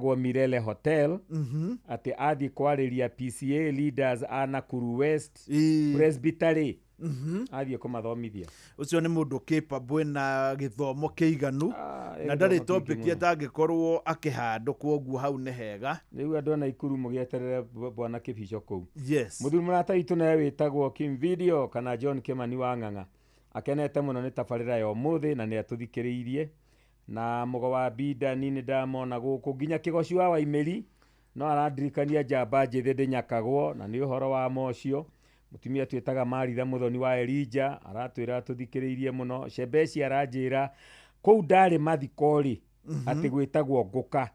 Ĩtagwo Mirele Hotel, atĩ athiĩ kwarĩria PCA leaders a Nakuru West Presbytery, athiĩ kũmathomithia. Ũcio nĩ mũndũ capable na gĩthomo kĩiganu. Ah, Na ndarĩ gĩthomo kĩingĩ topic mũno. atangĩkorwo akĩhandũ, kwoguo hau nĩ hega. Rĩu andũ a Naikuru mũgĩeterere bwana Kĩbico kũu. Mũthuri mũrata witũ nawe wĩtagwo Kim Video kana John Kĩmani wa Ng'ang'a akenete mũno nĩ tabarĩra ya ũmũthĩ na nĩ atũthikĩrĩirie. Na mũgo wa Bidani nĩ ndamona gũkũ, nginya Kĩgoci wa Waimĩri no arandirikania njamba njĩthĩ ndĩnyakagwo, na nĩ ũhoro wa ma ũcio. Mũtumia twĩtaga Maritha Mũthoni wa Elija aratwĩra tũthikĩrĩirie mũno. Shebeci aranjĩra kũu ndarĩ mathiko rĩ, atĩ gwĩtagwo ngũka.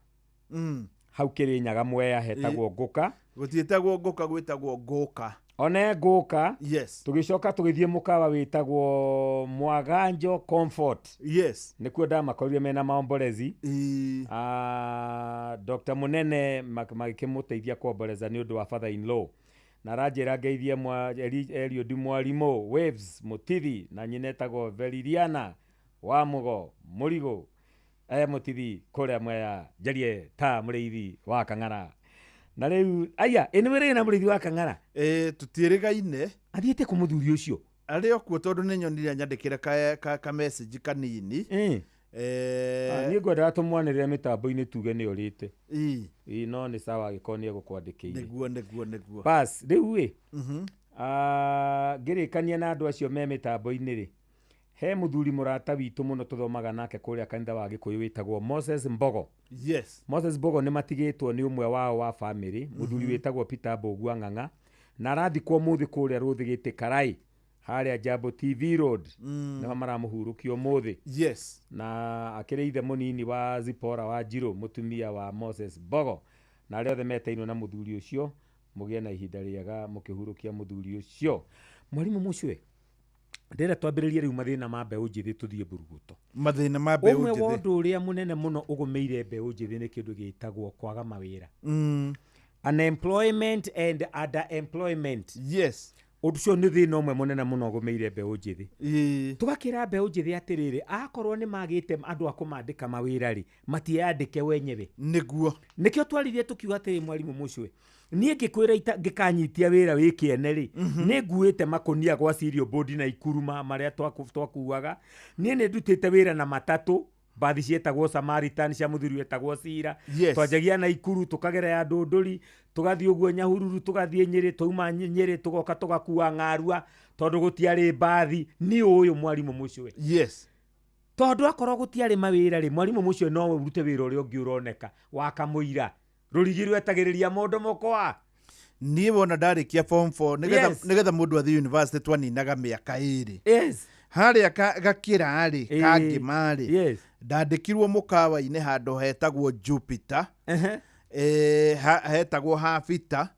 Hau Kĩrĩnyaga Mwea hetagwo ngũka. Gũtiĩtagwo ngũka, gwĩtagwo ngũka. One ngũka. Tũgĩcoka tũgĩthiĩ mũkawa wĩtagwo Mwaganjo Comfort. Nĩkuo ndamakorire mena maombolezi. Dr. Munene magĩkĩmũteithia kuomboleza nĩ ũndũ wa father in law. Na aranjĩra ngeithie Eliud Mwarimũ Waves Mũtithi na nyina etagwo Veririana wa Mũgo Mũrigũ Mũtithi kũrĩa Mwea njarie ta mũrĩithi wa Kang'ara. Na rĩu aya ĩ nĩ wĩrĩgĩ na mũrĩithi wa Kang'ara? Tũtiĩrĩgaine. Athiĩte kũ mũthuri ũcio? Arĩ o kuo tondũ nĩ nyonire anyandĩkĩre ka message kanini. Niĩ ngwendaga tũmwanĩrĩre mĩtambo-inĩ tuge nĩ orĩte. Ĩ, no nĩ sawa angĩkorwo nĩ egũkwandĩkĩire. Nĩguo, nĩguo, nĩguo. Bas, rĩu ĩ, ngĩrĩkania na andũ acio me mĩtambo-inĩ rĩ, he mũthuri mũrata witũ mũno tũthomaga nake kũrĩa kanitha wa Gĩkũyũ wĩtagwo Moses Mbogo. Moses Mbogo nĩ matigĩtwo nĩ ũmwe wao wa family, mũthuri wĩtagwo Peter Mbũgua Ng'ang'a, na arathikwo ũmũthĩ kũrĩa Rũthĩ Gĩtĩ Karai, harĩa Jambo TV Road. Nĩho maramũhurũkia ũmũthĩ. Na akĩrĩ ithe mũnini wa Zipporah wa Njirũ, mũtumia wa Moses Mbogo. Na arĩa othe metainwo na mũthuri ũcio, mũgĩe na ihinda rĩega mũkĩhurũkia mũthuri ũcio. Mwarimũ Mũcwe, ndĩrenda twambĩrĩrie rĩu mathĩna ma mbeũ njĩthĩ tũthiĩ mburuguto. Mathĩna ma mbeũ Ũmwe wa njĩthĩ. ũndũ ũrĩa mũnene mũno ũgũmĩire mbeũ njĩthĩ nĩ kĩndũ gĩtagwo kwaga mawĩra. Unemployment and underemployment. Ũndũ ũcio nĩ thĩna ũmwe mũnene mũno ũgũmĩire mbeũ njĩthĩ. Tũgakĩra mbeũ njĩthĩ atĩrĩrĩ, akorwo nĩ magĩte andũ a kũmandĩka mawĩra rĩ, matiĩyandĩke wenyewe. Nĩguo. Nĩkĩo twaririe tũkiuga atĩrĩ, mwarimũ Mũcwe, niĩ ngĩkwĩra ngĩkanyitia wĩra wĩ kĩene rĩ, nĩ nguĩte makũnia gwa cereal board na ikuruma marĩa twakuaga. Niĩ nĩ ndutĩte wĩra na matatũ, mbathi cietagwo Samaritan cia mũthuri wetagwo Cira. Twanjagia na Ikuru, tũkagera ya Ndũndũri, tũgathiĩ ũguo Nyahururu, tũgathiĩ Nyĩrĩ, twauma Nyĩrĩ tũgoka tũgakua Ng'arua tondũ gũtiarĩ mbathi. Niĩ ũyũ mwarimũ Mũcwe. Tondũ akorwo gũtiarĩ mawĩra rĩ, mwarimũ Mũcwe no ũrute wĩra ũrĩa ũngĩ ũroneka wa kamũira. Rũrigi rwetagĩrĩria mũndũ mũkwa. Niĩ wona ndarĩkia form 4, nĩgetha mũndũ athiĩ university twaninaga mĩaka ĩrĩ. Harĩa gakĩra rĩ, kangĩma rĩ, ndandĩkirwo mũkawa-inĩ handũ hetagwo Jupiter. Hetagwo Habita.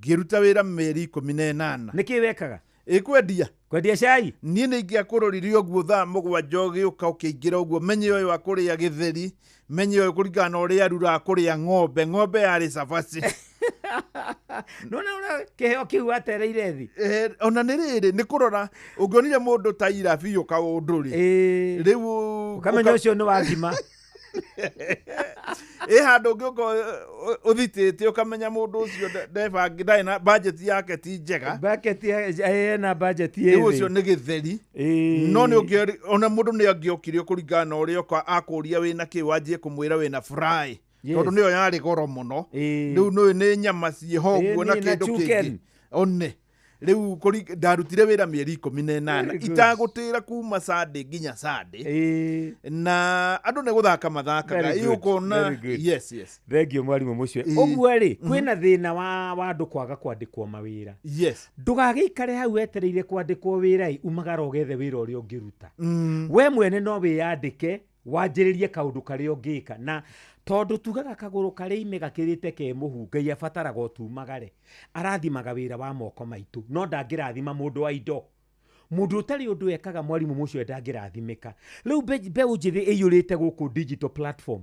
Ngĩruta wĩra mĩeri 18. Nĩkĩ wekaga? Ĩ, kwendia. Kwendia cai? Niĩ nĩ ingĩakũroririe ũguo thaa mũgwanja ũgĩũka ũkĩingĩra ũguo, menye ũyũ akũrĩa gĩtheri, menye ũyũ kũringana na ũrĩa arura akũrĩa ng'ombe, ng'ombe yarĩ cabaci. Nona ũrĩa kĩheo kĩu watereire thĩ? Ona nĩ rĩrĩ, nĩ kũrora, ũngĩonire mũndũ ta ira biũ kaũndũ rĩ. Rĩu Ũkamenya ũcio nĩ wa ngima. Ĩ handũ ũngĩũka ũthitĩte ũkamenya mũndũ ũcio ndebangi, ndarĩ na budget yake ti njega. Budget ya, ena budget ĩ Rĩu ũcio thĩ. nĩ gĩtheri. No nĩ ũngĩ, ona mũndũ nĩ angĩokire kũringana na ũrĩa oka akũria wĩna kĩ, wanjie kũmwĩra wĩna fry. Tondũ nĩyo yarĩ goro mũno. Rĩu nĩ nĩ nyama ciĩho ũguo na Nĩ na kĩndũ kĩngĩ. chicken. One. Rĩu ndarutire wĩra mĩeri 18. Very good. Itagũtĩra kuma Sunday nginya Sunday. Na andũ nĩ gũthaka mathakaga. Very good, Ũkona very good. Yes, yes. Thank you mwarimũ Mũcwe. Ũguo rĩ, kwĩna thĩna wa andũ kwaga kwandĩkwo mawĩra. Ndũgagĩikare hau wetereire kwandĩkwo wĩra ĩ, umagara ũgethe wĩra ũrĩa ũngĩruta. We mwene no wĩyandĩke, wanjĩrĩrie kaũndũ karĩa ũngĩka. Na tondũ tugaga kagũrũ karĩ ime gakĩrĩte ke mũhu, Ngai abataraga o tumagare. Arathimaga wĩra wa moko maitũ, no ndangĩrathima mũndũ wa indo. Mũndũ ũtarĩ ũndũ ekaga mwarimũ Mũcwe ndangĩrathimĩka. Rĩu mbeũ njĩthĩ ĩiyũrĩte gũkũ digital platform,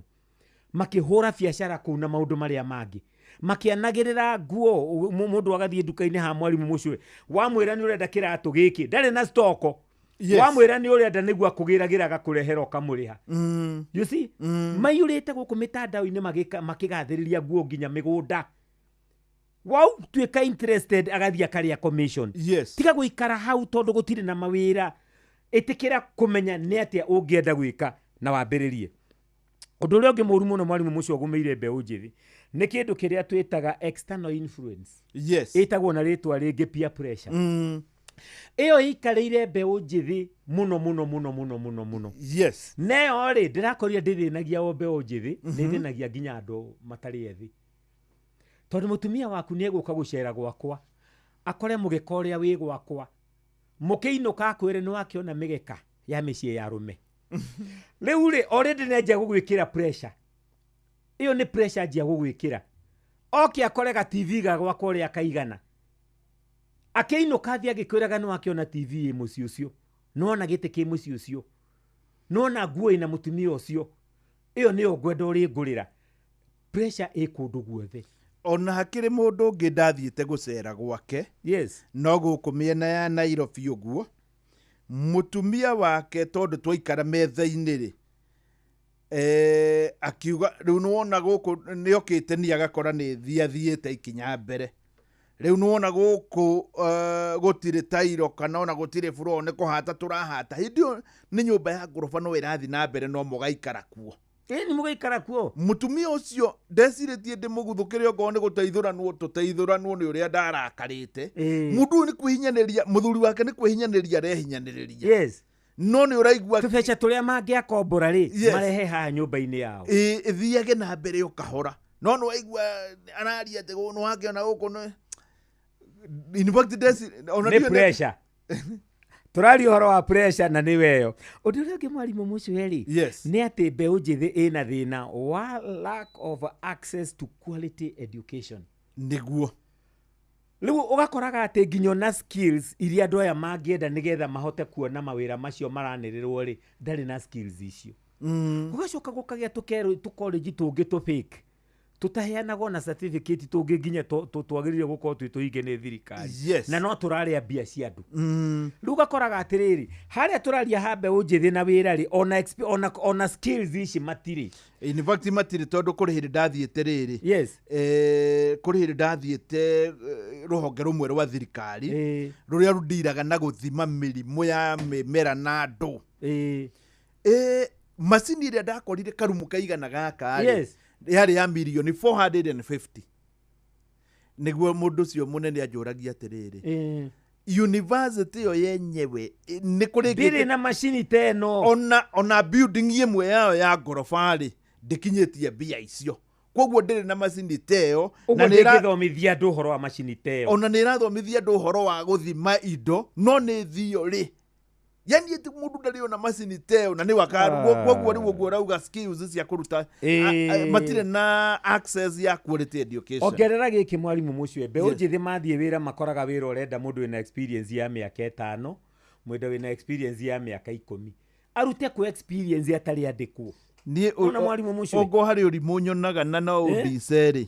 makĩhũra biacara kũu na maũndũ marĩa mangĩ. Makĩanagĩrĩra nguo, mũndũ agathiĩ nduka-inĩ ha mwarimũ Mũcwe, wamwĩra nĩ ũrenda kĩratũ gĩkĩ, ndarĩ na stoko. Yes. Wamwĩra nĩ ũrenda nĩguo akũgĩragĩra agakũrehera ũkamũrĩha. You see? Maiyũrĩte gũkũ mĩtandao-inĩ makĩgathĩrĩria nguo nginya mĩgũnda. Wautuĩka interested agathiĩ akarĩa commission. Yes. Tiga gũikara hau tondũ gũtirĩ na mawĩra. Ĩtĩkĩra kũmenya nĩ atĩa ũngĩenda gwĩka na wambĩrĩrie. Ũndũ ũrĩa ũngĩ mũru mũno mwarimũ mũcio ũgũmĩire mbeũ njĩthĩ nĩ kĩndũ kĩrĩa twĩtaga external influence. Yes. Ĩtagwo na rĩtwa rĩngĩ peer pressure. Ĩyo ĩikarĩire mbeũ njĩthĩ mũno mũno mũno mũno mũno mũno. Yes. Neyo rĩ ndĩrakorire ndĩthĩnagia o mbeũ njĩthĩ, nĩ ĩthĩnagia nginya andũ matarĩ ethĩ. Tondũ mũtumia waku nĩ egũka gũcera gwakwa, akore mũgeka ũrĩa wĩ gwakwa, mũkĩinũka akwĩre nĩ wakĩona mĩgeka ya mĩciĩ ya arũme. Rĩu rĩ already nĩ anjia gũgwĩkĩra pressure. Ĩyo nĩ pressure anjia gũgwĩkĩra. Oke akore ga TV ga gwakwa ũrĩa kaigana. Akĩinũka athiĩ agĩkwĩraga nĩ wakĩona TV ĩ mũciĩ ũcio, nĩwona gĩtĩ kĩ mũciĩ ũcio, nĩwona nguo ĩna mũtumia ũcio, ĩyo nĩyo ngwenda ũrĩngũrĩra. Pressure ĩ kũndũ guothe. Ona hakĩrĩ mũndũ ũngĩ ndathiĩte gũcera gwake. Yes. No gũkũ mĩena ya Nairobi ũguo, mũtumia wake tondũ twaikara metha-inĩ rĩ, akiuga rĩu nĩwona gũkũ nĩokĩte niĩ agakora nĩ thiathiĩte ikinya mbere. Rĩu nĩwona gũkũ gũtirĩ tairo kana ona gũtirĩ floor nĩ kũhata tũrahata. Hĩndĩ ĩyo nĩ nyũmba ya ngoroba no ĩrathiĩ na mbere no mũgaikara kuo. Ĩĩ nĩ mũgaikara kuo. Mũtumia ũcio ndecirĩtie ndĩmũguthũkĩre okorwo nĩ gũteithũranwo tũteithũranwo nĩ ũrĩa ndarakarĩte. Mũndũ ũyũ nĩ kwĩhinyanĩrĩria, mũthuri wake nĩ kwĩhinyanĩrĩria arehinyanĩrĩria. Yes. No nĩ ũraigua tũbeca tũrĩa mangĩakombora rĩ, marehe haha nyũmba-inĩ yao. Ĩĩ, ĩthiage na mbere o kahora. No nĩ waigua araria atĩ nĩ wakĩona gũkũ nĩ in fact ona nĩ pressure. Tũraria ũhoro wa pressure na nĩ weyo. Ũndũ ũrĩa ũngĩ mwarimũ mũcio rĩ, yes, nĩ atĩ mbeũ njĩthĩ ĩna thĩna wa lack of access to quality education. Nĩguo. Rĩu ũgakoraga atĩ nginya ona skills iria andũ aya mangĩenda nĩgetha mahote kuona mawĩra macio maranĩrĩrwo rĩ, ndarĩ na skills icio. Gũgacoka gũkagĩa tũkorenji tũngĩ tũ fake tũtaheanagwo na certificate tũngĩ nginya twagĩrĩire gũkorwo twĩ tũhinge nĩ thirikari. Yes. Na no tũrarĩa mbia cia andũ. Rĩu ũgakoraga atĩrĩrĩ, harĩa tũraria ha mbeũ njĩthĩ na wĩra rĩ, ona skills ici matirĩ. In fact matirĩ tondũ kũrĩ hĩndĩ ndathiĩte rĩrĩ. Yes. Kũrĩ hĩndĩ ndathiĩte rũhonge rũmwe rwa thirikari rũrĩa rũndiraga na gũthima mĩrimũ ya mĩmera na andũ. Macini ĩrĩa ndakorire karumu kaigana gaka rĩ, yes, yarĩ ya mirioni 450. Nĩguo mũndũ ũcio mũnene anjũragia atĩrĩrĩ, university ĩyo yenyewe nĩ kũrĩ ndĩrĩ na macini ta ĩno. Ona building ĩmwe yao ya ngoroba rĩ, ndĩkinyĩtie mbia icio. Koguo ndĩrĩ na macini ta ĩyo. Ũguo ndĩngĩthomithia andũ ũhoro wa macini ta ĩyo. Ona nĩ ĩrathomithia andũ ũhoro wa gũthima indo, no nĩ theory. Yani eti mũndũ ndarĩ ona macini ta ĩyo na nĩ koguo rĩu ũguo ũrauga skills cia kũruta matirĩ na access ya quality education. Ongerera gĩkĩ mwarimũ mũcio, mbeũ njĩthĩ mathiĩ wĩra makoraga wĩra ũrenda mũndũ wĩna experience ya mĩaka 5, mũndũ wĩna experience ya mĩaka 10. Arute ku experience atarĩ andĩkwo. Niĩ ona mwarimu mũcio ongo harĩ ũrimũ nyonaga na no ũmbice rĩ,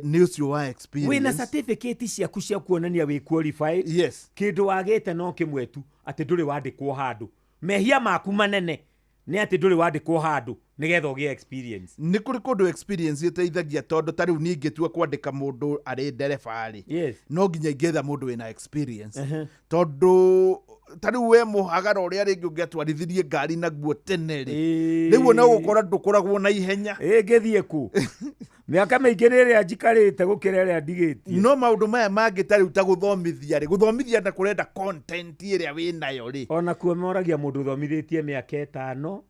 nĩ ũcio wa experience. Wĩna certificate ciaku cia kuonania wĩ qualified. Yes. Kĩndũ wagĩte no kĩmwe tu, atĩ ndũrĩ wandĩkwo handũ. Mehia maku manene nĩ atĩ ndũrĩ wandĩkwo handũ nĩgetha ũgĩe experience. Nĩ kũrĩ kũndũ experience ĩteithagia tondũ ta rĩu niĩ ingĩtua kwandĩka mũndũ arĩ ndereba rĩ, yes, no nginya ingĩetha mũndũ wĩna experience. Tondũ ta rĩu we mũhagara ũrĩa rĩngĩ ũngĩatwarithirie ngari naguo tene rĩ, rĩu ona ũgũkora ndũkoragwo na ihenya. Ngĩthiĩ kũ? Mĩaka mĩingĩ nĩ ĩrĩa njikarĩte gũkĩra ĩrĩa ndigĩtie. No maũndũ maya mangĩ ta rĩu ta gũthomithia rĩ, gũthomithia na kũrenda content ĩrĩa wĩnayo rĩ. Ona kuo moragia mũndũ ũthomithĩtie mĩaka 5,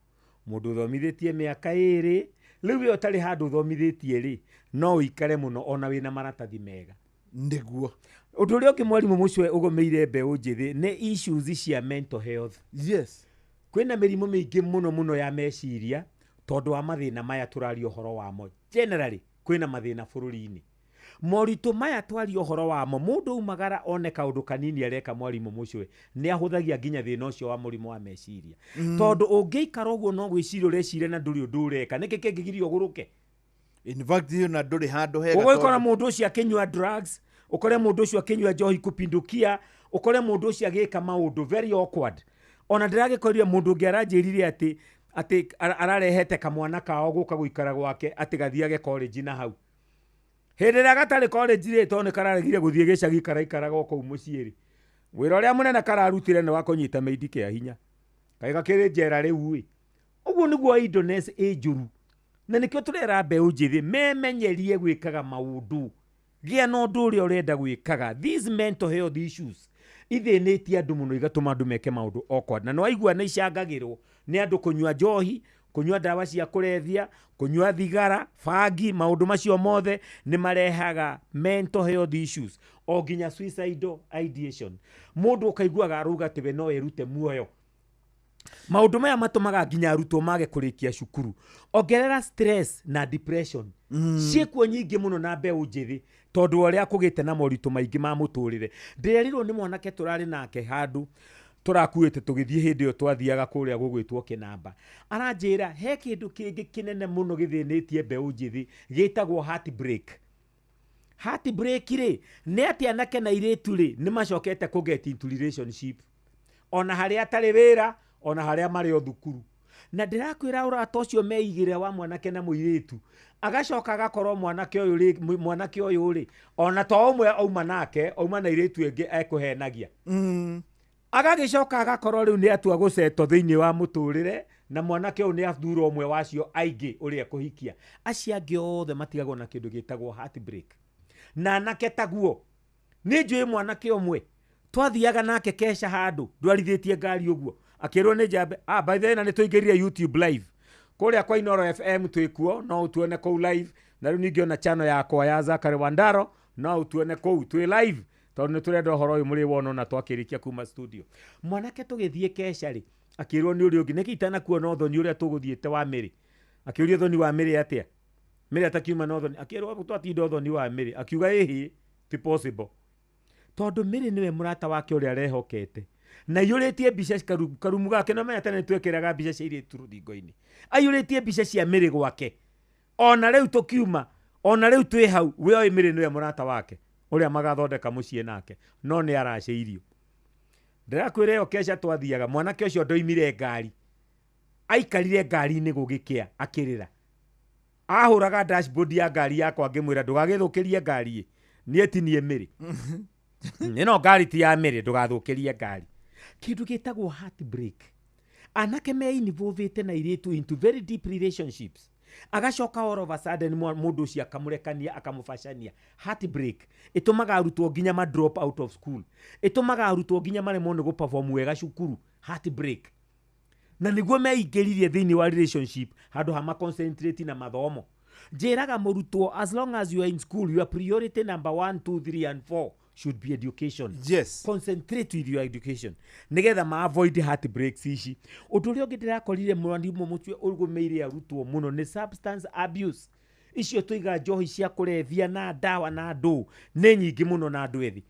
mũndũ ũthomithĩtie mĩaka 2, rĩu we ũtarĩ handũ ũthomithĩtie rĩ, no ũikare mũno ona wĩna maratathi mega. Nĩguo. Ũndũ ũrĩa ũngĩ mwarimũ mũcio ũgũmĩire mbeũ njĩthĩ nĩ issues cia mental health. Yes. Kwĩna mĩrimũ mĩingĩ mũno mũno ya meciria tondũ wa mathĩna maya tũraria ũhoro wamo. Generally kwĩna mathĩna bũrũri-inĩ. Moritũ maya twaria ũhoro wamo, mũndũ aumagara one kaũndũ kanini areka mwarimũ mũcio nĩ ahũthagia nginya thĩna ũcio wa mũrimũ wa meciria. Tondũ ũngĩikara ũguo no gwĩciria ũreciria na ndũrĩ ũndũ ũreka, nĩkĩ kĩngĩgiria ũgũrũke? In fact na ndũrĩ handũ hega. Ũgũgĩkora mũndũ ũcio akĩnyua drugs, ũkore mũndũ ũcio akĩnyua njohi kupindukia, Ũkore mũndũ ũcio agĩka maũndũ very awkward. Ona ndĩragĩkorire mũndũ ũngĩ aranjĩrire atĩ ararehete kamwana kao gũka gũikara gwake atĩ gathiage college na hau. Hĩndĩ ĩrĩa gatarĩ college rĩ, tondũ nĩ kararegire gũthiĩ gĩcagi karaikaraga o kũu mũciĩ rĩ, wĩra ũrĩa mũnene kararutire nĩ wa kũnyita maidi kĩa hinya. Kaĩ gakĩrĩ njera rĩu ĩ. Ũguo nĩguo idleness ĩ njũru. Na nĩkĩo tũrera mbeũ njĩthĩ memenyerie gwĩkaga maũndũ. Gĩa na ũndũ ũrĩa ũrenda gwĩkaga. These mental health issues ithĩnĩtie andũ mũno, igatũma andũ meke maũndũ awkward. Na nĩwaigua nĩ icangagĩrwo nĩ andũ kũnyua njohi, kũnyua ndawa cia kũrebia, kũnyua thigara, bangi, maũndũ macio mothe nĩ marehaga mental health issues, o nginya suicidal ideation. Mũndũ ũkaiguaga arauga atĩ we no erute muoyo. Maũndũ maya matũmaga nginya arutwo mage kũrĩkia cukuru. Ongerera stress na depression. Ciĩkuo nyingĩ mũno na mbeũ njĩthĩ, tondũ wa ũrĩa kũgĩte na moritũ maingĩ ma mũtũrĩre. Ndĩrerirwo nĩ mwanake tũrarĩ nake handũ tũrakuĩte tũgĩthiĩ hĩndĩ ĩyo twathiaga kũrĩa gũgwĩtwo Kĩnamba. Aranjĩra he kĩndũ kĩngĩ kĩnene mũno gĩthĩnĩtie mbeũ njĩthĩ gĩtagwo heartbreak. Heartbreak rĩ, nĩ atĩ anake na airĩtu rĩ, nĩ macokete kũ get into relationship. Ona harĩa atarĩ wĩra, ona harĩa marĩ o thukuru. Na ndĩrakwĩra ũrata ũcio meigĩre wa mwanake na mũirĩtu, agacoka agakorwo mwanake ũyũ rĩ, mwanake ũyũ rĩ, ona to ũmwe auma nake, auma na airĩtu ĩngĩ ekũhenagia. Agagĩcoka agakorwo rĩu nĩ atua gũcetwo thĩinĩ wa mũtũrĩre, na mwanake ũyũ nĩ athura ũmwe wacio aingĩ ũrĩa ekũhikia. Acio angĩ othe matigagwo na kĩndũ gĩtagwo heartbreak. Na anake taguo, nĩ njũĩ mwanake ũmwe twathiaga nake keca handũ, ndwarithĩtie ngari ũguo, akĩrwo nĩ njambe. By the way, na nĩ tũingĩrire YouTube live kũrĩa kwa Inooro FM, twĩkuo, no ũtuone kũu live. Na rĩu ningĩ ona channel yakwa ya Zachary Wandaro no ũtuone kũu twĩ live, tondũ nĩ tũrenda ũhoro ũyũ mũrĩ wona ona twakĩrĩkia kuma studio. Mwanake tũgĩthiĩ keca rĩ, akĩrwo nĩ ũrĩa ũngĩ, nĩkĩ itanakuona ũthoni ũrĩa tũgũthiĩte wa Mĩrĩ? Akĩũria ũthoni wa Mĩrĩ atĩa? Mĩrĩ atakiuma na ũthoni. Akĩrwo twatinda ũthoni wa Mĩrĩ. Akiuga ĩhĩ, ti possible. Tondũ Mĩrĩ nĩwe mũrata wake ũrĩa arehokete. Na aiyũrĩtie mbica karumu gake, no menya tene nĩtwekĩraga mbica cia airĩtu rũthingo-inĩ. Aiyũrĩtie mbica cia Mĩrĩ gwake. Ona rĩu tũkiuma, ona rĩu twĩ hau, we oĩ Mĩrĩ nĩwe mũrata wake ũrĩa magathondeka mũciĩ nake, no nĩ aracĩirio. Ndĩrakwĩra ĩyo keca twathiaga, mwanake ũcio ndoimire ngari. Aikarire ngari-inĩ gũgĩkĩa, akĩrĩra. Ahũraga dashboard ya ngari yakwa ngĩmwĩra ndũgagĩthũkĩrie ngari ĩ. Niĩ ti niĩ Mĩrĩ. Ĩno ngari ti ya Mĩrĩ, ndũgathũkĩrie ngari. Kĩndũ gĩtagwo heartbreak. Anake me involved na airĩtu into very deep relationships. Agacoka all of a sudden mũndũ ũcio akamũrekania, akamũbacania. Heartbreak ĩtũmaga arutwo nginya ma drop out of school. Ĩtũmaga arutwo nginya maremwo nĩ gũ-perform wega cukuru. Heartbreak. Na nĩguo meingĩririe thĩinĩ wa relationship handũ ha ma concentrate na mathomo. Njĩraga mũrutwo, as long as you are in school, your priority number 1, 2, 3 and 4 should be education. Concentrate with your education. Nĩgetha ma avoid heartbreaks ici. Ũndũ ũrĩa ũngĩ ndĩrakorire mwarimũ mũtwe ũgũmĩire arutwo mũno nĩ substance abuse. Icio tũiga njohi cia kũrebia na ndawa na ndũ nĩ nyingĩ mũno na andũ ethĩ.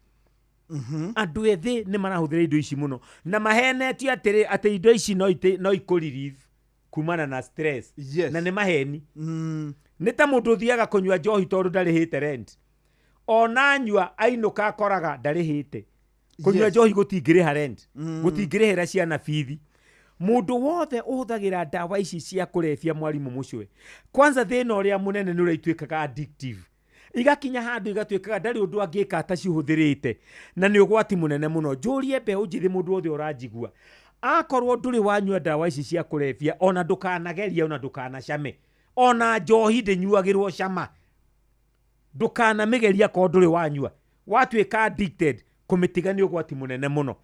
Andũ ethĩ nĩ marahũthĩra indo ici mũno na mahenetio atĩrĩ atĩ indo ici no ikũ relieve kumana na stress. Na nĩ maheni. Nĩ ta mũndũ ũthiaga kũnyua njohi tondũ ndarĩhĩte rent. Ona anyua ainũka akoraga ndarĩhĩte. Kũnyua njohi gũtingĩrĩha rent. Gũtingĩrĩhĩra ciana bithi. Mũndũ wothe ũhũthagĩra ndawa ici cia kũrebia mwarimũ mũcwe. Kwanza thĩna ũrĩa mũnene nĩ ũrĩa ituĩkaga addictive. Igakinya handũ igatuĩkaga ndarĩ ũndũ angĩka atacihũthĩrĩte. Na nĩ ũgwati mũnene mũno. Njũrie mbeũ njĩthĩ mũndũ wothe ũranjigua. Akorwo ndũrĩ wanyua ndawa ici cia kũrebia, ona ndũkanagerie, ona ndũkanacame. Ona njohi ndĩnyuagĩrwo cama. Ndũkanamĩgerie akorwo ndũrĩ wanyua. Watuĩka addicted, kũmĩtiga nĩ ũgwati mũnene mũno.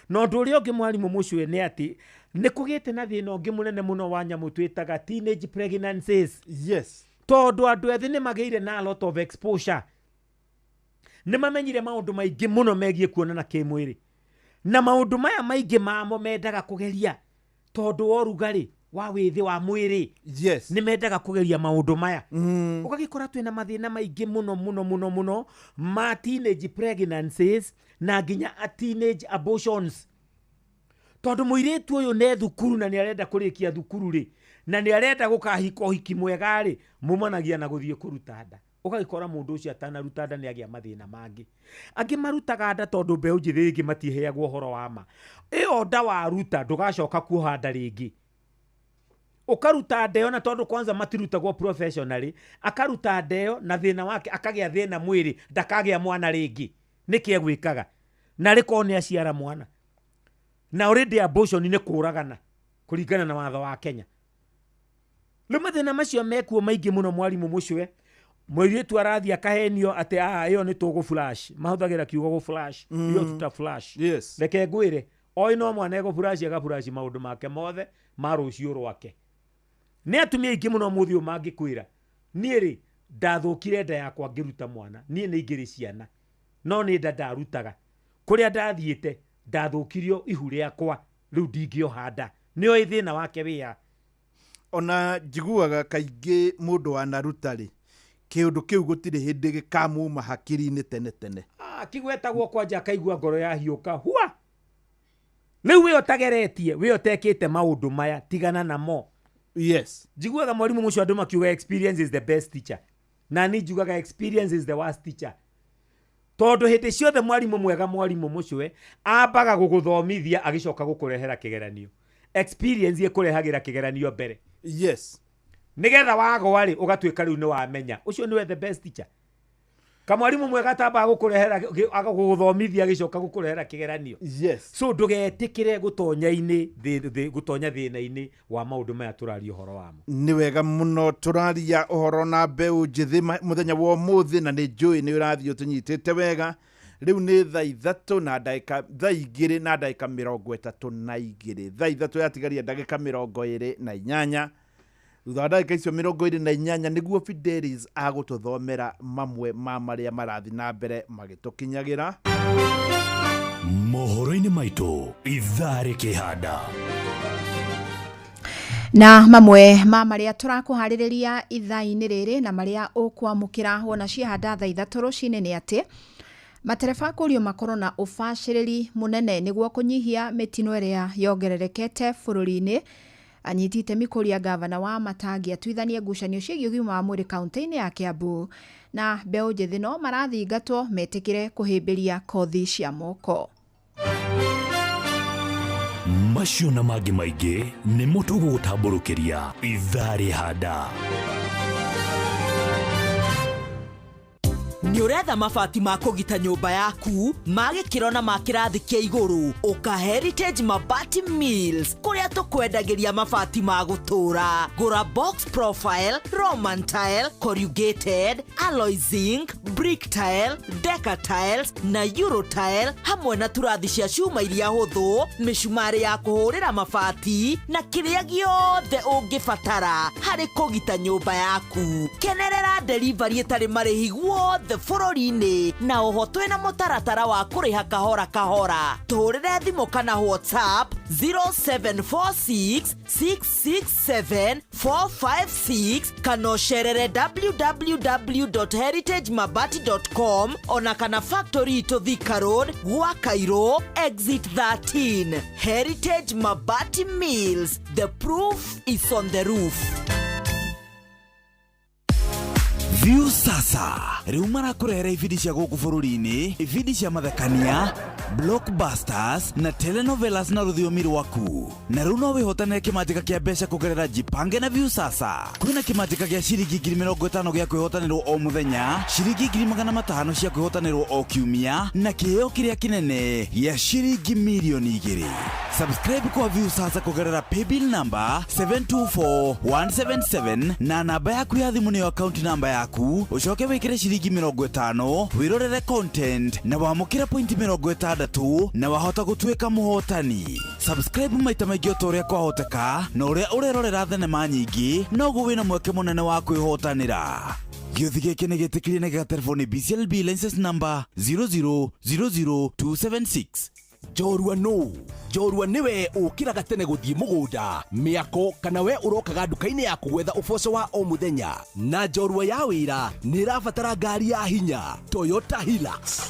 Na ũndũ ũrĩa ũngĩ mwarimũ mũcwe nĩ atĩ nĩ kũgĩte na thĩna ũngĩ mũnene mũno wa nyamũ twĩtaga teenage pregnancies. Tondũ andũ ethĩ nĩ magĩire na a lot of exposure. Nĩ mamenyire maũndũ maingĩ mũno megiĩ kuonana kĩmwĩrĩ. Na maũndũ maya maingĩ mamo mendaga kũgeria tondũ wa ũrugarĩ wa wĩthĩ wa mwĩrĩ. Nĩ mendaga kũgeria maũndũ maya. Ũgagĩkora twĩna mathĩna maingĩ mũno mũno mũno mũno ma teenage pregnancies na nginya a teenage abortions. Tondũ mũirĩtu ũyũ nĩ thukuru na nĩ arenda kũrĩkia thukuru rĩ, Na nĩ arenda gũkahika ũhiki mwega rĩ, mumanagia na gũthiĩ kũruta nda. Ũgagĩkora mũndũ ũcio atanaruta nda nĩ agĩa mathĩna mangĩ. Angĩ marutaga nda tondũ mbeũ njĩthĩ ĩngĩ matiheagwo ũhoro wa ma. Ĩyo nda waruta ndũgacoka kuoha nda rĩngĩ. Ũkaruta nda ĩyo na tondũ kwanza matirutagwo professionally, akaruta nda ĩyo na thĩna wake akagĩa thĩna mwĩrĩ, ndakagĩa mwana rĩngĩ. Nĩkĩ egwĩkaga? Na rĩkorwo nĩ aciara mwana. Na already abortion nĩ kũragana kũringana na watho wa Kenya. Rĩu mathĩna macio mekuo maingĩ mũno mwarimũ mũcwe. Mũirĩtu arathiĩ akahenio atĩ ĩyo nĩ tũgũ flash. Mahũthagĩra kiugo gũ flash. Hiyo tuta flash. Yes. Reke ngwĩre, oi no mwana egũ flash agaflash maũndũ make mothe ma rũciũ rwake. Nĩ atumia aingĩ mũno mũthĩ ũyũ mangĩkwĩra, niĩ rĩ ndathũkire nda yakwa ngĩruta mwana, niĩ nĩ ingĩrĩ ciana, no nĩ nda ndarutaga. Kũrĩa ndathiĩte ndathũkirio ihu rĩakwa, rĩu ndingĩoha nda. Nĩoĩ thĩna wake wĩa. Ona njiguaga kaingĩ mũndũ wanaruta rĩ, kĩũndũ kĩu gũtirĩ hĩndĩ gĩkamuma hakiri-inĩ tene tene. Kĩgwetagwo kwanja akaigua ngoro yahiũka hua. Rĩu we ũtageretie, we ũtekĩte maũndũ maya, tigana namo. Yes. Njiguaga mwarimũ mũcio andũ makiuga experience is the best teacher. Na niĩ njugaga experience is the worst teacher. Tondũ hĩndĩ ciothe mwarimũ mwega mwarimũ mũcwe ambaga gũgũthomithia agĩcoka gũkũrehera kĩgeranio. Experience ĩkũrehagĩra kĩgeranio mbere. Yes. Nĩgetha wagwa rĩ ũgatuĩka rĩu nĩ wamenya. Ũcio nĩwe the best teacher. Kamwarimũ mwega atambaga gũkũrehera gũgũthomithia agĩcoka gũkũrehera kĩgeranio. Yes. So ndũgetĩkĩre gũtonya-inĩ gũtonya thĩna-inĩ wa maũndũ maya tũraria ũhoro wamo. Nĩ wega mũno tũraria ũhoro na mbeũ njĩthĩ mũthenya wa ũmũthĩ, na nĩ njũĩ nĩ ũrathiĩ ũtũnyitĩte wega. Rĩu nĩ thaa ithatũ na ndagĩka thaa igĩrĩ na ndagĩka mĩrongo ĩtatũ na igĩrĩ. Thaa ithatũ yatigaria ndagĩka mĩrongo ĩrĩ na inyanya. Thutha wa ndagĩka icio mĩrongo ĩrĩ na inyanya nĩguo Fidelis agũtũthomera mamwe ma marĩa marathiĩ na mbere magĩtũkinyagĩra. Mohoro-inĩ maitũ ithaa rĩkĩhanda. Na mamwe ma marĩa tũrakũharĩrĩria ithaa-inĩ rĩrĩ na marĩa ũkwamũkĩra wona ciahanda thaa ithatũ rũcinĩ nĩ atĩ matereba kũrio makorwo na ũbacĩrĩri mũnene nĩguo kũnyihia mĩtino ĩrĩa yongererekete bũrũri-inĩ. Anyiti itemi kũria gavana wa Matangi atuithanie ngucanio ciĩgiĩ ũgima wa mwĩrĩ kaunti-inĩ ya Kiambu, na mbeũ njĩthĩ no marathingatwo metĩkĩre kũhĩmbĩria kothi cia moko. Macio na mangĩ maingĩ nĩmo tũgũgũtambũrũkĩria ithaa rĩhanda. Nĩ ũretha mabati ma kũgita nyũmba yaku ma gĩkĩro na ma kĩrathi kĩa igũrũ, ũka Heritage Mabati Mills kũrĩa tũkwendagĩria mabati ma gũtũũra. Gũra box profile, Roman tile, corrugated, alloy zinc, brick tile, deca tiles na euro tile, hamwe na turathi cia cuma iria hũthũ, mĩcumarĩ ya kũhũrĩra mabati na kĩrĩa gĩothe ũngĩbatara harĩ kũgita nyũmba yaku. Kenerera delivery ĩtarĩ marĩhi guothe bũrũri-inĩ, na oho twĩna mũtaratara wa kũrĩha kahora kahora. Tũhũrĩre thimũ kana WhatsApp 0746 667 456 kana ũcerere www.heritagemabati.com ona kana factory itũ Thika Road, gwa Cairo, exit 13. Heritage Mabati Mills, the proof is on the roof. View sasa rĩu marakũrehera ibindi cia gũkũ bũrũri-inĩ, ibindi cia mathekania, blockbusters na telenovelas na rũthiomi rwaku. Na rĩu no wĩhotanĩre kĩmanjĩka kĩa mbeca kũgerera Jipange na View sasa. Kwĩna kĩmanjĩka gĩa ciringi 50,000 gĩa kwĩhotanĩrwo o mũthenya, ciringi 500,000 cia kwĩhotanĩrwo o kiumia, na kĩheo kĩrĩa kĩnene gĩa ciringi mirioni 2. Subscribe kwa View sasa kũgerera paybill number 724177 na namba yaku ya thimũ nĩyo account number yaku, ũcoke wĩkĩre ciringi 50 wĩrorere content na wamũkĩre point 60 na wahota gũtuĩka mũhotani. Subscribe maita maingĩ o ta ũrĩa kwahoteka, na ũrĩa ũrerorera thenema nyingĩ noguo wĩna mweke mũnene wa kwĩhotanĩra. Gĩũthi gĩkĩ nĩ gĩtĩkĩrie na gĩgaterebo nĩ BCLB license number 0000276. Njorua nũ? Njorua nĩwe ũkĩraga tene gũthiĩ mũgũnda, mĩako, kana we ũrokaga nduka-inĩ yaku gwetha ũboco wa o mũthenya. Na njorua ya wĩra nĩ ĩrabatara ngari ya hinya, Toyota Hilux.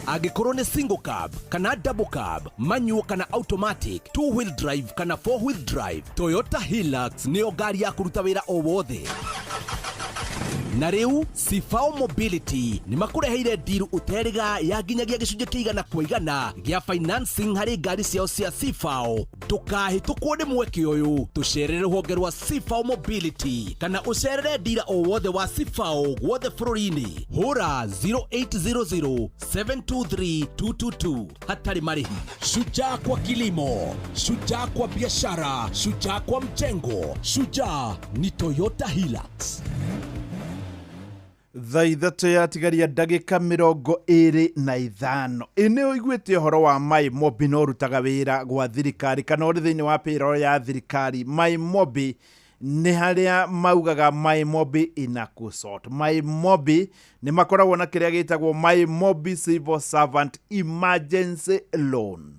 Angĩkorwo nĩ single cab kana double cab, manual kana automatic, two wheel drive kana four wheel drive, Toyota Hilux nĩyo ngari ya kũruta wĩra o wothe. Na rĩu Cifao Mobility nĩ makũreheire ndiru ũterĩga ya nginyagia gĩcunjĩ kĩa igana kwa igana gĩa financing harĩ ngari ciao cia Cifao. Ndũkahĩtũkwo nĩ mweke ũyũ, tũcerere rũhonge rwa Cifao Mobility kana ũcerere ndira o wothe wa Cifao guothe bũrũri-inĩ. Hũra 0800 723 222 hatarĩ marĩhi. Shujaa kwa kilimo, shujaa kwa biashara, shujaa kwa mjengo, shujaa ni Toyota Hilux. Thaa 3 yatigaria ndagĩka 25. Ĩ nĩ ũiguĩte ũhoro wa My Mobi na ũrutaga wĩra gwa thirikari kana ũrĩ thĩinĩ wa payroll ya thirikari? My Mobi nĩ harĩa maugaga My Mobi inakusort. My Mobi nĩ makoragwo na kĩrĩa gĩtagwo My Mobi Civil Servant Emergency Loan.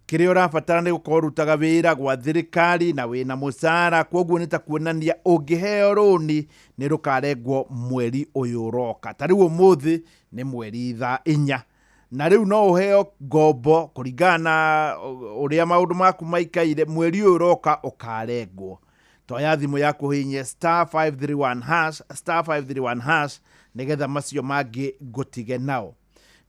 Kĩrĩa ũrabatara nĩ gũkorwo ũrutaga wĩra gwa thirikari na wĩna mũcara, kwoguo nĩ ta kuonania ũngĩheo rũni nĩ rũkarengwo mweri ũyũ ũroka. Ta rĩu ũmũthĩ nĩ mweri thaa 4, na rĩu no ũheo ngombo kũringana na ũrĩa maũndũ maku maikaire, mweri ũyũ ũroka ũkarengwo. Toya thimũ yaku ũhihinye star 531 hash, star 531 hash, nĩgetha macio mangĩ ngũtige nao.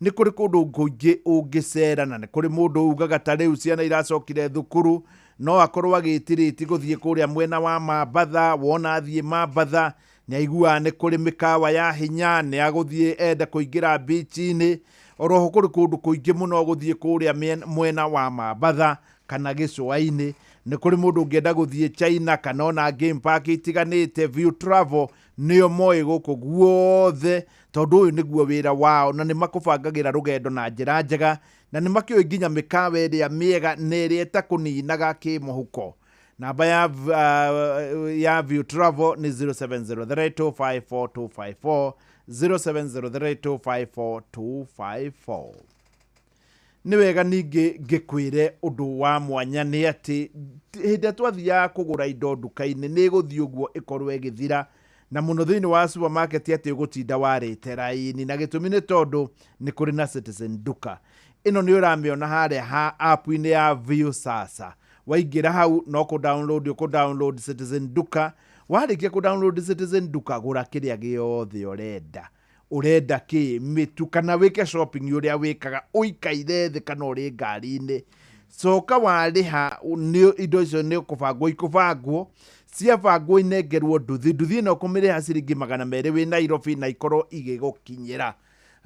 Nĩ kũrĩ kũndũ kũingĩ ũngĩcera, na nĩ kũrĩ mũndũ ugaga ta rĩu ciana iracokire thukuru, no akorwo agĩtirĩti gũthiĩ kũrĩa mwena wa Mambatha. Wona athiĩ Mambatha nĩ aiguaga nĩ kũrĩ mĩkawa ya hinya, nĩ agũthiĩ ende kũingĩra bichi-inĩ. Oroho kũrĩ kũndũ kũingĩ mũno gũthiĩ kũrĩa mwena wa Mambatha kana gĩcũa-inĩ. Nĩ kũrĩ mũndũ ũngĩenda gũthiĩ China kana ona game park itiganĩte. View Travel nĩo moĩ gũkũ guothe, tondũ ũyũ nĩguo wĩra wao, na nĩ makũbangagĩra rũgendo na njĩra njega, na nĩ makĩũĩ nginya mĩkawa ĩrĩa mĩega na ĩrĩa ĩtakũninaga kĩmũhuko. Namba ya View Travel nĩ 0703254254, 0703254254. Nĩ wega ningĩ ngĩkwĩre ũndũ wa mwanya nĩ atĩ hĩndĩ ĩrĩa twathiaga kũgũra indo nduka-inĩ nĩ ĩgũthiĩ ũguo ĩkorwo ĩgĩthira, na mũno thĩinĩ wa supermarket atĩ ũgũtinda warĩte raini, na gĩtũmi nĩ tondũ nĩ kũrĩ na Citizen Duka. Ĩno nĩ ũramĩona harĩa ha app-inĩ ya View Sasa. Waingĩra hau no kũ download, ũkũ download Citizen Duka. Warĩkia kũ download Citizen Duka, gũra kĩrĩa gĩothe ũrenda. Ũrenda kĩ? Mĩtu, kana wĩke shopping ũrĩa wĩkaga ũikaire thĩ kana ũrĩ ngari-inĩ. Coka warĩha, nĩ indo icio nĩ kũbangwo ikũbangwo, ciabangwo inengerwo nduthi. Nduthi ĩno ũkũmĩrĩha ciringi 200 wĩ Nairobi na ikorwo igĩgũkinyĩra.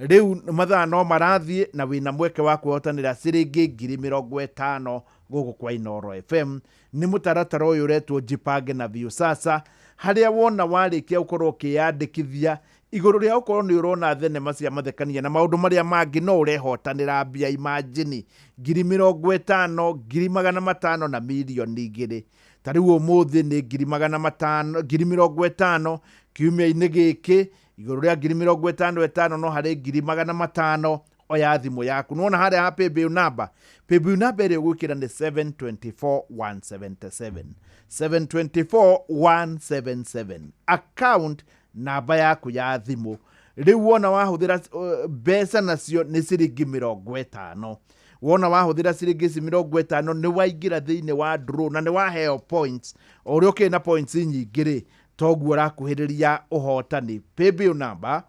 Rĩu mathaa no marathiĩ na wĩna mweke wa kwĩhotanĩra ciringi 50,000 gũkũ kwa Inooro FM. Nĩ mũtaratara ũyũ ũretwo Jipange na View Sasa, harĩa wona warĩkia gũkorwo ũkĩyandĩkithia igũrũ rĩa gũkorwo nĩ ũrona thenema cia mathekania na maũndũ marĩa mangĩ, no ũrehotanĩra mbia. Imagine 50,000, 500,000 na 2 mirioni. Ta rĩu ũmũthĩ nĩ 500,000, 50,000. Kiumia-inĩ gĩkĩ igũrũ rĩa 55,000 no harĩ 500,000. Oya thimũ yaku, nĩwona harĩa ha paybill number, paybill number ĩrĩa ũgwĩkĩra nĩ 724177, 724177, account namba yaku ya thimũ. Rĩu wona wahũthĩra mbeca nacio nĩ ciringi 50. Wona wahũthĩra ciringi ici 50, nĩ waingĩra thĩinĩ wa draw na nĩ waheo points. O ũrĩa ũkĩrĩ na points nyingĩ rĩ, toguo ũrakuhĩrĩria ũhotani. Paybill number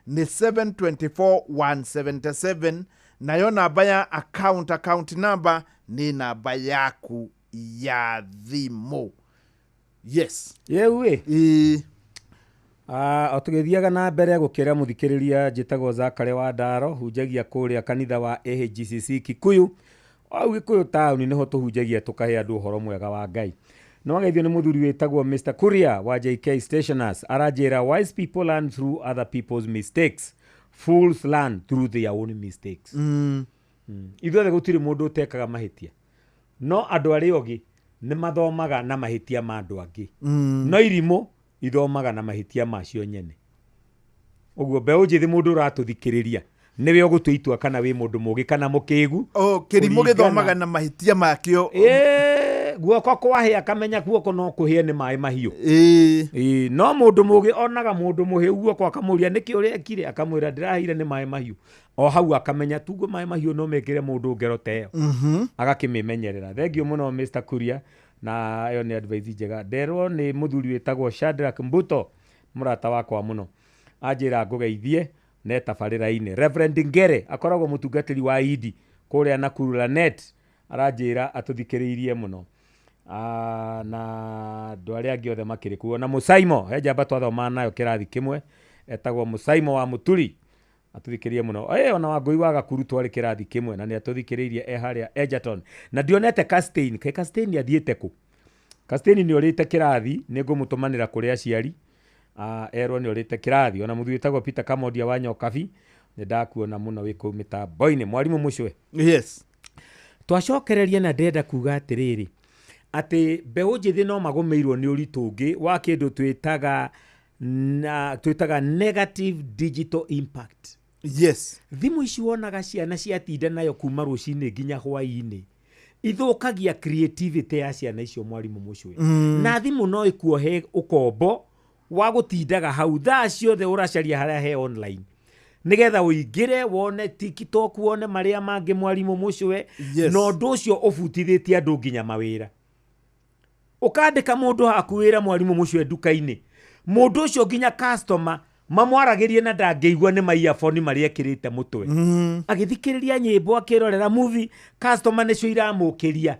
nĩ 724177, nayo namba ya account, account number nĩ namba yaku ya thimũ. Yes. Yeu ĩ. Ĩĩ. O tũgĩthiaga na mbere gũkĩra mũthikĩrĩria, njĩtagwo Zakare wa Ndaro, hunjagia kũrĩa kanitha wa AHGCC Kikuyu, au Gĩkũyũ taũni nĩho tũhunjagia, tũkahe andũ ũhoro mwega wa Ngai. No wageithio nĩ mũthuri wĩtagwo Mr Kuria wa JK Stationers. Aranjĩra, "Wise people learn through other people's mistakes, fools learn through their own mistakes." Ithuothe gũtirĩ mũndũ ũtekaga mahĩtia, no andũ arĩa ogĩ nĩ mathomaga na mahĩtia ma andũ angĩ, no irimũ ithomaga na mahĩtia macio nyene. Ũguo mbeũ njĩthĩ, mũndũ ũratũthikĩrĩria, nĩwe ũgũtua itua kana wĩ mũndũ mũgĩ kana mũkĩgu. O kĩrimũ Kũringana- gĩthomaga na mahĩtia makĩo. Ĩĩ, Guoko kwahĩa akamenya guoko no kũhĩe nĩ maĩ mahiũ. Ĩĩ, no mũndũ mũgĩ onaga mũndũ mũhĩu guoko akamũria nĩkĩ ũrekire, akamwĩra ndĩrahĩire nĩ maĩ mahiũ. O hau akamenya tuguo maĩ mahiũ no mekĩre mũndũ ngero ta ĩyo. Agakĩmĩmenyerera. Thengiũ mũno Mr. Kuria, na ĩyo nĩ advice njega. Nderwo nĩ mũthuri wĩtagwo Shadrack Mbuto, mũrata wakwa mũno. Anjĩra ngũgeithie ne tabarĩra-inĩ. Reverend Ngere akoragwo mũtungatĩri wa Idi kũrĩa Nakuru Lanet, aranjĩra atũthikĩrĩirie mũno. Na andũ arĩa angĩ othe makĩrĩ kuo. Na Mũsaimo, he njamba twathomaga nayo kĩrathi kĩmwe, etagwo Mũsaimo wa Mũturi, atũthikĩrĩirie mũno. Ona Wangũi wa Gakuru twarĩ kĩrathi kĩmwe na nĩ atũthikĩrĩirie e harĩa Egerton. Na ndionete Castain, kaĩ Castain athiĩte kũ? Castain nĩ orĩte kĩrathi, nĩ ngũmũtũmanĩra kũrĩ aciari. Erwo nĩ orĩte kĩrathi. Ona mũthuri wĩtagwo Peter Kamondia wa Nyokabi, nĩ ndakuona mũno wĩ kũu mĩtambo-inĩ. Mwarimũ Mũcwe. Yes. Twacokereria na ndĩrenda kuga atĩrĩrĩ, atĩ mbeũ njĩthĩ no magũmĩirwo nĩ ũritũ ũngĩ wa kĩndũ twĩtaga negative digital impact. Yes. Thimũ ici wonaga ciana ciatinda nayo kuma rũcinĩ nginya hwaĩ-inĩ, ithũkagia creativity ya ciana icio mwarimũ Mũcwe. Na thimũ no ĩkuohe ũkombo wa gũtindaga hau thaa ciothe ũracaria harĩa he online, nĩgetha ũingĩre wone TikTok, wone marĩa mangĩ mwarimũ Mũcwe. Yes. Na ũndũ ũcio ũbutithĩtie andũ nginya mawĩra. Ũkandĩka mũndũ haku wĩra mwarimũ Mũcwe nduka-inĩ, mũndũ ũcio nginya customer mamwaragĩrie na ndangĩigua nĩ ma earphone marĩa ekĩrĩte mũtwe. Agĩthikĩrĩria nyĩmbo, akĩrorera movie, customer nĩcio iramũkĩria.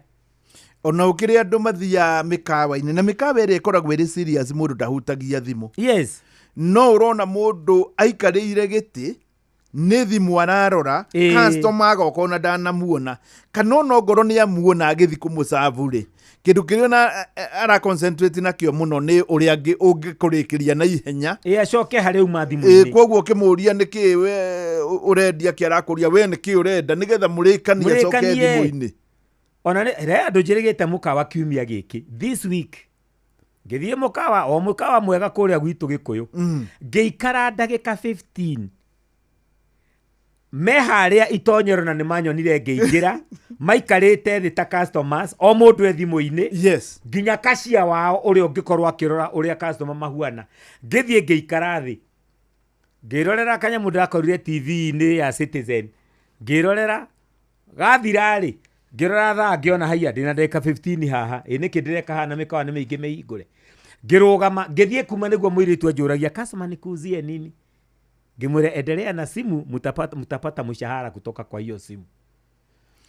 Ona ũkĩrĩ andũ mathiaga mĩkawa-inĩ, na mĩkawa ĩrĩa ĩkoragwo ĩrĩ serious mũndũ ndahutagia thimũ. Yes. No ũrona mũndũ aikarĩire gĩtĩ, nĩ thimũ ararora, customer agoka ona ndanamuona, kana ona ongorwo nĩ amuona agĩthiĩ kũmũcabu rĩ, kĩndũ kĩrĩa ona ara concentrate nakĩo mũno nĩ ũrĩa ũngĩkũrĩkĩria na ihenya. Acoke harĩa uma thimũ-inĩ. Koguo ũkĩmũria nĩkĩ we ũrendia, kĩ arakũria we nĩkĩ ũrenda, nĩgetha mũrĩkanie acoke Mũrĩkanie. thimũ-inĩ. Ona nĩ, re andũ njĩrĩgĩte mũkawa kiumia gĩkĩ, this week. Ngĩthiĩ mũkawa, o mũkawa mwega kũrĩa gwitũ Gĩkũyũ. Ngĩikara ndagĩka 15. Me harĩa itonyero na nĩ manyonire ngĩingĩra, maikarĩte thĩ ta customers, o mũndũ e thimũ-inĩ. Yes. Nginya cashier wao ũrĩa ũngĩkorwo akĩrora ũrĩa customer mahuana. Ngĩthiĩ ngĩikara thĩ. Ngĩrorera kanyamũ ndakorire T V-inĩ ya Citizen. Ngĩrorera, gathira rĩ, ngĩrora thaa ngĩona haiya ndĩna ndagĩka 15 haha. Ĩ nĩkĩ ndĩreka haha na mĩkawa nĩ mĩingĩ mĩhingũre. Ngĩrũgama, ngĩthiĩ kuma nĩguo mũirĩtu anjũragia, customer nikuuzie nini? Ngĩmwĩra endelea na simu, mutapata mshahara kutoka kwa hiyo simu.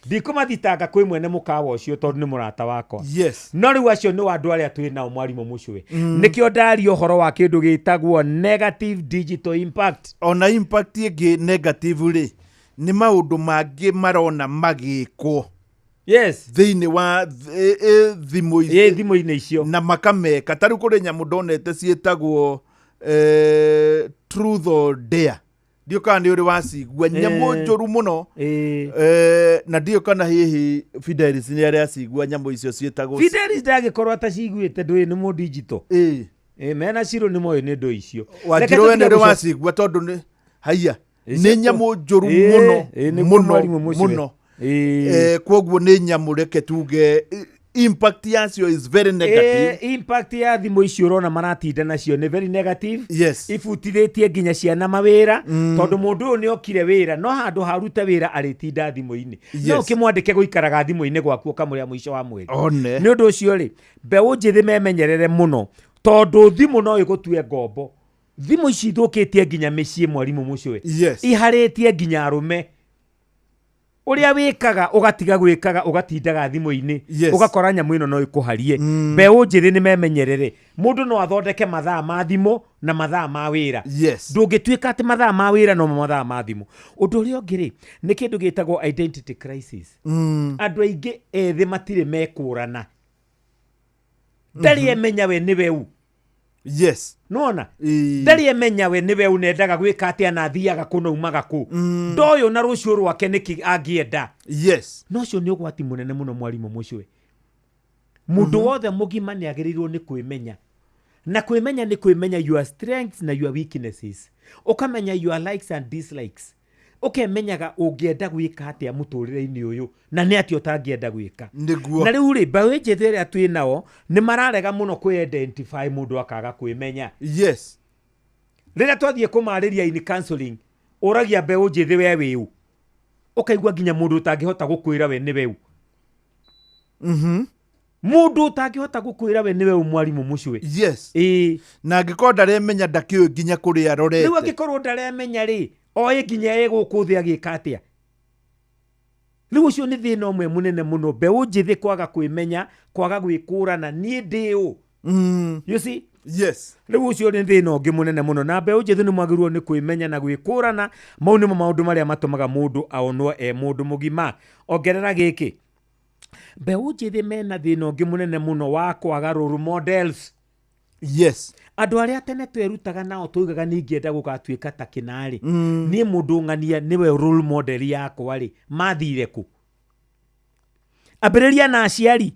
Ndikũmathitanga kwĩ mwene mũkawa ũcio tondũ nĩ mũrata wakwa. Yes. No rĩu acio nĩ andũ arĩa twĩ nao mwarimũ Mũcwe. Nĩkĩo ndaria ũhoro wa kĩndũ gĩtagwo negative digital impact. Ona impact ĩngĩ negative rĩ, nĩ maũndũ mangĩ marona magĩkwo. Yes. Thĩinĩ wa thimũ ici. Thimũ-inĩ icio. Na makameka. Ta rĩu kũrĩ nyamũ ndonete ciĩtagwo, Truth or Dare. Ndiũĩ kana nĩ ũrĩ wacigua. Nyamũ njũru mũno. Na ndiũĩ kana hihi Fidelis nĩ arĩ acigua nyamũ icio ciĩtagwo Fidelis ndangĩkorwo ataciguĩte, ndũĩ nĩ mũ digital. Mena Shiro nĩ moĩ nĩ ndũ icio. Wanjirũ Reke we nĩ ũrĩ tũtige gũcoka- wacigua tondũ nĩ haiya. Ĩ, Nĩ cia- nyamũ njũru mũno, nĩguo mũno, mwarimũ mũcio. mũno. Kwoguo nĩ nyamũ reke tuge, impact yacio is very negative. Impact ya thimũ icio ũrona maratinda nacio nĩ very negative. Yes. Ibutithĩtie nginya ciana mawĩra, tondũ mũndũ ũyũ nĩ okire wĩra, no handũ harute wĩra arĩtinda thimũ-inĩ. No ũkĩmwandĩke gũikaraga thimũ-inĩ gwaku ũkamũrĩa mũico wa mweri. One. Nĩ ũndũ ũcio rĩ, mbeũ njĩthĩ memenyerere mũno, tondũ thimũ no ĩgũtue ngombo. Thimũ ici ithũkĩtie nginya mĩciĩ mwarimũ Mũcwe. Yes. Iharĩtie nginya arũme. Ũrĩa wĩkaga ũgatiga gwĩkaga ũgatindaga thimũ-inĩ. Yes. Ũgakora nyamũ ĩno no ĩkũharie. Mbeũ njĩthĩ nĩ memenyerere. Mũndũ no athondeke mathaa ma thimũ na mathaa ma wĩra. Yes. Ndũngĩtuĩka atĩ mathaa ma wĩra no mathaa ma thimũ. Ũndũ ũrĩa ũngĩ rĩ, nĩ kĩndũ gĩtagwo identity crisis. Andũ aingĩ ethĩ matirĩ mekũrana. Ndarĩ emenya we nĩwe ũ. Yes. Nona? Ndarĩ emenya we nĩwe ũ, nendaga gwĩka atĩa na athiaga kũ na umaga kũ. Ndoyũ na rũciũ rwake nĩkĩ angĩenda. Yes. No ũcio nĩ ũgwati mũnene mũno mwarimũ Mũcwe. Mũndũ wothe mũgima nĩ agĩrĩirwo nĩ kwĩmenya. Na kwĩmenya nĩ kwĩmenya your strengths na your weaknesses. Ũkamenya your likes and dislikes. Ũkemenyaga ũngĩenda gwĩka atĩa mũtũrĩre-inĩ ũyũ na nĩ atĩa ũtangĩenda gwĩka. Nĩguo. Na rĩu rĩ, mbeũ njĩthĩ ĩrĩa twĩ nao nĩ mararega mũno kwĩ-identify, mũndũ akaga kwĩmenya. Rĩrĩa twathiĩ kũmarĩria in counseling, ũragia mbeũ njĩthĩ, we wĩũ? Ũkaigua nginya mũndũ ũtangĩhota gũkwĩra we nĩwe ũ. Mũndũ ũtangĩhota gũkwĩra we nĩwe ũ, mwarimũ mũcwe. Ĩĩ. Na angĩkorwo ndaremenya, ndakĩũĩ nginya kũrĩa Rĩu arorete. Angĩkorwo ndaremenya rĩ, oĩ nginya ĩ gũkũ thĩ agĩka atĩa? Rĩu ũcio nĩ thĩna ũmwe mũnene mũno, mbeũ njĩthĩ kwaga kwĩmenya, kwaga gwĩkũrana, niĩ ndĩ ũ? You see? Rĩu ũcio nĩ thĩna ũngĩ mũnene mũno, na mbeũ njĩthĩ nĩ mwagĩrĩirwo nĩ kwĩmenya na gwĩkũrana. Mau nĩmo maũndũ marĩa matũmaga mũndũ aonwo e mũndũ mũgima. Ongerera gĩkĩ, mbeũ njĩthĩ mena thĩna ũngĩ mũnene mũno wa kwaga role models. Andũ arĩa tene twerutaga nao, tuigaga nĩ ingĩenda gũgatuĩka ta kĩnarĩ, niĩ mũndũ ng'ania nĩwe role model yakwa rĩ, mathire kũ? Ambĩrĩria na aciari,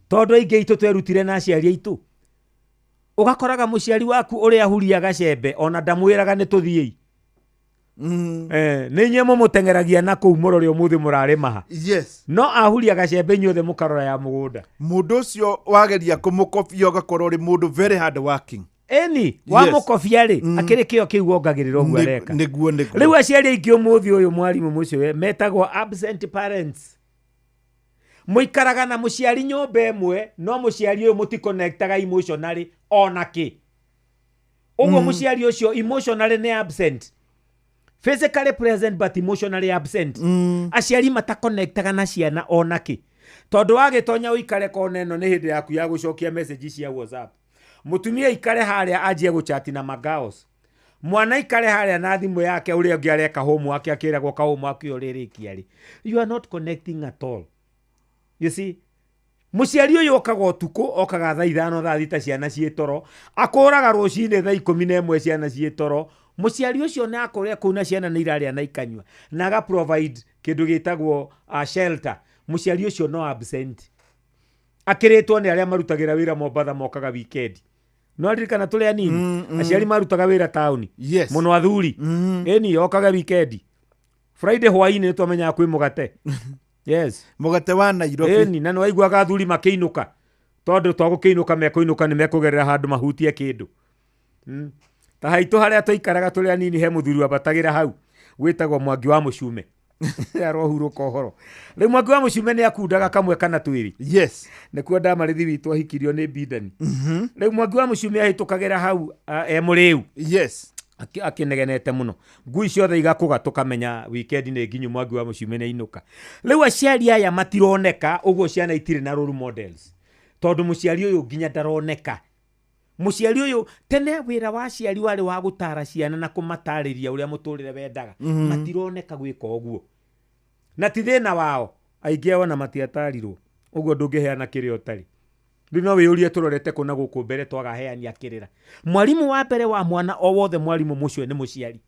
tondũ aingĩ aitũ twerutire na aciari aitũ. Ũgakoraga mũciari waku ũrĩa ahuria gacembe ona ndamwĩraga nĩ tũthiĩi. Nĩ inyuĩ mũmũteng'eragia na kũu mũrore ũmũthĩ mũrarĩma ha. No ahuria gacembe, inyuothe mũkarora ya mũgũnda. Mũndũ ũcio wageria kũmũkobia, ũgakorwo ũrĩ mũndũ very hard working. Ĩni, wamũkobia rĩ, akĩrĩ kĩo kĩu wongagĩrĩra ũguo areka. Nĩguo, nĩguo. Rĩu aciari aingĩ ũmũthĩ ũyũ, mwarimũ mũcio, metagwo absent parents. Mũikaraga na mũciari nyũmba ĩmwe, no mũciari ũyũ mũticonnectaga emotionally ona kĩ. Ũguo mũciari ũcio emotionally nĩ absent, physically present but emotionally absent. Aciari mataconnectaga na ciana ona kĩ, tondũ wagĩtonya ũikare kona ĩno, nĩ hĩndĩ yaku ya gũcokia message cia WhatsApp. Mũtumia ikare harĩa anjie gũchati na magaos, mwana ikare harĩa na thimũ yake, ũrĩa ũngĩ areka homework, akĩragwo ka homework ĩyo rĩrĩkia rĩ. You are not connecting at all, you see? Mũciari ũyũ okaga ũtukũ, okaga thaa 5, thaa 6 ciana ciĩ toro, akũraga rũcinĩ thaa 11 ciana ciĩ toro. Mũciari ũcio nĩ akũrĩa kũu na ciana nĩ irarĩa na ikanyua na aga provide kĩndũ gĩtagwo shelter. Mũciari ũcio no absent, akĩrĩtwo nĩ arĩa marutagĩra wĩra Mombatha, mokaga weekend. No ririkana tũrĩ anini, aciari marutaga wĩra taũni mũno, athuri. Ĩni, okaga weekend, Friday hwainĩ nĩ twamenyaga kwĩ mũgate. Yes. Mũgate wa Nairobi. Ĩni, na nĩ waiguaga athuri makĩinũka, tondũ twagũkĩinũka, mekũinũka nĩ mekũgerera handũ mahutie kĩndũ. Ta haitũ harĩa twaikaraga tũrĩ anini, he mũthuri wambatagĩra hau wĩtagwo Mwangi wa Mũcume, arohurũka ũhoro. Rĩu Mwangi wa Mũcume nĩ akundaga kamwe kana twĩrĩ. Nĩkuo ndamarĩthi witũ ahikirio nĩ Bindani. Rĩu Mwangi wa Mũcume ahĩtũkagĩra hau e mũrĩu, akĩnegenete mũno, ngui ciothe igakũga, tũkamenya weekend nĩ nginyu, Mwangi wa Mũcume nĩ ainũka. Rĩu aciari aya matironeka ũguo, ciana itirĩ na role models, tondũ mũciari ũyũ nginya ndaroneka. Mũciari ũyũ, tene wĩra wa aciari warĩ wa gũtara ciana na kũmatarĩria ũrĩa mũtũrĩre wendaga. Matironeka gwĩka ũguo, na ti thĩna wao, aingĩ ao ona matiatarirwo ũguo. Ndũngĩheana kĩrĩa ũtarĩ. Rĩu no wĩyũrie tũrorete kũ na gũkũ mbere twagaheania kĩrĩra? Mwarimũ wa mbere wa mwana o wothe, mwarimũ mũcio, nĩ mũciari.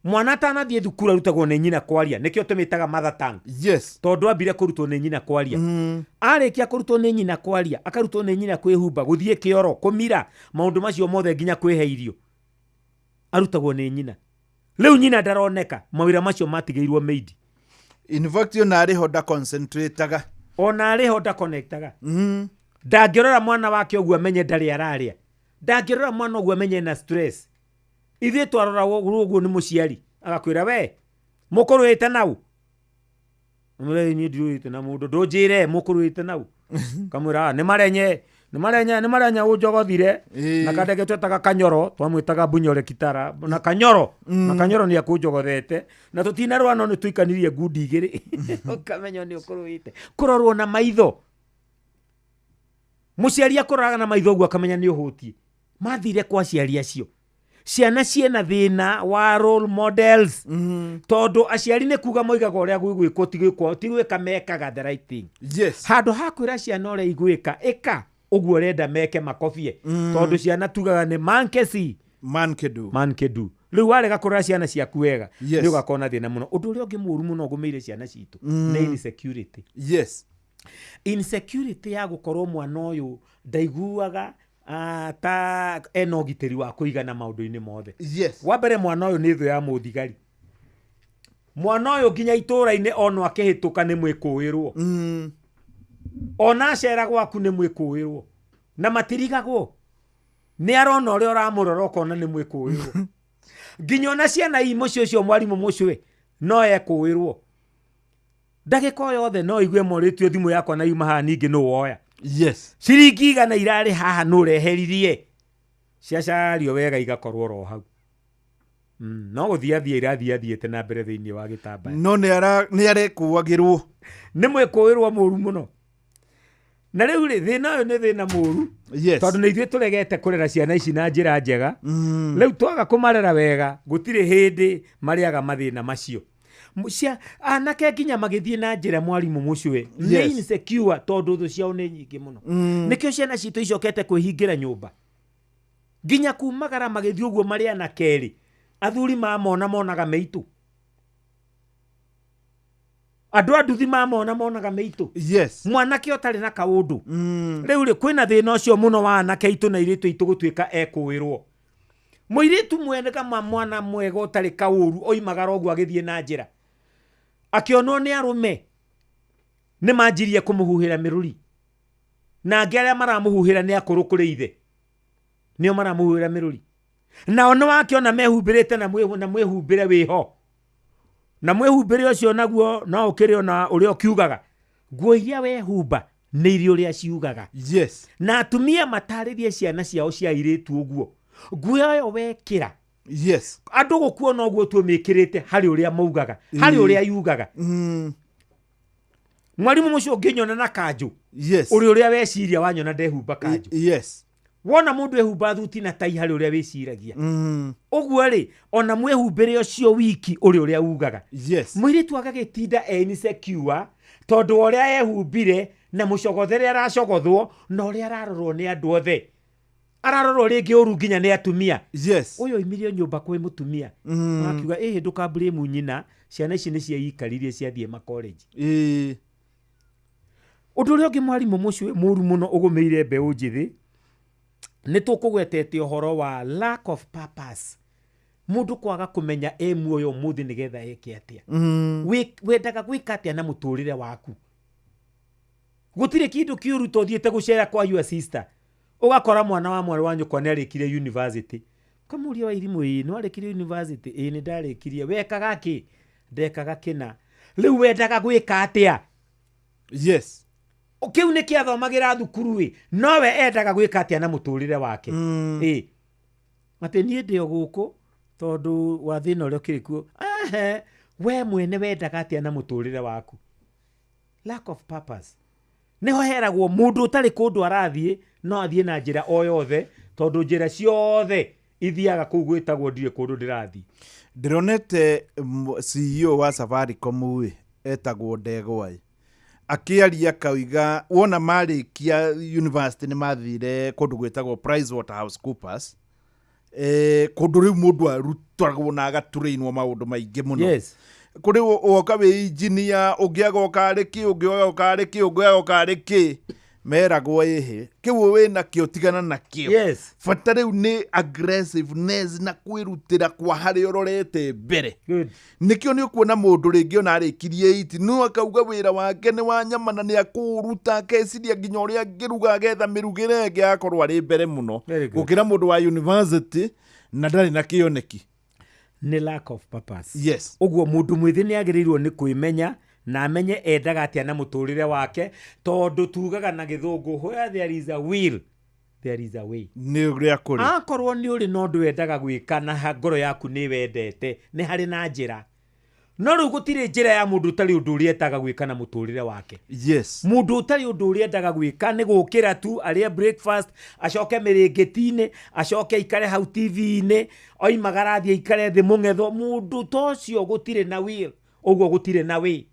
Mwana atanathiĩ thukuru arutagwo nĩ nyina kwaria, nĩkĩo tũmĩtaga mother tongue. Tondũ ambire kũrutwo nĩ nyina kwaria. Arĩkia kũrutwo nĩ nyina kwaria, akarutwo nĩ nyina kwĩhumba, gũthiĩ kĩoro, kũmira, maũndũ macio mothe, nginya kwĩhe irio arutagwo nĩ nyina. Rĩu nyina ndaroneka, mawĩra macio matigĩirwo maid. In fact, ona arĩ ho ndaconcentrataga. Ona arĩ ho ndaconnectaga. Ndangĩrora mwana wake ũguo amenye ndarĩ ararĩa, ndangĩrora mwana ũguo amenye na stress. Ithuĩ twarora ũguo nĩ mũciari agakwĩra, we mũkũrũĩte nau. Mwĩre, niĩ ndirũĩte na mũndũ, ndũnjĩre mũkũrũĩte nau. Kamwĩra, "Ah, nĩ marenye, nĩ marenye, nĩ marenye ũnjogothire." Na kandege twetaga Kanyoro, twamwĩtaga Bunyore Kitara na Kanyoro, na Kanyoro nĩ akũnjogothete na tũtinarũa, no nĩ tũikanirie ngundi igĩrĩ, ũkamenya nĩ ũkũrũĩte. Kũrorwo na maitho, mũciari akũroraga na maitho ũguo akamenya nĩ ũhũtiĩ. Mathire kwa aciari acio? Ciana ciĩna thĩna wa role models, tondũ aciari nĩ kuga moigaga ũrĩa gwĩgwĩkwo, ti gwĩkwo, ti gwĩka mekaga the right thing. Handũ ha kwĩra ciana ũrĩa igwĩka, ĩka ũguo ũrenda meke, makobie, tondũ ciana tugaga nĩ monkey see, man can do. Man can do. Rĩu warega kũrora ciana ciaku wega, nĩ ũgakorwo na thĩna mũno. Ũndũ ũrĩa ũngĩ mũũru mũno ũgũmĩire ciana citũ nĩ insecurity. Insecurity ya gũkorwo mwana ũyũ ndaiguaga ta ena ũgitĩri wa kũigana maũndũ-inĩ mothe. Wa mbere, mwana ũyũ nĩ thũ ya mũthigari. Mwana ũyũ nginya itũũra-inĩ ono akĩhĩtũka nĩ mwĩkũĩrwo. Ona acera gwaku nĩ mwĩkũĩrwo. Na matirigagwo. Nĩ arona ũrĩa ũramũrora ũkona nĩ mwĩkũĩrwo. Nginya ona ciana ii mũciĩ ũcio mwarimũ mũcwe no ekũĩrwo. Ndagĩka o yothe no igue morĩtio thimũ yakwa na yuma haha ningĩ nũ woya. Yes. Ciringi igana irarĩ haha nũ ũreheririe. Ciacario wega igakorwo oro hau. No gũthiathia irathiathiĩte na mbere thĩinĩ wa gĩtambaya. No nĩ arekũagĩrwo. Nĩ mwĩkũĩrwo mũru mũno. Na rĩu rĩ, thĩna ũyũ nĩ thĩna mũru. Yes. Tondũ nĩ ithuĩ tũregete kũrera ciana ici na njĩra njega. Rĩu twaga kũmarera wega, gũtirĩ hĩndĩ marĩaga mathĩna macio. Anake nginya magĩthiĩ na njĩra mwarimũ mũcwe. Nĩ insecure tondũ thũ ciao nĩ nyingĩ mũno. Nĩkĩo ciana citũ icokete kwĩhingĩra nyũmba. Nginya kumagara magĩthiĩ ũguo marĩ anake rĩ, athuri mamona monaga mĩitũ. Andũ a nduthi mamona monaga mĩitũ. Yes. Mwanake ũtarĩ na kaũndũ. Rĩu rĩ, kwĩna thĩna ũcio mũno wa anake aitũ na airĩtu aitũ gũtuĩka ekũĩrwo. Mũirĩtu mwene kama mwana mwega ũtarĩ kaũru oimagara ũguo agĩthiĩ na njĩra. Akĩonwo nĩ arũme nĩ manjirie kũmũhuhĩra mĩrũri. Na angĩ arĩa maramũhuhĩra nĩ akũrũ kũrĩ ithe. Nĩo maramũhuhĩra mĩrũri. Nao nĩ wakĩona mehumbĩrĩte na mwĩhumbĩre wĩho. Na mwĩhumbĩre ũcio naguo no ũkĩrĩ ona ũrĩa ũkiugaga. Nguo iria wehumba nĩ iria ũrĩa ciugaga. Yes. Na atumia matarĩrie ciana ciao cia airĩtu ũguo. Nguo ĩyo wekĩra. Yes. Andũ gũkuona ũguo tu ũmĩkĩrĩte harĩ ũrĩa maugaga, harĩ ũrĩa yugaga. Mwarimũ mũcio ũngĩnyona na kanjũ. Yes. Ũrĩ ũrĩa weciria wanyona ndehumba kanjũ. Yes. Wona mũndũ ehumba thuti na tai harĩ ũrĩa wĩciragia. Ũguo rĩ, ona mwĩhumbĩre ũcio wiki ũrĩ ũrĩa ugaga. Yes. Mũirĩtu agagĩtinda e insecure tondũ wa ũrĩa ehumbire na mũcogothere aracogothwo na ũrĩa ararorwo nĩ andũ othe. Ararorwo rĩngĩ ũru nginya nĩ atumia. Yes. Ũyũ oimirio nyũmba kwĩ mũtumia. Akiuga, ĩhĩ ndũkamblame nyina, ciana ici nĩ cieikarire ciathiĩ makolenji. Ũndũ ũrĩa ũngĩ mwarimũ mũcio mũru mũno ũgũmĩire mbeũ njĩthĩ, nĩ tũkũgwetete ũhoro wa lack of purpose. Mũndũ kwaga kũmenya e muoyo ũmũthĩ nĩgetha eke atĩa. Wendaga gwĩka atĩa na mũtũrĩre waku. Gũtirĩ kĩndũ kĩũru to ũthiĩte gũcera kwa your sister. Ũgakora mwana wa mwarĩ wa nyũkwa nĩ arĩkirie university. Ũkamũria wa irimũ, ĩĩ, nĩ warĩkirie university? Ĩĩ, nĩ ndarĩkirie. Wekaga kĩ? Ndekaga kĩna. Rĩu wendaga gwĩka atĩa? Yes. Kĩu nĩ kĩathomagĩra thukuru ĩ, nowe endaga gwĩka atĩa na mũtũrĩre wake? Ĩ. Atĩ niĩ ndĩ o gũkũ tondũ wa thĩna ũrĩa ũkĩrĩ kuo. Ehe, we mwene wendaga atĩa na mũtũrĩre waku? Lack of purpose. Nĩho heragwo mũndũ ũtarĩ kũndũ arathiĩ no athiĩ na njĩra o yothe tondũ njĩra ciothe ithiaga kũu gwĩtagwo ndirĩ kũndũ ndĩrathiĩ. Ndĩronete CEO wa Safaricom ĩ, etagwo Ndegwa ĩ. Akĩaria akauga wona marĩkia university nĩ mathire kũndũ gwĩtagwo PricewaterhouseCoopers. Kũndũ rĩu mũndũ arutagwo na agatũrĩinwo maũndũ maingĩ mũno. Yes. Kũrĩ woka wĩ engineer, ũngĩ agoka arĩ kĩ, ũngĩ agoka arĩ kĩ, ũngĩ agoka arĩ kĩ. Meragwo ĩhĩ, kĩu wĩna kĩo tigana nakĩo. Yes. Bata rĩu nĩ aggressiveness na kwĩrutĩra kwa harĩa ũrorete mbere. Good. Nĩkĩo nĩ ũkuona mũndũ rĩngĩ ona arĩkirie 8, no akauga wĩra wake nĩ wa nyama na nĩ akũũruta, akeciria nginya ũrĩa angĩruga agetha mĩrugĩre ĩngĩ agakorwo arĩ mbere mũno. Very good. Gũkĩra mũndũ wa university na ndarĩ na kĩoneki. Nĩ lack of purpose. Yes. Ũguo mũndũ mwĩthĩ nĩ agĩrĩirwo nĩ kwĩmenya na amenye endaga atĩa na mũtũrĩre wake, tondũ tugaga na gĩthũngũ where there is a will there is a way. Nĩ ũrĩa kũrĩ. Akorwo nĩ ũrĩ na ũndũ wendaga gwĩka na ngoro yaku nĩ wendete, nĩ harĩ na njĩra. No rĩu gũtirĩ njĩra ya mũndũ ũtarĩ ũndũ ũrĩa endaga gwĩka na mũtũrĩre wake. Yes. Mũndũ ũtarĩ ũndũ ũrĩa endaga gwĩka nĩ gũkĩra tu arĩe breakfast, acoke mĩrĩngĩti-inĩ, acoke aikare hau T V-inĩ, oimagara athiĩ aikare thĩ mũng'etho. Mũndũ ta ũcio gũtirĩ na will, ũguo gũtirĩ na way.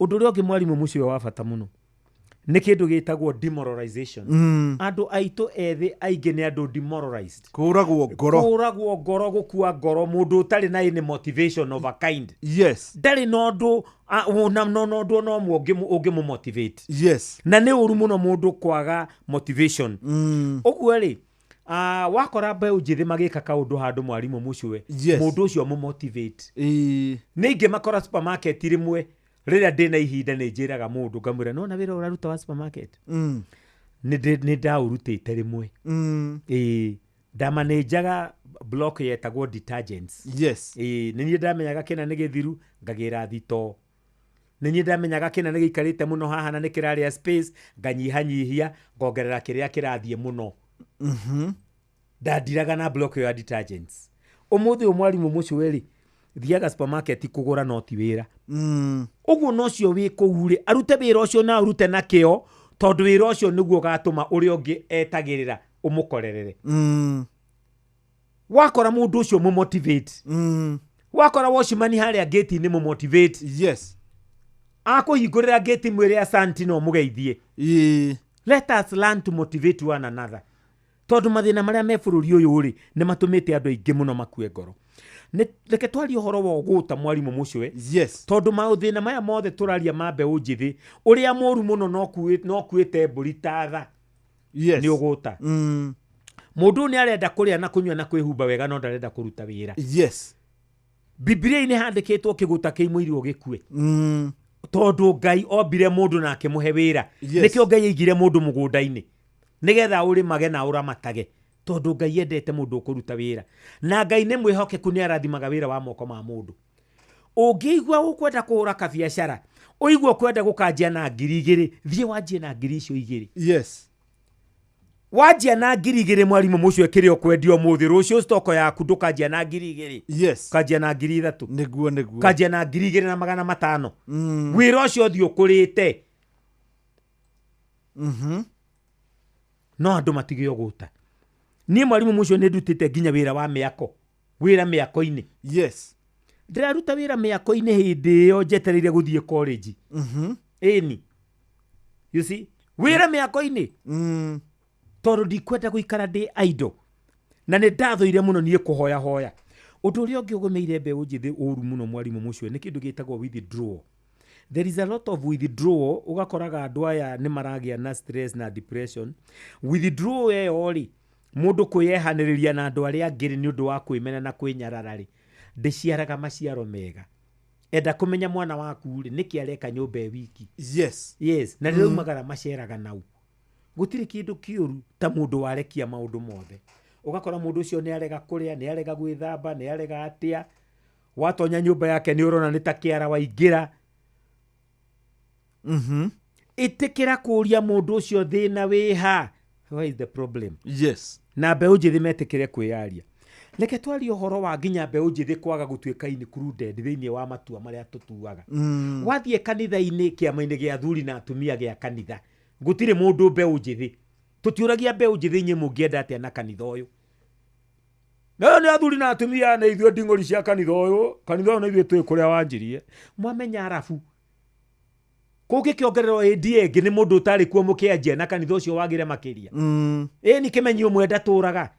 Ũndũ ũrĩa ũngĩ mwarimũ mũcio wa bata mũno nĩ kĩndũ gĩtagwo demoralization. Andũ aitũ ethĩ aingĩ nĩ andũ demoralized. Kũragwo ngoro. Kũragwo ngoro, gũkua ngoro, mũndũ ũtarĩ na any motivation of a kind. Yes. Ndarĩ na ũndũ, a, na, na, na ũndũ ona ũmwe ũngĩmũ-motivate. Yes. Na nĩ ũru mũno mũndũ kwaga motivation. Ũguo rĩ, Wakora mbeũ njĩthĩ magĩka kaũndũ handũ mwarimũ mũcũwe, Yes. mũndũ ũcio mũmotivate. Ĩĩ. Nĩ ingĩmakora supermarket rĩmwe rĩrĩa ndĩna ihinda nĩ njĩraga mũndũ ngamwĩra nona wĩra ũraruta wa supermarket, nĩ ndaũrutĩte rĩmwe. Ĩĩ, ndamanĩnjaga block yetagwo detergents. Yes. Ĩĩ, nĩ niĩ ndamenyaga kĩna nĩ gĩthiru ngagĩra thito, nĩ niĩ ndamenyaga kĩna nĩ gĩikarĩte mũno haha na nĩ kĩrarĩa space nganyihanyihia ngongerera kĩrĩa kĩrathiĩ mũno. Ndandiraga na block ĩyo ya detergents. Ũmũthĩ ũyũ mwarimũ mũcũwe rĩ, thiaga supermarket kũgũra no ti wĩra. Ũguo no cio wĩ kũu rĩ, arute wĩra ũcio na arute na kĩo, tondũ wĩra ũcio nĩguo ũgatũma ũrĩa ũngĩ etagĩrĩra ũmũkorerere. Wakora mũndũ ũcio mũmotivate. Wakora watchman harĩa gate-inĩ mũmotivate. Yes. Akũhingũrĩra gate mwĩre asanti no mũgeithie. Ĩĩ. Let us learn to motivate one another. Tondũ mathĩna marĩa me bũrũri ũyũ rĩ, nĩ matũmĩte andũ aingĩ mũno makue ngoro. Reke twarie ũhoro wa ũgũta mwarimũ mũcũwe. Yes. Tondũ maũthĩna maya mothe tũraria ma mbeũ njĩthĩ, ũrĩa mũru mũno no kuĩte mbũri ta tha. Yes. Nĩ ũgũta. Mũndũ ũyũ nĩ arenda kũrĩa na kũnyua na kwĩhumba wega no ndarenda kũruta wĩra. Yes. Bibilia-inĩ handĩkĩtwo kĩgũta kĩimũirwo gĩkue. Tondũ Ngai ombire mũndũ na akĩmũhe wĩra. Yes. Nĩkĩo Ngai aigire mũndũ mũgũnda-inĩ nĩgetha ũrĩmage na ũramatage, tondũ Ngai endete mũndũ ũkũruta wĩra. Na Ngai nĩ mwĩhokeku, nĩ arathimaga wĩra wa moko ma mũndũ. Ũngĩigua ũkwenda kũhũra kabiacara, ũigua ũkwenda gũkanjia na 2,000, thiĩ wanjie na 2,000. Yes. Wanjia na 2,000 mwarimũ mũcio kĩrĩa ũkwendia ũmũthĩ, rũciũ stoko yaku ndũkanjia na 2,000. Yes. Ũkanjia na 3,000. Nĩguo, nĩguo. Ũkanjia na 2,500. Wĩra ũcio ũthiĩ ũkũrĩte. No andũ matige ũgũta. Niĩ mwarimũ mũcio nĩ ndutĩte nginya wĩra wa mĩako. Wĩra mĩako-inĩ. Yes. Ndĩraruta wĩra mĩako-inĩ hĩndĩ ĩyo njetereire gũthiĩ college. Ĩni. You see? Wĩra mĩako-inĩ. Tondũ ndikwenda gũikara ndĩ idle. Na nĩ ndathũire mũno niĩ kũhoya hoya. Ũndũ ũrĩa ũngĩ ũgũmĩire mbeũ njĩthĩ ũru mũno mwarimũ mũcio nĩ kĩndũ gĩtagwo withdrawal. There is a lot of withdrawal, ũgakoraga andũ aya nĩ maragĩa na stress na depression. Withdrawal ĩyo rĩ, mũndũ kwĩyehanĩrĩria na andũ arĩa angĩ rĩ, nĩ ũndũ wa kwĩmena na kwĩnyarara rĩ, ndĩciaraga maciaro mega. Enda kũmenya mwana waku rĩ, nĩkĩ areka nyũmba ĩ wiki. Yes. Yes, na rĩrĩa umagara maceraga nau. Gũtirĩ kĩndũ kĩũru ta mũndũ warekia maũndũ mothe. Ũgakora mũndũ ũcio nĩ arega kũrĩa, nĩ arega gwĩthamba, nĩ arega atĩa. Watonya nyũmba yake nĩ ũrona nĩ ta kĩara waingĩra. Ĩtĩkĩra kũũria mũndũ ũcio thĩna wĩha. Where is the problem? Yes. Na mbeũ njĩthĩ metĩkĩre kwĩyaria. Reke twarie ũhoro wa nginya mbeũ njĩthĩ kwaga gũtuĩka included thĩinĩ wa matua marĩa tũtuaga. Wathiĩ kanitha-inĩ, kĩama-inĩ gĩa athuri na atumia gĩa kanitha, gũtirĩ mũndũ mbeũ njĩthĩ. Tũtiũragia mbeũ njĩthĩ inyuĩ mũngĩenda atĩa na kanitha ũyũ. Nayo nĩ athuri na atumia na ithuĩ nding'ũri cia kanitha ũyũ, kanitha ũyũ na ithuĩ twĩ kũrĩa wanjirie. Mwamenya arabu. Kũngĩkĩongererwo ADA ĩngĩ nĩ mũndũ ũtarĩ kuo mũkĩanjia na kanitha ũcio wagĩre makĩria. Ĩĩ nĩ kĩmenyi ũmwe ndatũraga.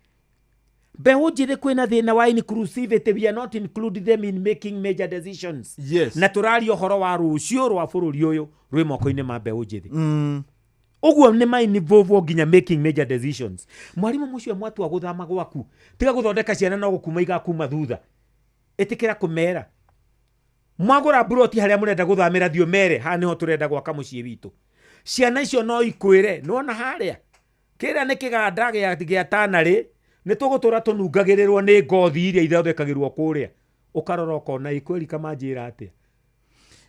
Mbeũ njĩthĩ kwĩna thĩna wa inclusivity, we are not including them in making major decisions. Yes. Na tũraria ũhoro wa rũciũ rwa bũrũri ũyũ rwĩ moko-inĩ ma mbeũ njĩthĩ. Ũguo nĩ ma involve nginya making major decisions. Mwarimũ mũcio mwatua gũthama gwaku, tiga gũthondeka ciana no gũkuma igakuma thutha. Ĩtĩkĩra kũmera. Mwagũra mburoti harĩa mũrenda gũthamĩra, thiĩ ũmere haha nĩho tũrenda gwaka mũciĩ witũ. Ciana icio no ikwĩre, nĩwona harĩa kĩrĩa nĩ kĩganda gĩa tanarĩ, nĩ tũgũtũra tũnungagĩrĩrwo nĩ ngothi iria ithondekagĩrwo kũrĩa. Ũkarora ũkona ikwĩri kamanjĩra atĩa.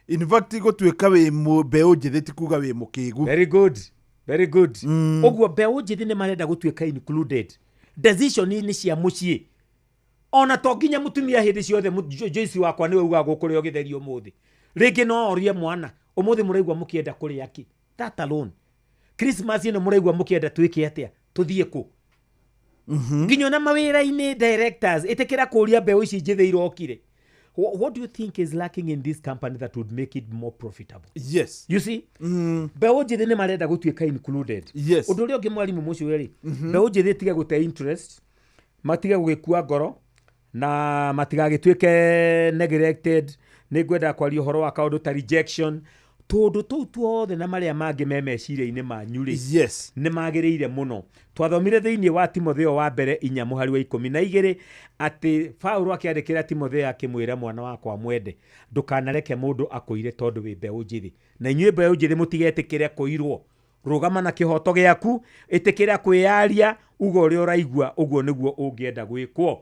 In fact, gũtuĩka wĩ mbeũ njĩthĩ ti kuga wĩ mũkĩgu. Very good. Very good. Ũguo mbeũ njĩthĩ nĩ marenda gũtuĩka included decision-inĩ cia mũciĩ. Ona to nginya mũtumia hĩndĩ ciothe, Joyce wakwa nĩwe ugaga gũkũrĩa gĩtheri ũmũthĩ. Rĩngĩ no orie mwana, ũmũthĩ mũraigua mũkĩenda kũrĩa kĩ? That alone. Christmas ĩno mũraigua mũkĩenda twĩke atĩa? Tũthiĩ kũ? Nginya ona mawĩra-inĩ directors, ĩtĩkĩra kũũria mbeũ ici njĩthĩ irokire. What do you think is lacking in this company that would make it more profitable? Yes. You see? Mbeũ njĩthĩ nĩ marenda gũtuĩka included. Yes. Ũndũ ũrĩa ũngĩ mwarimũ mũcio rĩ, mbeũ njĩthĩ tige gũte interest, matige gũgĩkua ngoro, na matigagĩtuĩke neglected. Nĩ ngwenda kwaria ũhoro wa kaũndũ ta rejection, Tũndũ tũu tuothe na marĩa mangĩ me meciria-inĩ manyu rĩ, Yes. nĩ magĩrĩire mũno. Twathomire thĩinĩ wa Timotheo wa mbere 4 mũhari wa 12 atĩ Paulo akĩandĩkĩra Timotheo akĩmwĩra, mwana wakwa mwende, ndũkanareke mũndũ akũire tondũ wĩ mbeũ njĩthĩ. Na inyuĩ mbeũ njĩthĩ mũtigetĩkĩre kũirwo. Rũgama na kĩhoto gĩaku, ĩtĩkĩra kwĩyaria, uga ũrĩa ũraigua, ũguo nĩguo ũngĩenda gwĩkwo.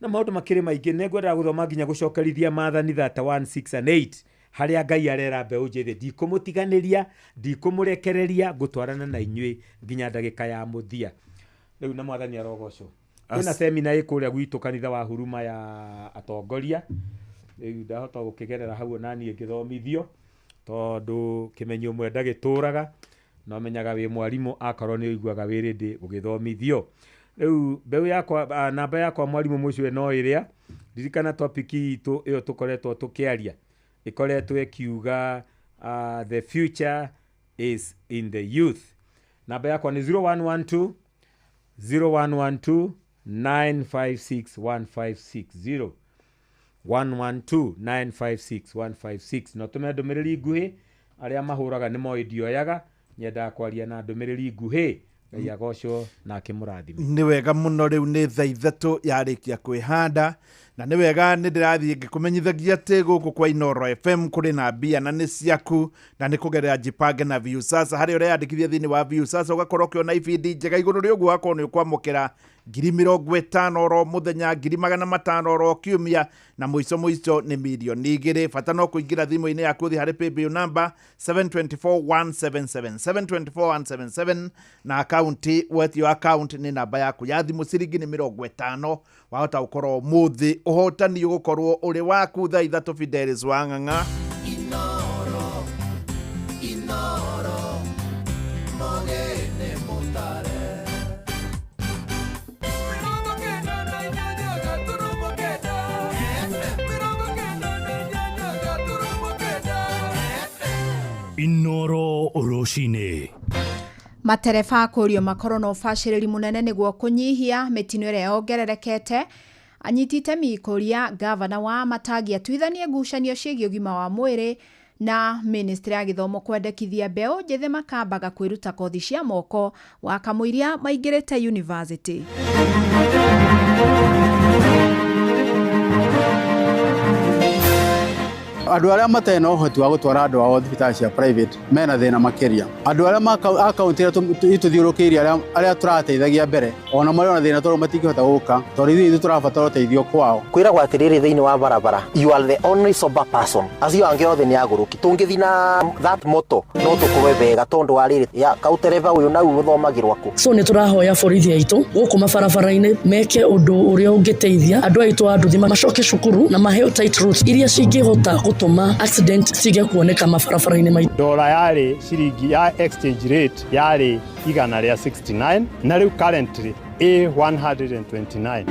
Na maũndũ makĩrĩ maingĩ, nĩ ngwendaga gũthoma nginya gũcokerithia Maathani 31, 6 and 8, harĩa Ngai arera mbeũ njĩthĩ, ndikũmũtiganĩria, ndikũmũrekereria, ngũtwarana na inyuĩ nginya ndagĩka ya mũthia. Rĩu na Mwathani arogocwo. Kwĩna semina ĩ kũrĩa gwitũ kanitha wa Huruma ya atongoria. Rĩu ndahota gũkĩgerera hau ona niĩ ngĩthomithio, tondũ kĩmenyo ũmwe ndagĩtũraga, no menyaga wĩ mwarimũ akorwo nĩ ũiguaga wĩ ready gũgĩthomithio. Rĩu mbeũ yakwa, namba yakwa mwarimũ mũcwe no ĩrĩa, ririkana topic itũ ĩyo tũkoretwo tũkĩaria, ĩkoretwo ĩkiuga the future is in the youth. Namba yakwa nĩ 0112 0112 956 1560, 112 956 156. No tũme ndũmĩrĩri nguhĩ, arĩa mahũraga nĩ moĩ ndioyaga, nyendaga kwaria na ndũmĩrĩri nguhĩ. Ngai agocwo na akĩmũrathime. Nĩ wega mũno. Rĩu nĩ thaa 3 yarĩkia kwĩhanda, na nĩ wega nĩ ndĩrathiĩ ngĩkũmenyithagia atĩ gũkũ kwa Inooro FM kũrĩ na mbia na nĩ ciaku, na nĩ kũgerera Jipange na Viusasa, harĩa ũreyandĩkithia thĩinĩ wa Viusasa ũgakorwo ũkĩona ibindi njega. Igũrũ rĩa ũguo ũgakorwo nĩ ũkwamũkĩra 50,000 oro mũthenya, 500,000 oro kiumia, na mũico mũico nĩ 2 mirioni. Bata no kũingĩra thimũ-inĩ yaku, ũthiĩ harĩ paybill number 724177, 724177, na akaunti wetio account nĩ namba yaku ya thimũ. Ciringi nĩ 50. Wahota gũkorwo ũmũthĩ ũhotani ũgũkorwo ũrĩ waku. Thaa 3, Fidelis wa Ng'ang'a. Inoro, Inoro, mogene mutare. 98.9, 98.9. Inoro rũcinĩ. Matereba kũrio makorwo na ũbacĩrĩri mũnene nĩguo kũnyihia mĩtino ĩrĩa yongererekete. Anyiti itemi kũria gavana wa Matangi atuithanie ngucanio ciĩgiĩ ũgima wa mwĩrĩ, na ministry ya gĩthomo kwendekithia mbeũ njĩthĩ makambaga kwĩruta kothi cia moko wa kamũiria maingĩrĩte university. Andũ arĩa matarĩ na ũhoti wa gũtwara andũ ao thibitarĩ cia private mena thĩna makĩria. Andũ arĩa a kaunti ĩrĩa itũthiũrũkĩirie, arĩa tũrateithagia mbere, ona marĩ na thĩna tondũ matingĩhota gũka, tondũ ithuĩ tũrabatara ũteithio kwao. Kwĩragwo atĩrĩrĩ, thĩinĩ wa barabara you are the only sober person, acio angĩ othe nĩ agũrũki. Tũngĩthi na that moto no tũkorwe wega, tondũ wa rĩrĩ ya kautereba ũyũ nau ũthomagĩrwo kũ? So nĩ tũrahoya borithi aitũ gũkũ mabarabara-inĩ meke ũndũ ũrĩa ũngĩteithia andũ aitũ a nduthi macoke cukuru na maheo tight rules iria cingĩhota gũtũma accident citige kuoneka mabarabara-inĩ maitũ. Dola yarĩ ciringi ya exchange rate yarĩ 169, na rĩu currently ĩ 129.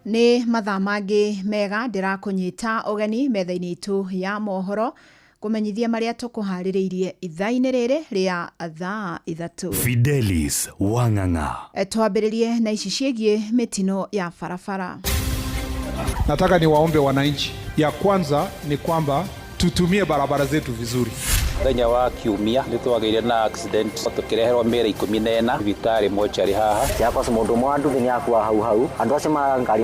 Nĩ mathaa mangĩ mega ndĩrakũnyita ũgeni metha-inĩ itũ ya mohoro, kũmenyithia marĩa tũkũharĩrĩirie ithaa-inĩ rĩrĩ rĩa thaa 3. Fidelis Wang'ang'a. Twambĩrĩrie na ici ciĩgiĩ mĩtino ya barabara. Nataka niwaombe wananchi, ya kwanza ni kwamba tutumie barabara zetu vizuri. Mũthenya wa kiumia nĩ twagĩire na accident, tũkĩreherwo mĩĩrĩ 14 thibitarĩ mocarĩ haha. Yakwa mũndũ ũmwe wa nduthi nĩ akua hau hau. Andũ acio ma ngari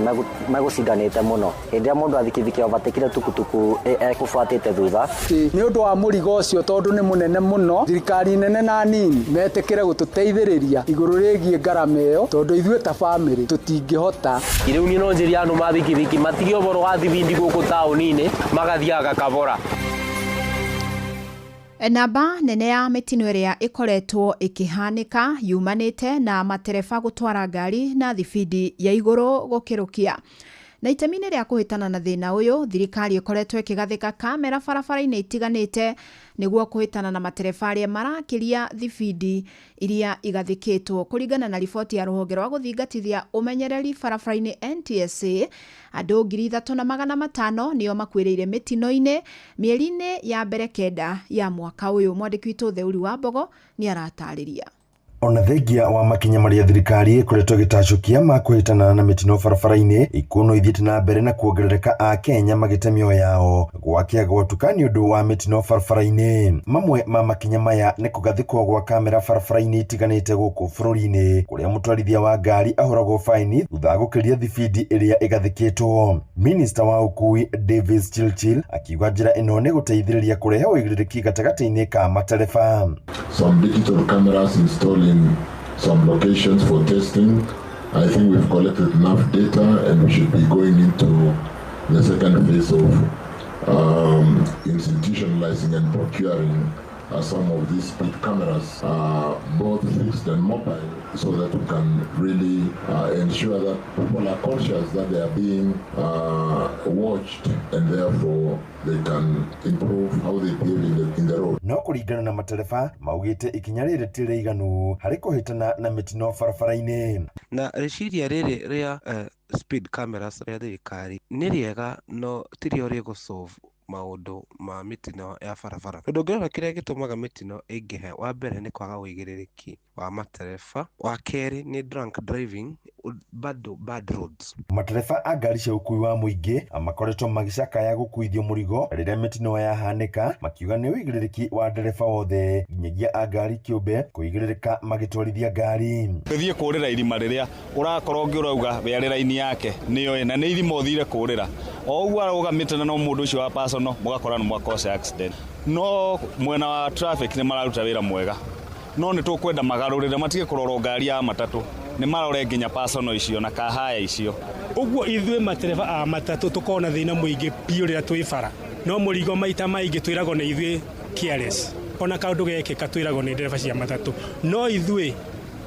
megũcindanĩte mũno, hĩndĩ ĩrĩa mũndũ athikithiki overtakire tukutuku ekũbuatĩte thutha. Nĩ ũndũ wa mũrigo ũcio, tondũ nĩ mũnene mũno, thirikari nene na nini metĩkĩre gũtũteithĩrĩria igũrũ rĩgiĩ ngarama ĩyo, tondũ ithuĩ ta bamĩrĩ tũtingĩhota. Rĩu niĩ no njĩre andũ ma bikibiki matige ũhoro wa thibindi gũkũ taũni-inĩ, magathiaga kabora. Namba nene ya mĩtino ĩrĩa ĩkoretwo ĩkĩhanĩka yumanĩte na matereba gũtwara ngari na thibindi ya igũrũ gũkĩrũkia. Na itemi-inĩ rĩa kũhĩtana na thĩna ũyũ, thirikari ĩkoretwo ĩkĩgathĩka kamera barabara-inĩ itiganĩte nĩguo kũhĩtana na matereba arĩa marakĩria thibindi iria igathĩkĩtwo. Kũringana na riboti ya rũhonge rwa gũthingatithia ũmenyereri barabara-inĩ NTSA, andũ 3,500 nĩo makuĩrĩire mĩtino-inĩ mĩeri-inĩ ya mbere 9 ya mwaka ũyũ. Mwandĩki witũ Theuri wa Mbogo nĩ aratarĩria. Ona thengia wa makinya marĩa thirikari ĩkoretwo ĩgĩtacũkia ma kũhĩtana na mĩtino barabara-inĩ, ikuũ no ithiĩte na mbere na kuongerereka Akenya magĩte mĩoyo yao gwakĩa gwatuka nĩ ũndũ wa mĩtino barabara-inĩ. Mamwe ma makinya maya nĩ kũgathĩkwo gwa kamera barabara-inĩ itiganĩte gũkũ bũrũri-inĩ, kũrĩa mũtwarithia wa ngari ahũragwo faini thutha wa gũkĩria thibindi ĩrĩa ĩgathĩkĩtwo. Minista wa ũkui Davis Chirchir akiuga njĩra ĩno nĩ gũteithĩrĩria kũrehe ũigĩrĩrĩki gatagatĩ-inĩ ka matereba. Some digital cameras installed in some locations for testing. I think we've collected enough data and we should be going into the second phase of institutionalizing and procuring some of these speed cameras, both fixed and mobile, so that we can really ensure that people are conscious that they are being watched and therefore they can improve how they behave in the road. No kũringana na matereba maugĩte ikinya rĩrĩ ti rĩiganu harĩ kũhĩtana na mĩtino barabara-inĩ. Na rĩciria rĩrĩ rĩa speed cameras rĩa thirikari nĩ rĩega, no tirio rĩgũ solve maũndũ ma mĩtino ya barabara, tondũ ũngĩrora kĩrĩa gĩtũmaga mĩtino ĩingĩhe, wa mbere nĩ kwaga ũigĩrĩrĩki wa matereba, wa kerĩ nĩ drunk driving, bado bad roads. Matereba a ngari cia ũkui wa mũingĩ makoretwo magĩcakaya gũkuithio mũrigo rĩrĩa mĩtino yahanĩka, makiuga nĩ ũigĩrĩrĩki wa ndereba wothe nginyagia a ngari kĩũmbe kũigĩrĩrĩka magĩtwarithia ngari. Gũthiĩ kũrĩra irima rĩrĩa ũrakorwo ũngĩ ũrauga we arĩ raini yake nĩyo na nĩ irima ũthire kũrĩra, o ũguo arũgamĩte na no mũndũ ũcio wa personal mũgakora nĩ mwakose accident. No mwena wa traffic nĩ mararuta wĩra mwega, no nĩ tũkwenda magarũrĩre, matige kũrorwo ngari ya matatũ, nĩ marore nginya personal icio na kahaya icio. Ũguo ithuĩ matereba a matatũ tũkoragwo na thĩna mũingĩ biũ rĩrĩa twĩ bara, no mũrigo maita maingĩ twĩragwo nĩ ithuĩ careless, ona kaũndũ gekĩka twĩragwo nĩ ndereba cia matatũ, no ithuĩ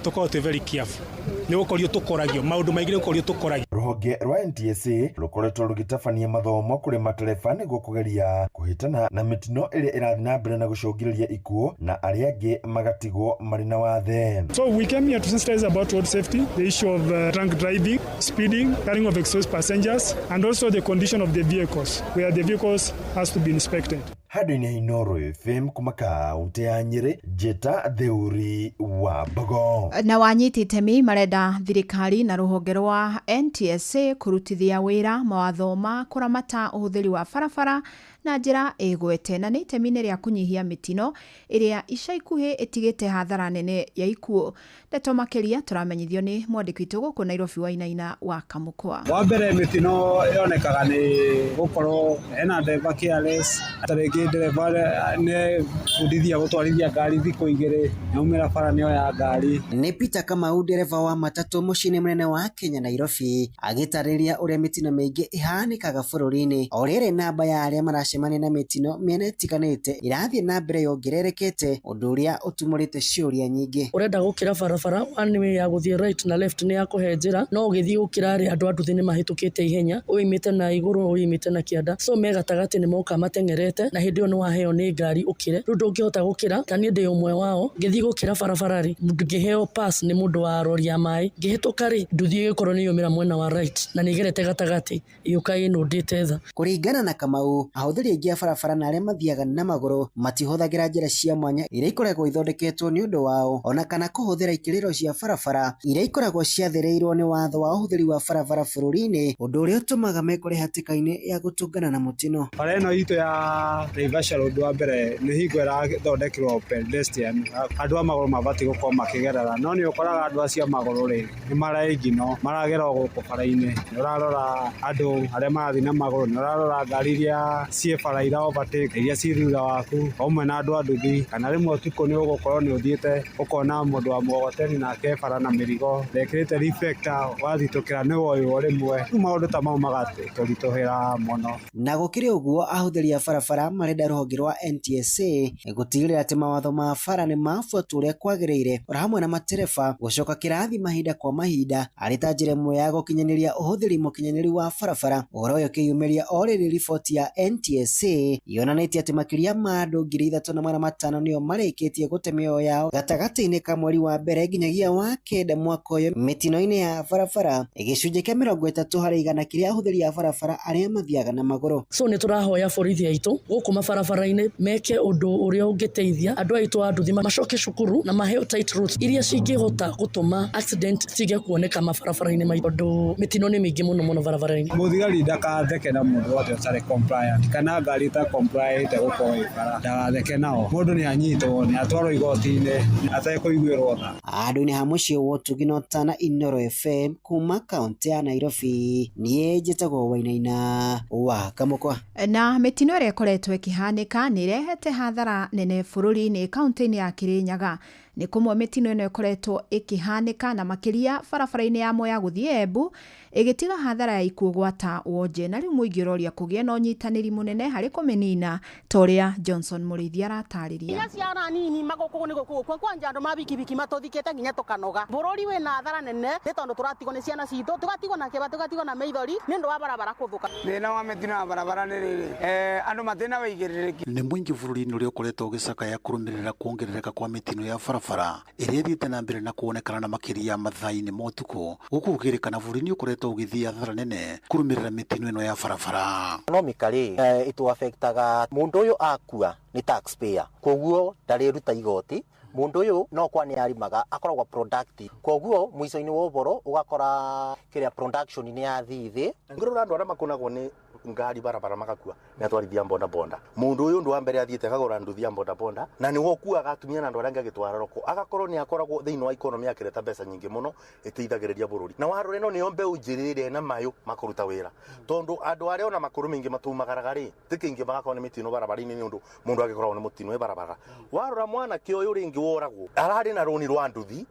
tũkoragwo twĩ very careful, nĩ gũkorio tũkoragio maũndũ maingĩ, nĩ gũkorio tũkoragio. Rũhonge rwa NTSA rũkoretwo rũgĩtabania mathomo kũrĩ matereba nĩguo kũgeria kũhĩtana na mĩtino ĩrĩa ĩrathiĩ na mbere na gũcũngĩrĩria ikuũ na arĩa angĩ magatigwo marĩ na wathe. So we came here to sensitize about road safety, the issue of drunk driving, speeding, carrying of excess passengers, and also the condition of the vehicles, where the vehicles has to be inspected. Handũ-inĩ ha Inooro FM kuma kaũntĩ ya Nyĩrĩ, Njĩta Theuri wa Mbogo. Na wanyiti itemi marenda thirikari na rũhonge rwa NTSA kũrutithia wĩra mawatho ma kũramata ũhũthĩri wa barabara na njĩra ĩgwete, na nĩ itemi-inĩ rĩa kũnyihia mĩtino ĩrĩa ica ikuhĩ ĩtigĩte hathara nene ya ikuũ. Ndeto makĩria tũramenyithio nĩ mwandĩki witũ gũkũ Nairobi Wainaina wa Kamũkwa. Wa mbere mĩtino yonekaga nĩ gũkorwo hena ndereba careless, ta rĩngĩ ndereba nĩ bundithia gũtwarithia ngari thikũ igĩrĩ, nĩaumĩra bara nĩoya ngari. Nĩ Peter Kamau, ndereba wa matatũ mũciĩ-inĩ mũnene wa Kenya Nairobi, agĩtarĩria ũrĩa mĩtino mĩingĩ ĩhanĩkaga bũrũri-inĩ. O rĩrĩ namba ya arĩa maracemania na mĩtino mĩena ĩtiganĩte ĩrathiĩ na mbere yongererekete, ũndũ ũrĩa ũtumũrĩte ciũria nyingĩ. Ũrenda gũkĩra barabara, one way ya gũthiĩ right na left nĩ ya kũhe njĩra, no ũgĩthiĩ gũkĩra rĩ, andũ a nduthi nĩ mahĩtũkĩte ihenya, ũimĩte na igũrũ ũimĩte na kĩanda, so me gatagatĩ nĩ moka mateng'erete, na hĩndĩ ĩyo nĩ waheo nĩ ngari ũkĩre, rĩu ndũngĩhota gũkĩra. Ta niĩ ndĩ ũmwe wao, ngĩthiĩ gũkĩra barabara rĩ, ngĩheo pass nĩ mũndũ wa rori ya maĩ, ngĩhĩtũka rĩ, nduthi ĩgĩkorwo nĩ yumĩra mwena wa right na nĩ ĩgerete gatagatĩ ĩgĩũka ĩnũndĩte tha. Kũringana na Kamau, ahũthĩri aingĩ a barabara na arĩa mathiaga na magũrũ matihũthagĩra njĩra cia mwanya iria ikoragwo ithondeketwo nĩ ũndũ wao, ona kana kũhũthĩra ikĩrĩro cia barabara iria ikoragwo ciathĩrĩirwo nĩ watho wa ũhũthĩri wa barabara bũrũri-inĩ, ũndũ ũrĩa ũtũmaga mekore hatĩka-inĩ ya gũtũngana na mũtino. Bara ĩno itũ ya Naivasha Road wa mbere nĩ hingo ĩrathondekerwo pedestrian, andũ a magũrũ mabatiĩ gũkorwo makĩgerera, no nĩ ũkoraga andũ acio a magũrũ rĩ nĩ maraingino, maragera o gũkũ bara-inĩ. Nĩ ũrarora andũ arĩa marathiĩ na magũrũ, nĩ ũrarora ngari iria ciĩ bara ira overtake, iria ciĩ thutha waku, o hamwe na andũ a nduthi, kana rĩmwe ũtukũ nĩ ũgũkorwo nĩ ũthiĩte ũkona mũndũ wa mũgogoteni nake bara na mĩrigo, ndekĩrĩte reflector, wathitũkĩra nĩ woywo rĩmwe. Rĩu maũndũ ta mau magatũritũhĩra mũno. Na gũkĩrĩ ũguo, ahũthĩri a barabara marenda rũhonge rwa NTSA gũtigĩrĩra atĩ mawatho ma bara nĩ mabuatwo ũrĩa kwagĩrĩire, oro hamwe na matereba gũcoka kĩrathi mahinda kwa mahinda arĩ ta njĩra ĩmwe ya gũkinyanĩria ũhũthĩri mũkinyanĩru wa barabara. Ũhoro ũyũ ũkĩyumĩria o rĩrĩ riboti ya NTSA yonanĩtie atĩ makĩria ma andũ 3,500 nĩo marĩkĩtie gũte mĩoyo yao gatagatĩ-inĩ ka mweri wa mbere nginyagia wa kenda mwaka ũyũ mĩtino-inĩ ya barabara, gĩcunjĩ kĩa 30% kĩrĩa ahũthĩri a barabara arĩa mathiaga na magũrũ. So nĩ tũrahoya borithi aitũ gũkũ mabarabara-inĩ meke ũndũ ũrĩa ũngĩteithia andũ aitũ a nduthi macoke cukuru na maheo tight roads iria cingĩhota gũtũma accident citige kuoneka mabarabara-inĩ maitũ tondũ mĩtino nĩ mĩingĩ mũno mũno barabara-inĩ. Mũthigari ndakatheke na mũndũ wothe ũtarĩ compliant kana ngari ĩta compliant gũkorwo ĩ bara ndagatheke nao. Mũndũ nĩ anyitwo nĩ atwarwo igoti-inĩ atekũiguĩrwo tha. Handũ-inĩ ha mũciĩ wa ũtugi na ũtana Inooro FM kuma kaũntĩ ya Nairobi, niĩ njĩtagwo Wainaina wa Kamũkwa. Na mĩtino ĩrĩa ĩkoretwo ĩkĩhanĩka nĩ ĩrehete hathara nene bũrũri-inĩ. Kaũntĩ-inĩ ya Kĩrĩnyaga nĩ kũmwe mĩtino ĩno ĩkoretwo ĩkĩhanĩka, na makĩria barabara-inĩ ya Mwea gũthiĩ Embu, ĩgĩtiga hathara ya ikuũ gwata wonje. Na rĩu mũingĩ ũroria kũgĩe na ũnyitanĩri mũnene harĩ kũmĩnina, ta ũrĩa Johnson Mũrĩithi aratarĩria. Nginya ciana nini magũkũ nĩ gũkũ kwanja andũ ma bikibiki matũthikĩte nginya tũkanoga. Bũrũri wĩna hathara nene nĩ tondũ tũratigwo nĩ ciana citũ, tũgatigwo na kĩeba, tũgatigwo na maithori nĩ ũndũ wa barabara kũthũka. Thĩna wa mĩtino ya barabara nĩ rĩrĩ, andũ matirĩ ũigĩrĩrĩki. Nĩ mũingĩ bũrũri-inĩ ũrĩa ũkoretwo ũgĩcakaya kũrũmĩrĩra kuongerereka kwa mĩtino ya barabara ĩrĩa ĩthiĩte na mbere na kuonekana na makĩria mathaa-inĩ ma ũtukũ. Gũkũ gũkĩrĩkana bũrũri nĩ ũkoretwo ũgĩthiĩ hathara nene kũrũmĩrĩra mĩtino ĩno ya barabara. Economically ĩtũ affectaga mũndũ ũyũ akua nĩ taxpayer, koguo ndarĩruta igoti. Mũndũ ũyũ no kwa nĩ arimaga akoragwo productive, koguo mũico-inĩ wa ũboro ũgakora kĩrĩa production nĩ yathiĩ thĩ. Ngĩrora andũ arĩa makunagwo nĩ ngari barabara magakua nĩ atwarithia boda boda. Mũndũ ũyũ ũndũ wa mbere athiĩte akagũra nduthi ya boda boda na nĩwe ũkuaga atumia na andũ arĩa angĩ agĩtwara roko, agakorwo nĩ akoragwo thĩinĩ wa economy akĩreta mbeca nyingĩ mũno ĩteithagĩrĩria bũrũri. Na warora ĩno nĩyo mbeũ njĩrĩ ĩrĩa ĩna mayũ makũruta wĩra, tondũ andũ arĩa ona makũrũ maingĩ matumagaraga rĩ ti kĩingĩ magakorwo nĩ mĩtino barabara-inĩ nĩ ũndũ mũndũ angĩkoragwo nĩ mũtino ĩ barabara. Warora mwanake ũyũ rĩngĩ woragwo ararĩ na rũni rwa nduthi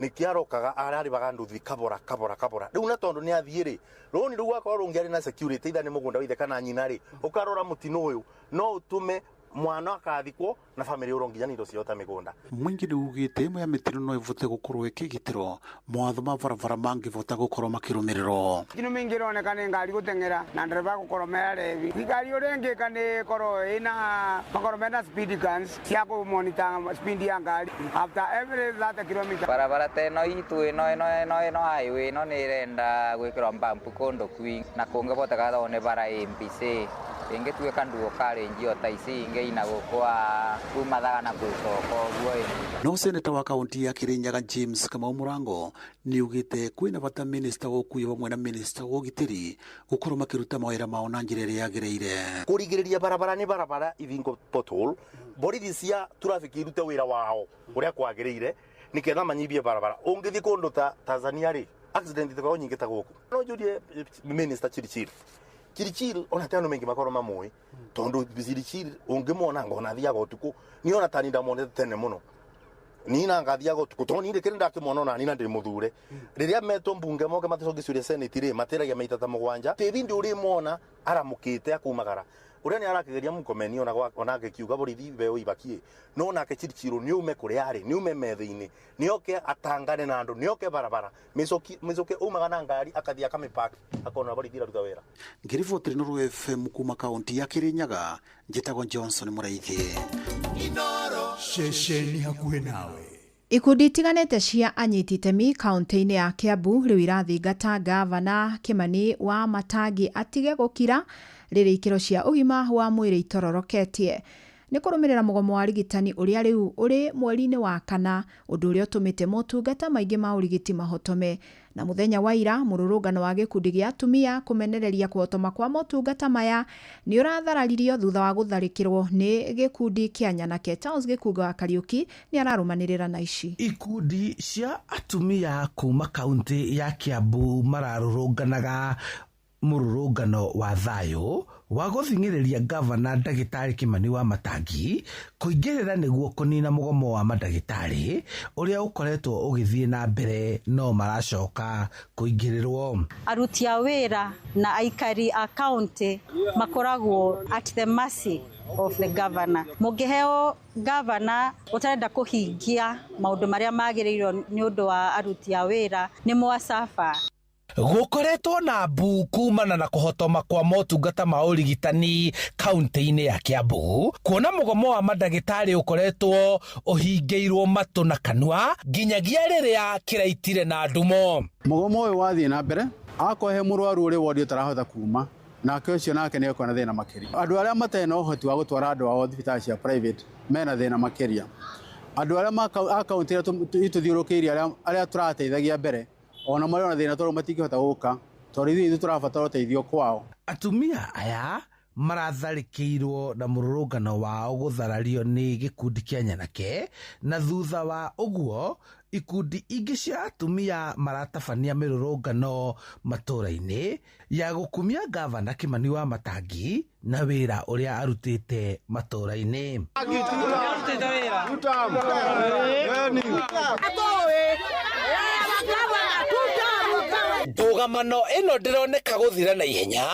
nĩkĩ arokaga ararĩbaga nduthi kabora kabora kabora. Rĩu na tondũ nĩ athiĩ rĩ rũni rũu akorwo rũngĩarĩ na security itha nĩ mũgũnda wa ithe kana nyina rĩ, ũkarora mũtino ũyũ no ũtũme mwana akathikwo na famĩlĩ ũro nginya indo ciao ta mĩgũnda. Mũingĩ nĩ ugĩte ĩmwe ya mĩtino no ĩvote gũkorwo ĩkĩgitĩrwo mawatho ma barabara mangĩvota gũkorwo makĩrũmĩrĩrwo. Mĩtino mĩingĩ ĩroneka nĩ ngari gũteng'era na ndereba gũkorwo me arebi. Thirikari ũrĩa ĩngĩka nĩ ĩkorwo ĩna makorwo mena speed guns cia kũ monitor speed ya ngari after every 30 kilometer. Barabara ta ĩno itũ ĩno ĩno ĩno ĩno highway ĩno nĩ ĩrenda gwĩkĩrwo bump kũndũ kwingĩ na kũngĩhoteka tondũ nĩ bara ĩ busy ĩngĩtuĩka nduũkarĩnjio ta ici ingĩ ina gũkwa kuma thaga na gũcoka ũguo ĩ. No seneta wa kaunti ya Kirinyaga James Kamau Murango nĩ ugĩte kwĩna bata minista wa ũkuui hamwe na minista wa ũgitĩri gũkorwo makĩruta mawĩra mao na njĩra ĩrĩa yagĩrĩire. Kũrigĩrĩria barabara nĩ barabara ibingo pothole, borithi cia traffic irute wĩra wao ũrĩa kwagĩrĩire nĩgetha manyibie barabara. Ũngĩthiĩ kũndũ ta Tanzania rĩ, accident itikoragwo nyingĩ ta gũkũ. No njũrie minister Chirichiri. Chirichiri ona ti andũ maingĩ makorwo mamũĩ tondũ Chirichiri ũngĩmuona ngona athiaga ũtukũ. Niĩ ona ta niĩ ndamuonete tene mũno, niĩ na ngathiaga ũtukũ tondũ niĩ rĩkĩrĩ ndakĩmuona ona niĩ na ndĩ mũthure. Rĩrĩa metwo mbunge moke matũcoke Senate rĩ, matĩragia maita ta mũgwanja. Tĩri ndĩ ũrĩmuona aramũkĩte akumagara. Ũrĩa nĩ arakĩgeria Murkomen ona agĩkiuga borithi mbeo ibakie, no nake Chirichiri nĩ ume kũrĩa arĩ, nĩ ume metha-inĩ, nĩ oke atangane na andũ, nĩ oke barabara mĩcoke umaga na ngari akathiĩ akamĩpark akona borithi iraruta wĩra. Ngĩribotĩra Inooro FM kuma kaunti ya Kirinyaga, njĩtagwo Johnson Mũraithi. Inooro ceceni hakuhĩ nawe. Ikundi itiganĩte cia anyiti itemi kaunti-inĩ ya Kiambu rĩu irathingata gavana Kimani wa Matangi atige gũkira rĩrĩa ikĩro cia ũgima wa mwĩrĩ itororoketie. Nĩ kũrũmĩrĩra mũgomo wa arigitani ũrĩa rĩu ũrĩ mweri-inĩ wa kana, ũndũ ũrĩa ũtũmĩte motungata maingĩ ma ũrigiti mahotome. Na mũthenya wa ira, mũrũrũngano wa gĩkundi gĩa atumia kũmenereria kũhotoma kwa motungata maya nĩ ũrathararirio thutha wa gũtharĩkĩrwo nĩ gĩkundi kĩa nyanake. Charles Gĩkunga wa Kariũki nĩ ararũmanĩrĩra na ici. Ikundi cia atumia kuma kaunti ya Kiambu mararũrũnganaga mũrũrũngano wa thayũ wa gũthing'ĩrĩria gavana ndagĩtarĩ Kimani wa Matangi kũingĩrĩra nĩguo kũnina mũgomo wa mandagĩtarĩ ũrĩa ũkoretwo ũgĩthiĩ na mbere no maracoka kũingĩrĩrwo. Aruti a wĩra na aikari a kaunti makoragwo at the mercy of the governor. Mũngĩheo governor ũtarenda kũhingia maũndũ marĩa magĩrĩirwo nĩ ũndũ wa aruti a wĩra nĩ mwacaba. Gũkoretwo na mbu kumana na kũhotoma kwa motungata ma ũrigitani kaunti-inĩ ya Kiambu, kuona mũgomo wa mandagĩtarĩ ũkoretwo ũhingĩirwo matũ na kanua nginyagia rĩrĩa kĩraitire na ndumo. Mũgomo ũyũ wathiĩ na mbere, akorwo he mũrwaru ũrĩ wodi ũtarahota kuma, Nake ũcio nake nĩ ekuona thĩna makĩria. Andũ arĩa matarĩ na ũhoti wa gũtwara andũ ao thibitarĩ cia private mena thĩna makĩria. Andũ arĩa a kaunti iria itũthiũrũrũkĩirie, arĩa tũrateithagia mbere, ona marĩ ona thĩna tondũ matingĩhota gũka, tondũ ithuĩ tũrabatara ũteithio kwao. Atumia aya maratharĩkĩirwo na mũrũrũngano wao gũtharario nĩ gĩkundi kĩa nyanake, na thutha wa ũguo ikundi ingĩ cia atumia maratabania mĩrũrũngano matũũra-inĩ ya gũkumia ngavana Kĩmani wa Matangi na wĩra ũrĩa arutĩte matũũra-inĩ. Ndũgamano ĩno ndĩroneka gũthira na ihenya,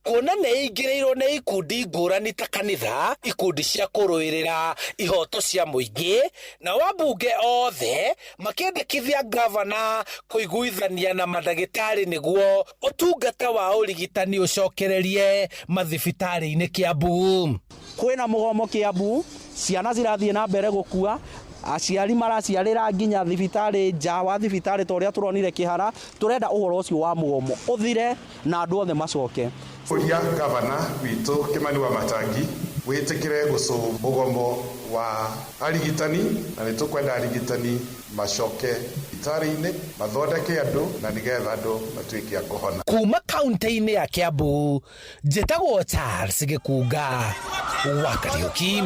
kuona nĩ ĩingĩrĩirwo nĩ ikundi ngũrani ta kanitha, ikundi cia kũrũĩrĩra ihoto cia mũingĩ, na wambunge othe makĩendekithia ngavana kũiguithania na mandagĩtarĩ nĩguo ũtungata wa ũrigitani ũcokererie mathibitarĩ-inĩ Kiambu. Kwĩna mũgomo Kiambu, ciana cirathiĩ na mbere gũkua, aciari maraciarĩra nginya thibitarĩ nja wa thibitarĩ ta ũrĩa tũronire Kĩhara. Tũrenda ũhoro ũcio wa mũgomo ũthire na andũ othe macoke. Ũria gavana witũ Kĩmani wa Matangi wĩtĩkĩre gũcũ mũgomo wa arigitani, na nĩ tũkwenda arigitani macoke thibitarĩ-inĩ mathondeke andũ na nĩgetha andũ matuĩke a kũhona. Kuma kaunti-inĩ ya Kiambu, njĩtagwo Charles Gĩkunga wa Kariũki.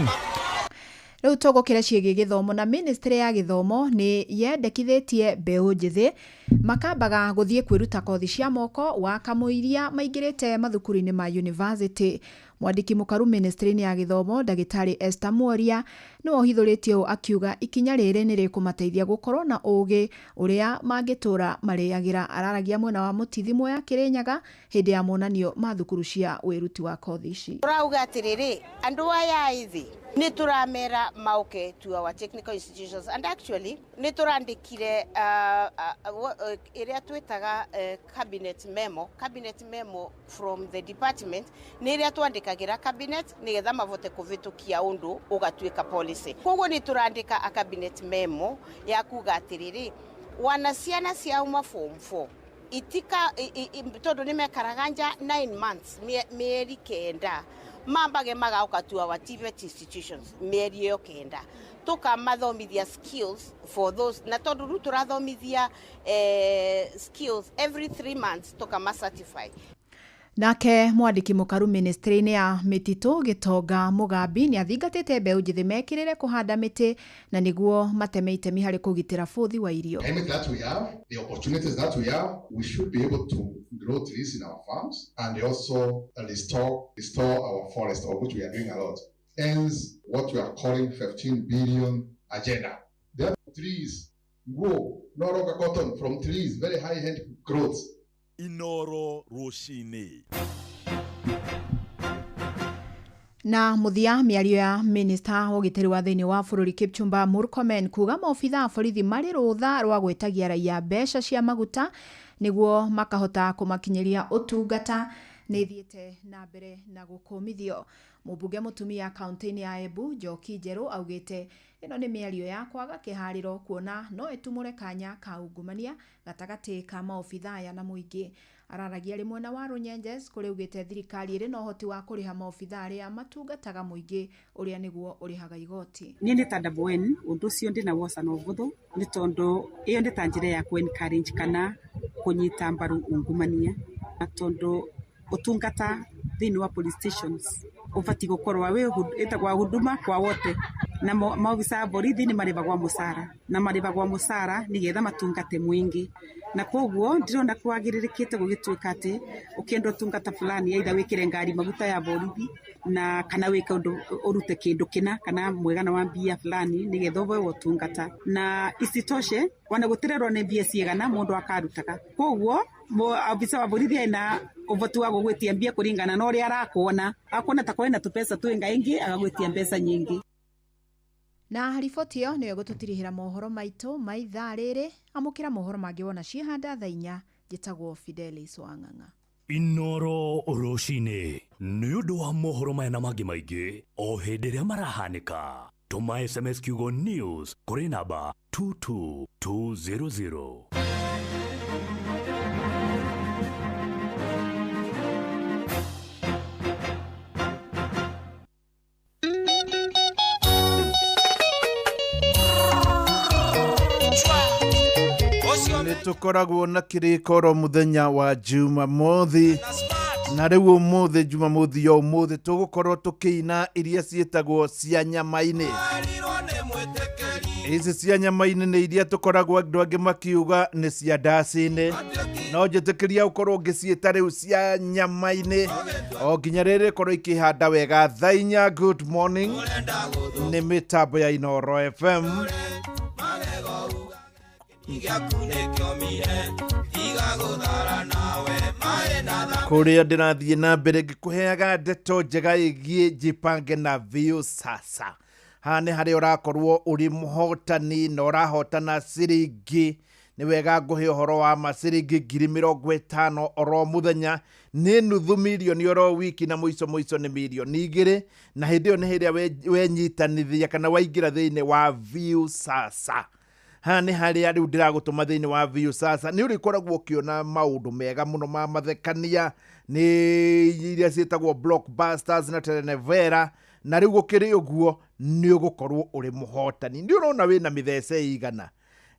Rĩu tũgũkĩra ciĩgiĩ gĩthomo, na ministry ya gĩthomo nĩ yendekithĩtie mbeũ njĩthĩ makambaga gũthiĩ kwĩruta kothi cia moko wa kamũiria maingĩrĩte mathukuru-inĩ ma university. Mwandĩki mũkaru ministry-inĩ ya gĩthomo ndagĩtarĩ Esther Mworia nĩwe ũhithũrĩtie ũũ, akiuga ikinya rĩrĩ nĩ rĩkũmateithia gũkorwo na ũgĩ ũrĩa mangĩtũra marĩagĩra. Araragia mwena wa Mũtithi Muoya Kĩrĩnyaga hĩndĩ ya monanio ma thukuru cia wĩruti wa kothi ici. Tũrauga atĩrĩrĩ, andũ aya ethĩ nĩ tũramera mauke to our technical institutions, and actually nĩ tũrandĩkire ĩrĩa twĩtaga cabinet memo from the department, nĩ ĩrĩa twandĩkagĩra cabinet nĩgetha mavote kũvĩtũkia ũndũ ũgatuĩka policy. Koguo nĩ tũrandĩka a cabinet memo ya kuga atĩrĩrĩ, wana ciana ciauma form 4 itika tondũ nĩ mekaraga nja 9 months, mĩeri 9, mambage magauka to our TVET institutions mĩeri ĩyo 9, tũkamathomithia skills for those, na tondũ rĩu tũrathomithia skills every 3 months, tũkama certify. Nake mwandĩki mũkaru ministry-inĩ ya mĩtitũ Gĩtonga Mũgambi nĩ athingatĩte mbeũ njĩthĩ mekĩrĩre kũhanda mĩtĩ na nĩguo mateme itemi harĩ kũgitĩra bũthi wa irio. Climate that we have, the opportunities that we have, we should be able to grow trees in our farms and also restore our forest, of which we are doing a lot. Hence, what we are calling 15 billion agenda. There are trees grow, no longer cotton from trees, very high-end growth. Inoro rũcinĩ. Na mũthia, mĩario ya minista wa ũgitĩri wa thĩinĩ wa bũrũri Kipchumba Murkomen kuga maobitha a borithi marĩ rũtha rwa gwĩtagia raia mbeca cia maguta nĩguo makahota kũmakinyĩria ũtungata nĩ ĩthiĩte na mbere na gũkũmithio. Mũmbunge mũtumia kaunti-inĩ ya Embu Njoki Njerũ augĩte ĩno nĩ mĩario ya kwaga kĩharĩro, kuona no ĩtumũre kanya ka ungumania gatagatĩ ka maobitha aya na mũingĩ. Araragia arĩ mwena wa Runyenjes kũrĩa augĩte thirikari ĩrĩ na ũhoti wa kũrĩha maobitha arĩa matungataga mũingĩ ũrĩa nĩguo ũrĩhaga igoti. Niĩ nĩ ta Double N, ũndũ ũcio ndĩna woca na ũbũthũ, nĩ tondũ ĩyo nĩ ta njĩra ya kũ encourage kana kũnyita mbaru ungumania, na tondũ ũtungata thĩinĩ wa police stations ũbatiĩ gũkorwo wĩ ĩtagwo huduma kwa wote, na maobitha a borithi nĩ marĩhagwo mũcara, na marĩhagwo mũcara nĩgetha matungate mũingĩ, na koguo ndĩrona kwagĩrĩrĩkĩte gũgĩtuĩka atĩ ũkĩenda ũtungata fulani, either wĩkĩre ngari maguta ya borithi na kana wĩke ũndũ ũrute kĩndũ kĩna kana mwĩgana wa mbia fulani nĩgetha ũheo ũtungata. Na isitoshe, ona gũtirerwo nĩ mbia cigana mũndũ akarutaga, koguo obitha wa borithi ena ũhoti wa gũgwĩtia mbia kũringana na ũrĩa arakuona, akuona ta kwĩna tũbeca twĩngaingĩ, agagwĩtia mbeca nyingĩ. Na riboti ĩyo nĩyo ĩgũtũtirihĩra mohoro maitũ ma ithaa rĩrĩ. Amũkĩra mohoro mangĩ wona ciĩhanda thaa 4. Njĩtagwo Fidelis Wang'ang'a. Inoro rũcinĩ nĩ ũndũ wa mohoro maya na mangĩ maingĩ o hĩndĩ ĩrĩa marahanĩka, tũma SMS kiugo news kũrĩ namba 22200. Tũkoragwo na kĩrĩko oro mũthenya wa Jumamothi, na rĩu ũmũthĩ Jumamothi ya ũmũthĩ tũgũkorwo tũkĩina iria ciĩtagwo cia nyama-inĩ. Ici cia nyama-inĩ nĩ iria tũkoragwo andũ angĩ makiuga nĩ cia ndaci-inĩ, no njĩtĩkĩria ũkorwo ngĩciĩta rĩu cia nyama-inĩ o nginya rĩrĩ ĩkorwo ikĩhanda wega. Thaa 4 good morning, nĩ mĩtambo ya Inooro FM. Kũrĩa ndĩrathiĩ na mbere ngĩkũheaga ndeto njega ĩgiĩ Jipange na Viusasa. Haha nĩ harĩa ũrakorwo ũrĩ mũhotani na ũrahotana ciringi, nĩ wega ngũhe ũhoro wa ma, ciringi 50,000 oro mũthenya, nĩ nuthu mirioni oro wiki, na mũico mũico nĩ mirioni 2. Na hĩndĩ ĩyo nĩ hĩrĩa wenyitanithia kana waingĩra thĩinĩ wa Viusasa. Haha nĩ harĩa rĩu ndĩragũtũma thĩinĩ wa Viusasa, nĩ ũrĩkoragwo ũkĩona maũndũ mega mũno ma mathekania, nĩ iria ciĩtagwo blockbusters na telenovela, na rĩu gũkĩrĩ ũguo nĩ ũgũkorwo ũrĩ mũhotani. Nĩ ũrona wĩna mĩthece igana.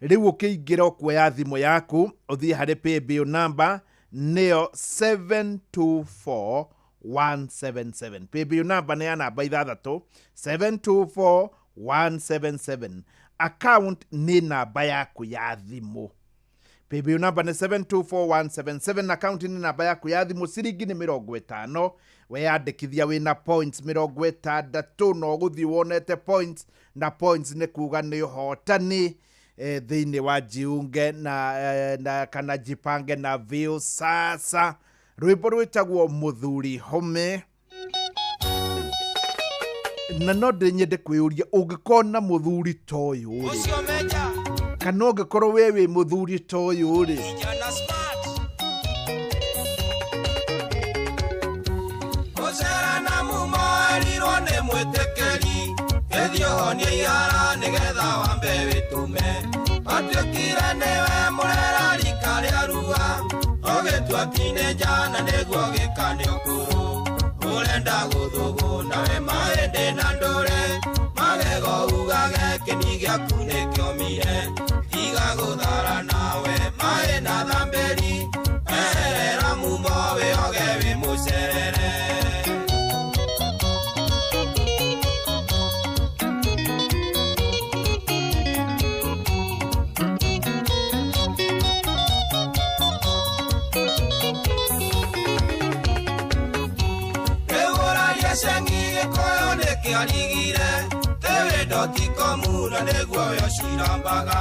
Rĩu ũkĩingĩra ũkuoya thimũ yaku ũthiĩ harĩ paybill number, nĩyo 724177. Paybill number nĩ ya namba 6, 724177. Account nĩ namba yaku ya thimũ. Paybill number nĩ 724177, account nĩ namba yaku ya thimũ. Ciringi nĩ 50. Weyandĩkithia wĩna points 60, na ũgũthiĩ wonete points, na points nĩ kuga nĩ ũhotani thĩinĩ wa Jiunge na kana Jipange na Viusasa. Rwĩmbo rwĩtagwo Mũthuri Home. Na no ndĩnyende kwĩyũria, ũngĩkorwo na mũthuri ta ũyũ rĩ, kana ũngĩkorwo we wĩ mũthuri ta ũyũ rĩ, Gũcera na mumo erirwo nĩ mwĩtĩkĩri, gĩthiĩ ũhonie ihara nĩgetha wambe wĩtũme. Watuĩkire nĩwe mũrera rika rĩa rua, ũgĩtua tinĩnja na nĩguo gĩka nĩ ũkũrũ. Ũrenda gũthũgũna we mahĩndĩ na ndũre, magego ugage kĩni gĩaku nĩkĩomire. Tiga gũthara nawe maĩ na thambĩri, eherera mumo wĩoge wĩ mũcerere. Kĩarigire tĩwĩndotikomu na nĩguo yocirambaga,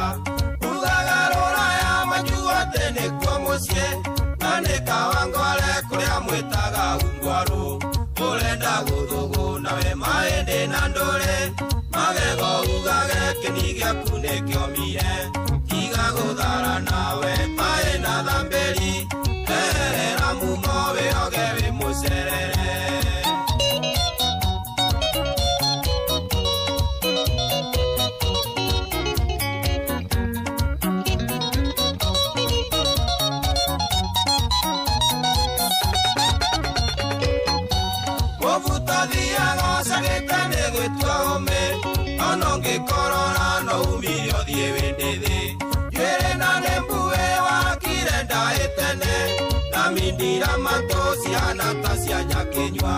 ugaga rũraya majugo atĩ nĩkuo mũciĩ, na nĩ Kawangware kũrĩa mwĩtaga ungwarũ. Ũrenda gũthũgũna we mahĩndĩ na ndũrĩ, magego ugage kĩni gĩaku nĩkĩomire. Tiga gũthara nawe maĩ na thambĩri, eherera mumo wĩoge wĩ mũcerere. Ngĩkorora no umire ũthiĩ wĩndĩ thĩ, njuĩrĩ na nĩ mbue wakire ndaĩ tene, na mindira matũ cihana ta cia njakĩnyua.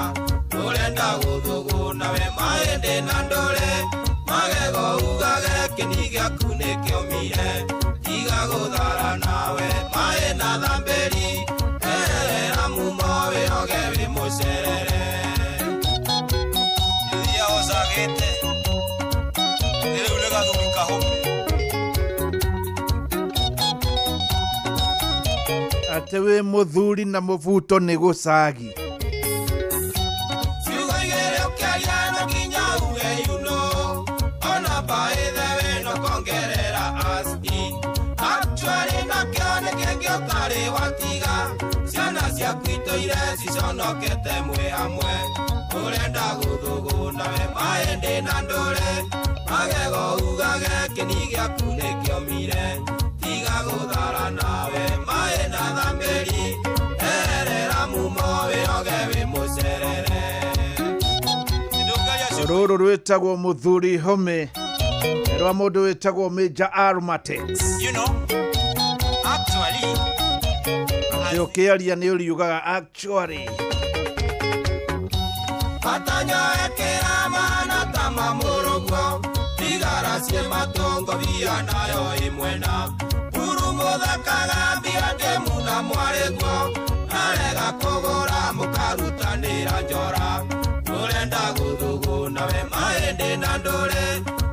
Ũrenda gũthũgũna we mahĩndĩ na ndũrĩ, magego ugage kĩni gĩaku nĩkĩomire. Tiga gũthara nawe maĩ na thambĩri, eherera mumo wĩoge wĩ mũcerere. Iria ũcagĩte atĩ wĩ mũthuri na mũbuto nĩ gũcagi. Ciugo igĩrĩ ũkĩaria no nginya uge you know, ona by the way no kongerera as in. Actually nakĩo nĩ kĩngĩ ũtarĩ watiga, ciana ciaku itũire ciconokete mwĩ hamwe. Ũrenda gũthũgũna we mahĩndĩ na ndũrĩ, magego ugage kĩni gĩaku nĩkĩomire. Tiga gũthara nawe maĩ na thambĩri, eherera mumo wĩoge wĩ mũcerere. Rũrũ rwĩtagwo Mũthuri Home, rwa mũndũ wĩtagwo Major Aromatics. You know, Ũkĩaria nĩ ũriugaga actually. Atanyoekera mana tama mũrũguo thigara ciĩ matongo bia nayo ĩmwena buru mũthakaga mbia ndĩmuna mwarĩguo narega kũgũra mũkarutanĩra njora ũrenda gũthũgũna we mahĩndĩ na ndũrĩ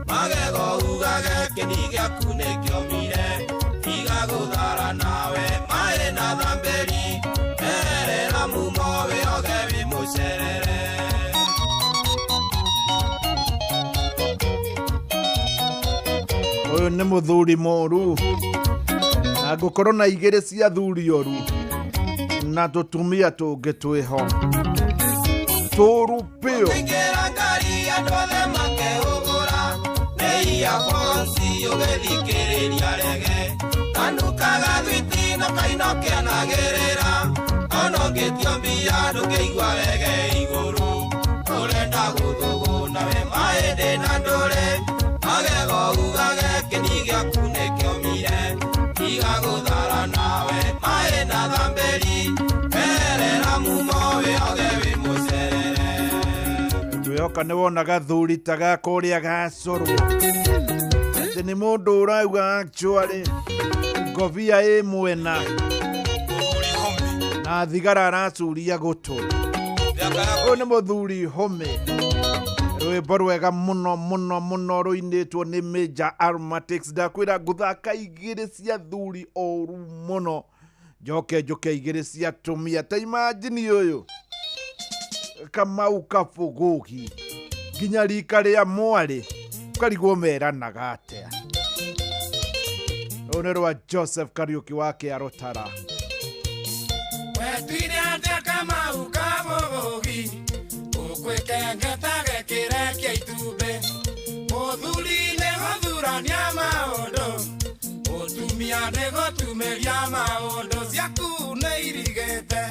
magego ugage kĩni gĩaku nĩkĩomire tiga gũthara nawe maĩ na thambĩri erera mumo wĩoge wĩ mũcerere. Ũyũ nĩ mũthuri mũru na ngũkorwo na igĩrĩ cia thuri oru na tũtumia tũngĩ twĩho tũru biũ. Ũkĩingĩra ngari andũ othe makehũgũra nĩ earphones ũgĩthikĩrĩria rege kanukaga thwiti na kaino kĩanagĩrĩra ona ũngĩtio mbia ndũngĩigua rege igũrũ ũrenda gũthũgũna we mahĩndĩ na ndũrĩ magego ugage kĩni gĩaku nĩkĩomire tiga gũthara nawe maĩ na thambĩri erera mumo wĩoge wĩ mũcerere. Twĩhoka nĩ wonaga thuri ta gaka ũrĩa gacorwo atĩ nĩ mũndũ ũrauga actually ngobia ĩ mwena na thigara aracuria gũtũ. Ũyũ nĩ mũthuri home. Rwĩmbo rwega mũno mũno mũno rũinĩtwo nĩ Major Aromatics. Ndakwĩra ngũthaka igĩrĩ cia thuri oru mũno njoke njũke igĩrĩ cia tumia. Ta imagine ũyũ Kamau Kabũgũgi nginya rika rĩa mwarĩ ũkarigwo meranaga atĩa. Rũũ nĩ rwa Joseph Kariũki wa Kĩarũtara. Wetwire atĩa Kamau Kabũgũgi ũkwĩkengeta gĩkĩrekia itumbĩ mũthuri nĩ gũthurania maũndũ mũtumia nĩ gũtumĩria maũndũ ciaku nĩ irigĩte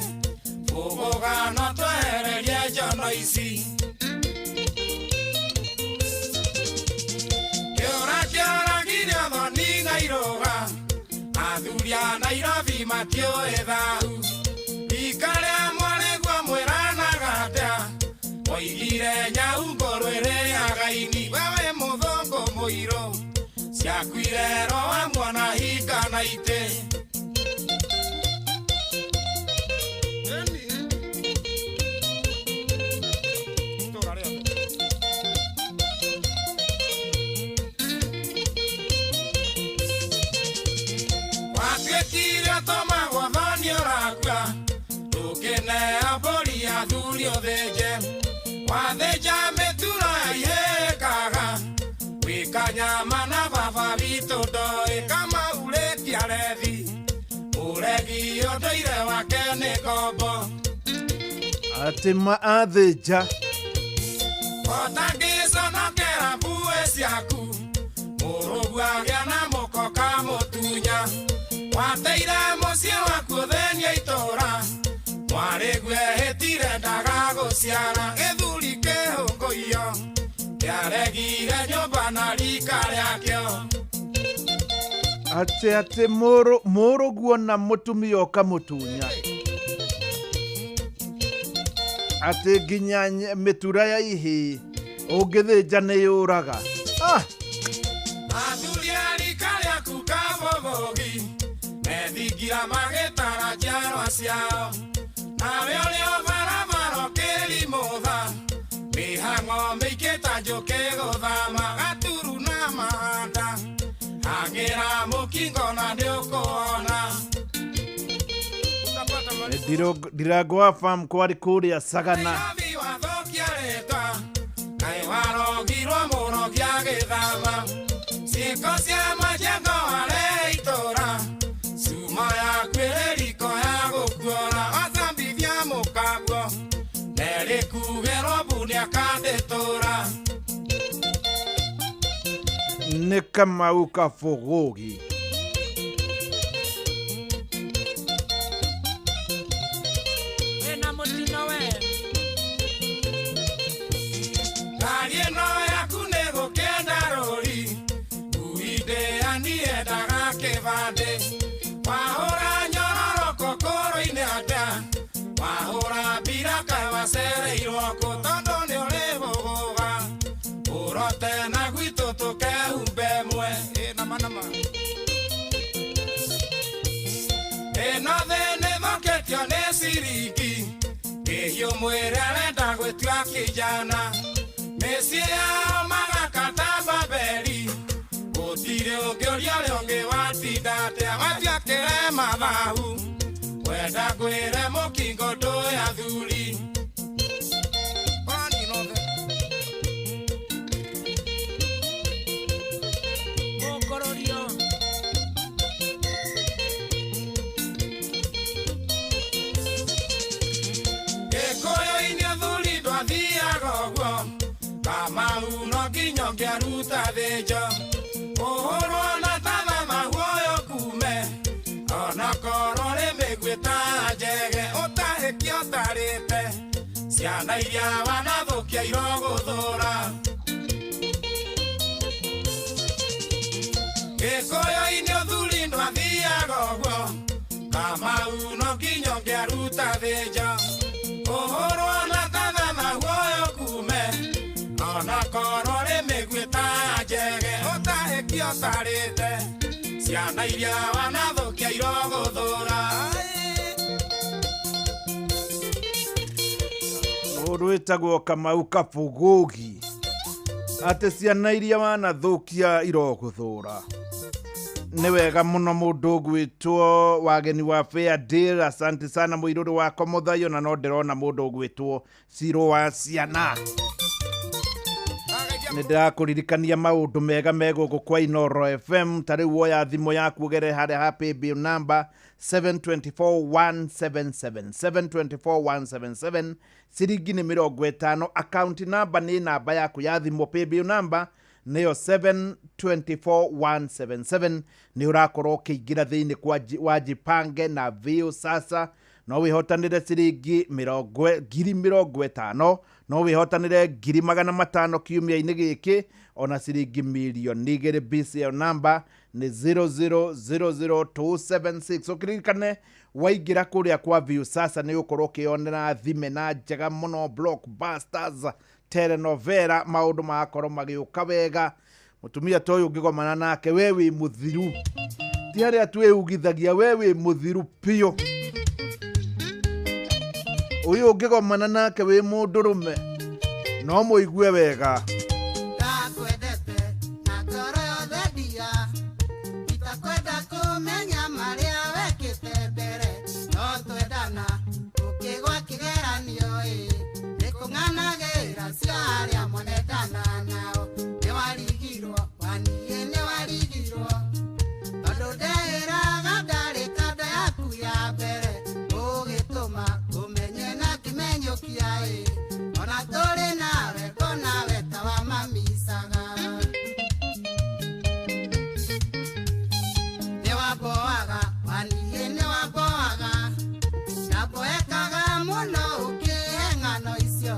bũgũga no twehererie njono ici kĩũra kĩoragire thoni na irũga athuri a Nairobi matiũĩ thahu rika rĩa mwarĩguo mwĩranaga atĩa oigire nyau ngũrũ ĩrĩaga ini wewe mũthũngũ mũirũ ciakuire roa mwana hinga na itĩ. Watuĩkire ũtũmagwo thoni ũrakua ndũkĩneo mbũri athuri ũthĩnje wathĩnja mĩturo yaihĩkaga gwĩka nyama na baba witũ ndoĩ kamaurĩtia rethi ũregi ũndũire wake nĩ ngombo Atĩ ma athĩnja ũtangĩconokera mbuĩ ciaku mũrũgu agĩa na mũkoka mũtunya wateire mũciĩ waku ũthĩnia itũra mwarĩguo ehĩtire ndagagũciara gĩthuri kĩhũngũiyo kĩaregire nyũmba na rika rĩakĩo. Atĩ atĩ mũrũguo na mũtumia ũkamũtunya atĩ nginya mĩtura ya ihĩĩ ũngĩthĩnja nĩ yũraga. Athuri a rika rĩaku Kabũgũgi methingira magĩtara njiarwa ciao nawe ũrĩ o barabara ũkĩrimũtha mĩhang'o mĩingĩ ta njũkĩ gũthama gaturu na mahanda hang'ĩra mũkingo na nĩũkũona. Ndirango wa farm kwarĩ kũrĩa Sagana. Nairobi wathũkia rĩtwa kaĩ warogirwo mũrogi agĩthama ciĩko cia majengo warehe itũra cuma yaku ĩrĩ riko ya gũkuora wacambithia mũkaguo nerĩkugĩrwo mbu nĩakandĩtũra. Nĩ Kamau Kabũgũgi. Wĩna mũtino we ngari ĩno yaku nĩ gũkĩenda rũri ngui ndĩani yendaga kĩbandĩ wahũra nyororoko kũrũ Ĩno thĩ nĩthũkĩtio nĩ ciringi kĩhiũ mwĩrĩ arenda gwĩtua kijana mĩciĩ yao magakata Babeli gũtirĩ ũngĩũria ũrĩa ũngĩ watinda atĩa watiakĩre mathahu wenda kwĩre mũkingo ndũĩ athuri. Gĩkũyũ-inĩ athuri ndwathiaga ũguo Kamau no nginya ũngĩaruta thĩnjo ũhũrwo na tathathahu ũyũ kume onakorwo rĩ mĩguĩ ta njege ũtahĩke ũtarĩte ciana iria wanathũkia irogũthũra. Gĩkũyũ-inĩ ũthuri ndwathiaga ũguo Kamau no nginya ũngĩaruta thĩnjo ũhũrwo na tathathahu ũyũ kume onakorwo rĩ mĩguĩ ta njege ũtahĩke ũtarĩte ciana iria wanathũkia irogũthũra. Mũndũ wĩtagwo Kamau Kabũgũgi atĩ ciana iria wanathũkia irogũthũra. Nĩ wega mũno mũndũ ũgwĩtwo wageni wa Fair Deal, asante sana mũirũrũ wakwa Mũthayo, na no ndĩrona mũndũ ũgwĩtwo Ciro wa ciana. Nĩ ndĩrakũririkania maũndũ mega me gũkũ kwa Inooro FM. Ta rĩu woya thimũ yaku ũgere harĩa ha paybill number 724177 724177 ciringi nĩ 50. Account number nĩ namba yaku ya thimũ, paybill number nĩyo 724177. Nĩ ũrakorwo ũkĩingĩra thĩinĩ kwa wa Jipange na Vio sasa. No wĩhotanĩre ciringi 50,000, no wĩhotanĩre 500,000 kiumia-inĩ gĩkĩ, ona ciringi 2,000,000. BCL number nĩ 0000276. Ũkĩririkane waingĩra kũrĩa kwa Vio sasa nĩ ũgũkorwo ũkĩonera thimena njega mũno, blockbusters, telenovela, maũndũ magakorwo magĩũka wega. Mũtumia ta ũyũ ũngĩgomana nake we wĩ mũthiru, ti harĩa twĩugithagia, we wĩ mũthiru biũ. Ũyũ ũngĩgomana nake wĩ mũndũrũme no mũigue wega. Ndakwendete na ngoro yothe ndia, itakwenda kũmenya marĩa wekĩte mbere, no twendana ũkĩgwa kĩgeranio ĩ, nĩkũng'anagĩra cia arĩa monendana nao. Nĩwarigirwo waniĩ nĩwarigirwo, tondũ ndeĩraga ndarĩ kanda yaku ya mbere, ũgĩtũma ũmenye na kĩmenyũkia ĩ, ona tũrĩ nawe ngona we ta wa mamicaga. Nĩwamboaga waniĩ nĩwamboaga, ndamboekaga mũno ũkĩhe ng'ano icio,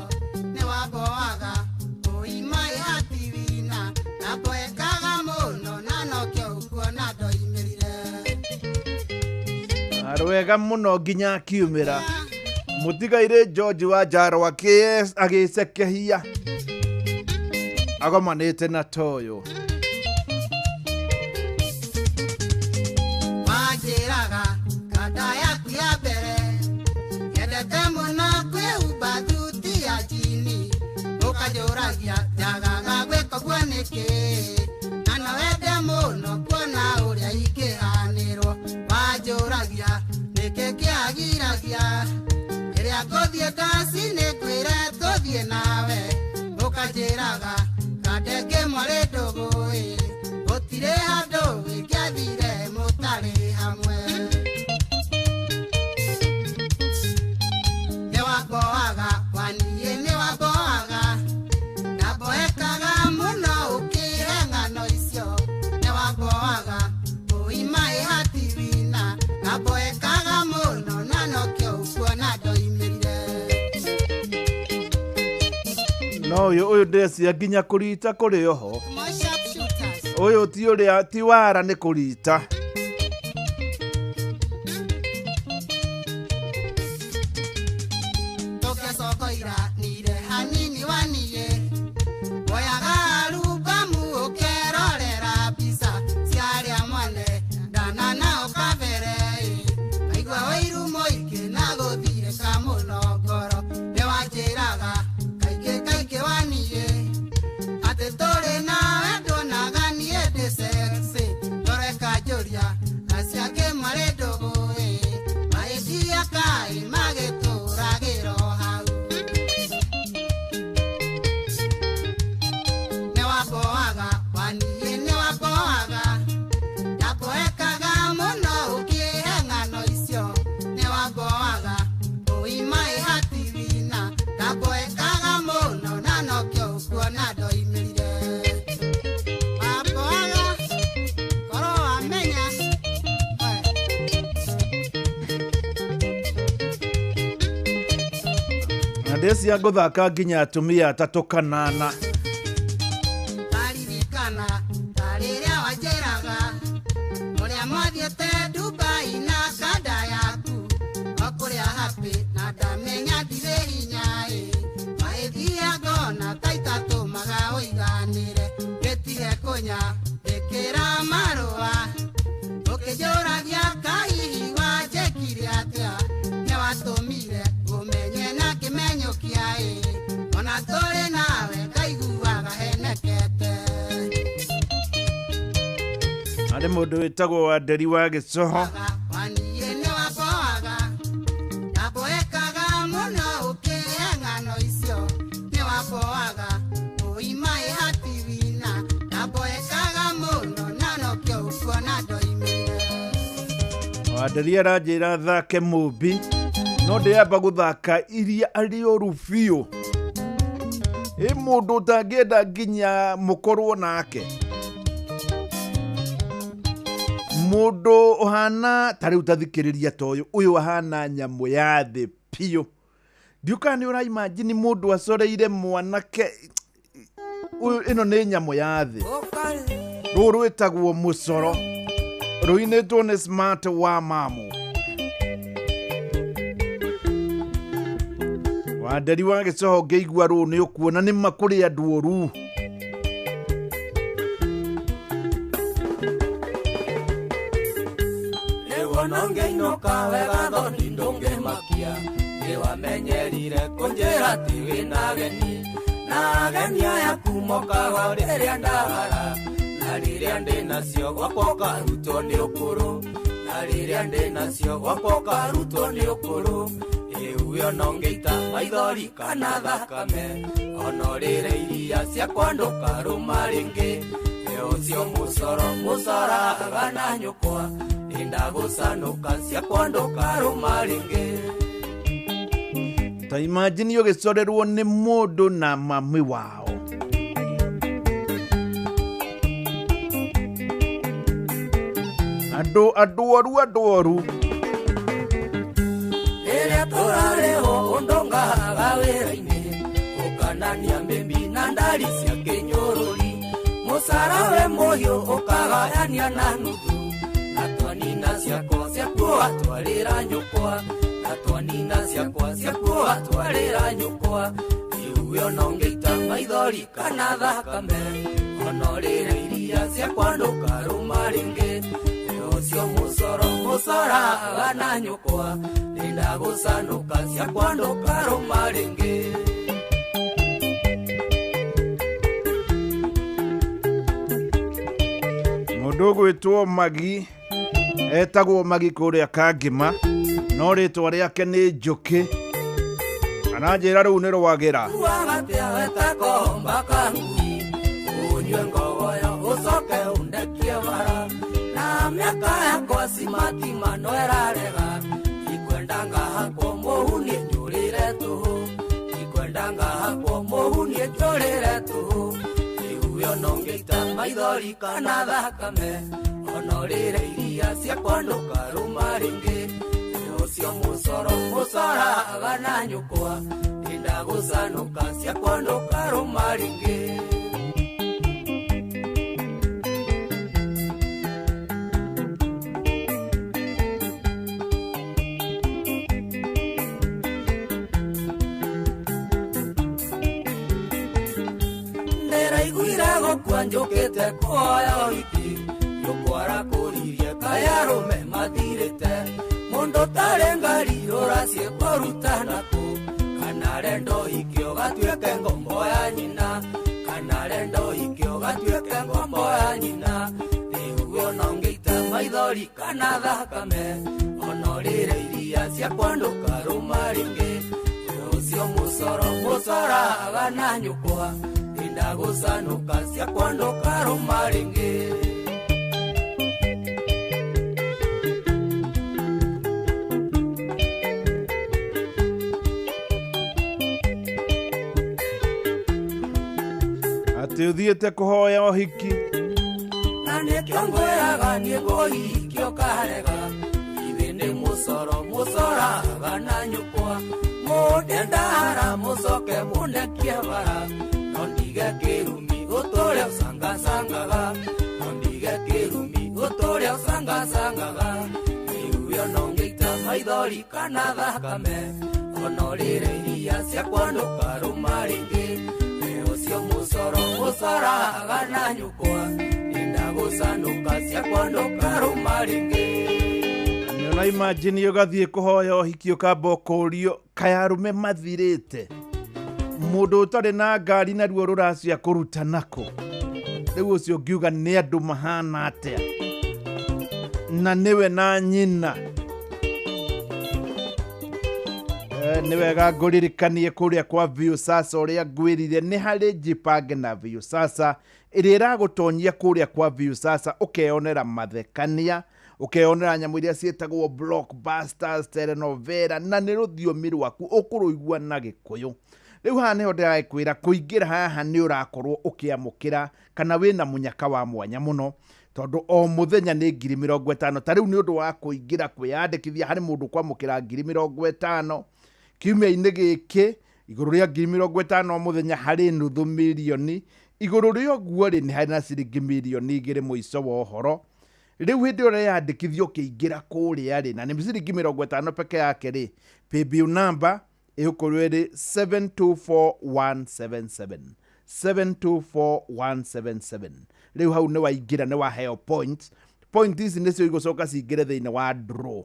nĩwamboaga ũima ĩhatiwina, ndamboekaga mũno na nokĩo ũkuona ndoimĩrire. Arwega mũno nginya akiumĩra. Mũtigairĩ George wa Njaro agĩcekehia agomanĩte na toyo. Wanjĩraga kanda yaku ya mbere nyendete mũno kwĩhumba thuti ya njini, ũkanjũragia njagaga gwĩka ũguo nĩkĩ, na no wende mũno kuona ũrĩa ingĩhanĩrwo. Wanjũragia nĩkĩ kĩagiragia rĩrĩa ngũthiĩ ndaci nĩngwĩre tũthiĩ nawe, ũkanjĩraga kanda ĩngĩ mwarĩ ndũgũ ĩ, gũtirĩ handũ ingĩathire mũtarĩ hamwe. Nĩwamboaga waniĩ nĩwamboaga, ndamboekaga mũno ũkĩhe ng'ano icio, nĩwamboaga ũima ĩhatiwina, ndamboekaga mũno na nokĩo ũkuona ndoimĩrire. No ũyũ ũyũ ndĩrecia nginya kũrita kũrĩ oho. Ũyũ ti ũrĩa ti wara nĩ kũrita. Tũkĩcokoira nire hanini waniĩ, woyaga arubamu ũkerorera mbica cia arĩa mwane ndana nao kabere ĩ, ngaigua Ndĩcia ngũthaka nginya atumia atatũ kanana. Karirikana tarĩrĩa wanjĩraga ũrĩa mwathiĩte Dubai na kanda yaku o kũrĩa happy na ndamenya ndirĩ hinya ĩ maĩthia ngona ta itatũmaga ũiganĩre gĩtige kũnya ĩkĩra marũa ũkĩnjũragia kahihi wanjĩkire atĩa nĩwatũmire ngũmenye na kĩmenyũkia ĩ ona tũrĩ nawe ngaiguaga henekete. Harĩ mũndũ wĩtagwo Wanderi wa Gĩcoho. Waniĩ nĩwamboaga ndamboekaga mũno ũkĩhe ng'ano icio nĩwamboaga ũima ĩhatiwina ndamboekaga mũno na nokĩo ũkuona ndoimire. Wanderi aranjĩra thake Mũmbi no ndĩamba gũthaka iria arĩ ũru biũ. Ĩ mũndũ ũtangĩenda nginya mũkorwo nake, mũndũ ũhana ta rĩu tathikĩrĩria ta ũyũ, ũyũ ahana nyamũ ya thĩ biũ. Ndiũkaga nĩ ũraimagine mũndũ acoreire mwanake ũyũ, ĩno nĩ nyamũ ya thĩ. Rũũ rwĩtagwo mũcoro, rũinĩtwo nĩ Smart wa Mamu. Wanderi wa Gĩcoho ngĩigua rũũ nĩ ũkuona nĩ ma kũrĩ andũ oru. Nongeinoka wega thoni ndũngĩmakia nĩwamenyerire kũnjĩra ti wĩna ageni na ageni aya kumokaga rĩrĩa ndahara na rĩrĩa ndĩnacio gwakwa ũkarutwo nĩ ũkũrũ na rĩrĩa ndĩnacio gwakwa ũkarutwo nĩ ũkũrũ ĩu ona ũngĩita maithori kana thakame ona ũrĩre iria ciakwa ndũkarũma rĩngĩ ũcio mũcoro mũcoraga na nyũkwa ndagũcanũka ciakwa ndũkarũma rĩngĩ. Ta imagine ũgĩcorerwo nĩ mũndũ na mami wao. Andũ andũ oru. Rĩrĩa tũrarĩhwo ũndũ ngahaga wĩra-inĩ ũkanania mĩmbi na ndari cia kĩnyũrũri mũcara we mũhiũ ũkagayania na nuthu na twanina ciakwa ciakuo atwarĩra nyũkwa na twanina ciakwa ciakuo atwarĩra nyũkwa iuĩ ona ũngĩita maithori kana thakame ona ũrĩre iria ciakwa ndũkarũma rĩngĩ ũcio mũcoro mũcoraga na nyũkwa ndagũcanũka ciakwa ndũkarũma rĩngĩ. Mũndũ ũgwĩtwo Magi etagwo Magi kũrĩa Kangĩma no rĩtwa rĩake nĩ Njũkĩ. Aranjĩra rũu nĩ rwagĩra. Uaga wetakomba kangui ũnyue ngogoyo ũcoke ũndekie bara na mĩaka yakwa cimatima no ĩrarega ikwenda ngahakwo mũhu niĩ njũrĩre tũhũ ikwenda ngahakwo mũhu niĩ njũrĩre tũhũ iuĩ ona ũngĩita maithori kana thakame ona ũrĩre iria ciakwa ndũkarũma rĩngĩ ũcio mũcoro mũcoraga na nyũkwa ndagũcanũka ciakwa ndũkarũma rĩngĩ. Ndĩraiguire gũkua njũkĩte kuoya ũhiki nyũkwara kũririe kayarũme mathirĩte mũndũ tarĩ ngari ũraciĩ kũruta nakũ kana rendo ikĩo gatuĩke ngombo ya nyina kana rendo ikĩo gatuĩke ngombo ya nyina rĩu ona ũngĩita maithori kana thakame ona ũrĩre iria ciakwa ndũkarũma rĩngĩ ũcio mũcoro mũcoraga na nyũkwa ndagũcanũka ciakwa ndũkarũma rĩngĩ. Atĩ ũthiĩte kũhoya ũhiki na nĩkĩo ngwĩraga niĩ ngũhikio karega ithe nĩ mũcoro mũcoraga na nyũkwa mũndũ Ndendahara mucoke mundekie bara no ndige kĩrumi ũtũre ũcangacangaga no ndige kĩrumi ũtũre ũcangacangaga rĩu no ngĩita maithori kana thakame ono rĩrĩ iria ciakwa ndũkarũma rĩngĩ nĩ ũcio mũcoro ũcoraga na nyũkwa ndagũcanũka ciakwa ndũkarũma rĩngĩ. Nĩona imagine ũgathiĩ kũhoya ũhiki ũkamba ũkũrio kaĩ arũme mathirĩte mũndũ ũtarĩ na ngari naruo rũracia kũruta nako rĩu ũcio ngiuga nĩ andũ mahana atĩa na nĩwe na nyina. Nĩ wega ngũririkanie kũrĩa kwa Viusasa ũrĩa ngwĩrire nĩ harĩ Jipange na Viusasa ĩrĩa ĩragũtonyia kũrĩa kwa Viusasa ũkeyonera mathekania ũkeyonera nyamũ iria ciĩtagwo blockbusters, telenovela na nĩ rũthiomi rwaku ũkũrũigua na Gĩkũyũ. Rĩu haha nĩho ndĩragĩkwĩra kũingĩra haha nĩ ũrakorwo ũkĩamũkĩra kana wĩna mũnyaka wa mwanya mũno tondũ o mũthenya nĩ 50,000 ta rĩu nĩ ũndũ wa kũingĩra kwĩyandĩkithia harĩ mũndũ kwamũkĩra 50,000 kiumia-inĩ gĩkĩ igũrũ rĩa 50,000 o mũthenya harĩ 500,000 igũrũ rĩa ũguo rĩ nĩ harĩ na ciringi 2 million mũico wa ũhoro. Rĩu hĩndĩ ĩrĩa ũreyandĩkithia ũkĩingĩra kũrĩa rĩ na nĩ ciringi 50 peke yake rĩ paybill number ĩgũkorwo ĩrĩ 724177 724177. Rĩu hau nĩ waingĩra nĩ waheo points. Point ici nĩcio igũcoka cingĩre thĩinĩ wa draw.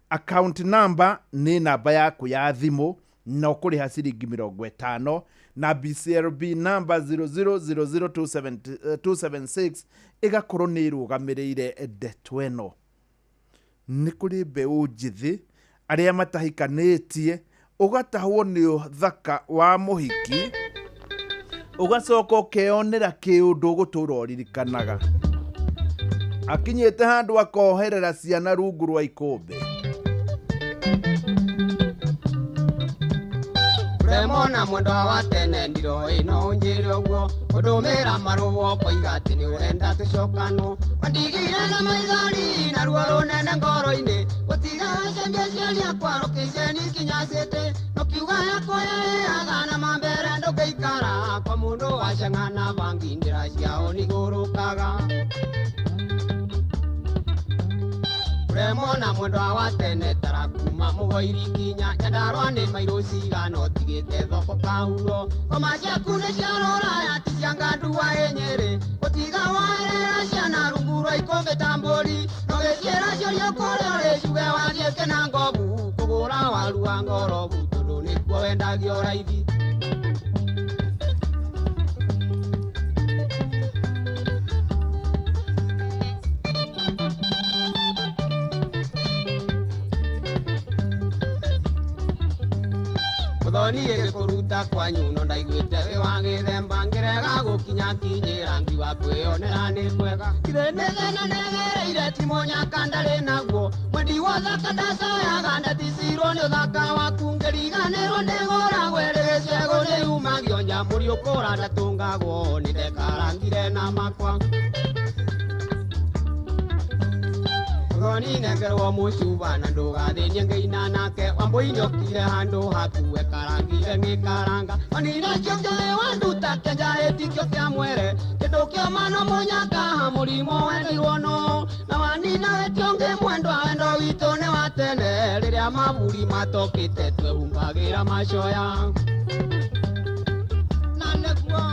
Account number nĩ namba yaku ya thimũ na ũkũrĩha ciringi 50 na BCLB number 0000276 ĩgakorwo nĩ ĩrũgamĩrĩire ndeto ĩno. Nĩ kũrĩ mbeũ njĩthĩ arĩa matahikanĩtie ũgatahwo nĩ ũthaka wa mũhiki ũgacoka ũkeyonera kĩũndũ ũgũtũra ũririkanaga. Akinyĩte handũ akoherera ciana rungu rwa ikũmbĩ. Remona mwendwa wa tene ndiro ĩno ũnjĩre ũguo ũndũmĩra marũa ũkoiga atĩ nĩ ũrenda tũcokanwo wandigire na maithori na ruo rũnene ngoro-inĩ gũtiga wacembia ciari akwa rũkĩceni kinya cĩtĩ nũkiuga yakwa yaĩaga na mambere ndũngĩikara kwa mũndũ waceng'ana bangi ndĩra ciao nĩigũrũkaga. Remona mwendwa wa tene tarakuma mũgoiri kinya Nyandarua nĩ mairũ cigana ũtigĩte thoko kahuro ngoma ciaku nĩ cia rũraya ti cia ngandua ĩ Nyĩrĩ gũtiga woerera ciana rungu rwa ikũmbĩ ta mbũri ndũgĩciĩra ciũria kũrĩa ũrĩ ciuge wathiĩ kĩna ngobu kũgũra waru wa ngorobu tondũ nĩkuo wendagio raithi. Mũthoni ĩgĩkũruta kwanyu no ndaiguĩte wĩ wa gĩthemba ngĩrega gũkinya kinyĩra ngiuga kwĩyonera nĩ kwega ithĩ nĩ thĩna nĩgereire ti mũnyaka ndarĩ naguo mwendi wa ũthaka ndacoyaga ndaticirwo nĩ ũthaka waku ngĩriganĩrwo nĩgũragwo ĩrĩ gĩcegũ nĩyumagio nyamũri ũkũra ndatũngagwo nĩndekarangire na makwa. Mũthoni nengerwo mũcuba na ndũgathĩnie ngĩina nake Wambũi nĩokire handũ haku ekarangire ngĩkaranga wanina kĩo kĩoĩ wanduta kĩanja ĩtikio kĩa mwere kĩndũ kĩoma no mũnyaka mũrimũ wendirwo no na wanina wĩtio ngĩ mwendwa wendo witũ nĩ wa tene rĩrĩa maburi matokĩte twehumbagĩra macoya na nĩguo.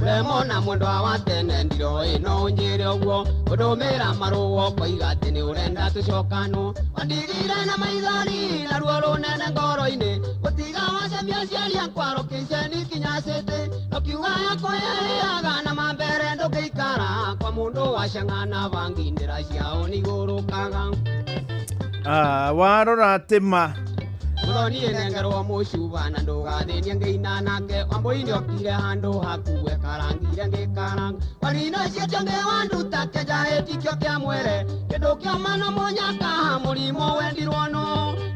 Remona mwendwa wa tene ndiro ĩno ũnjĩre ũguo ũndũmĩra marũa ũkoiga atĩ nĩ ũrenda tũcokanwo wandigire na maithori na ruo rũnene ngoro-inĩ gũtiga wacemia aciari akwa rũkĩceni kinya cĩtĩ nũkiuga yakwa yarĩaga na mambere ndũngĩikara kwa mũndũ waceng'ana bangi ndĩra ciao nĩigũrũkaga. Warora atĩ ma Mũthoni ĩnengerwo mũcuba na ndũgathĩnie ngĩina nake Wambũi nĩokire handũ haku ekarangire ngĩkaranga wanina ciĩtio ngĩ wanduta kĩanja ĩtikio kĩa mwere kĩndũ kĩoma no mũnyaka mũrimũ wendirwo no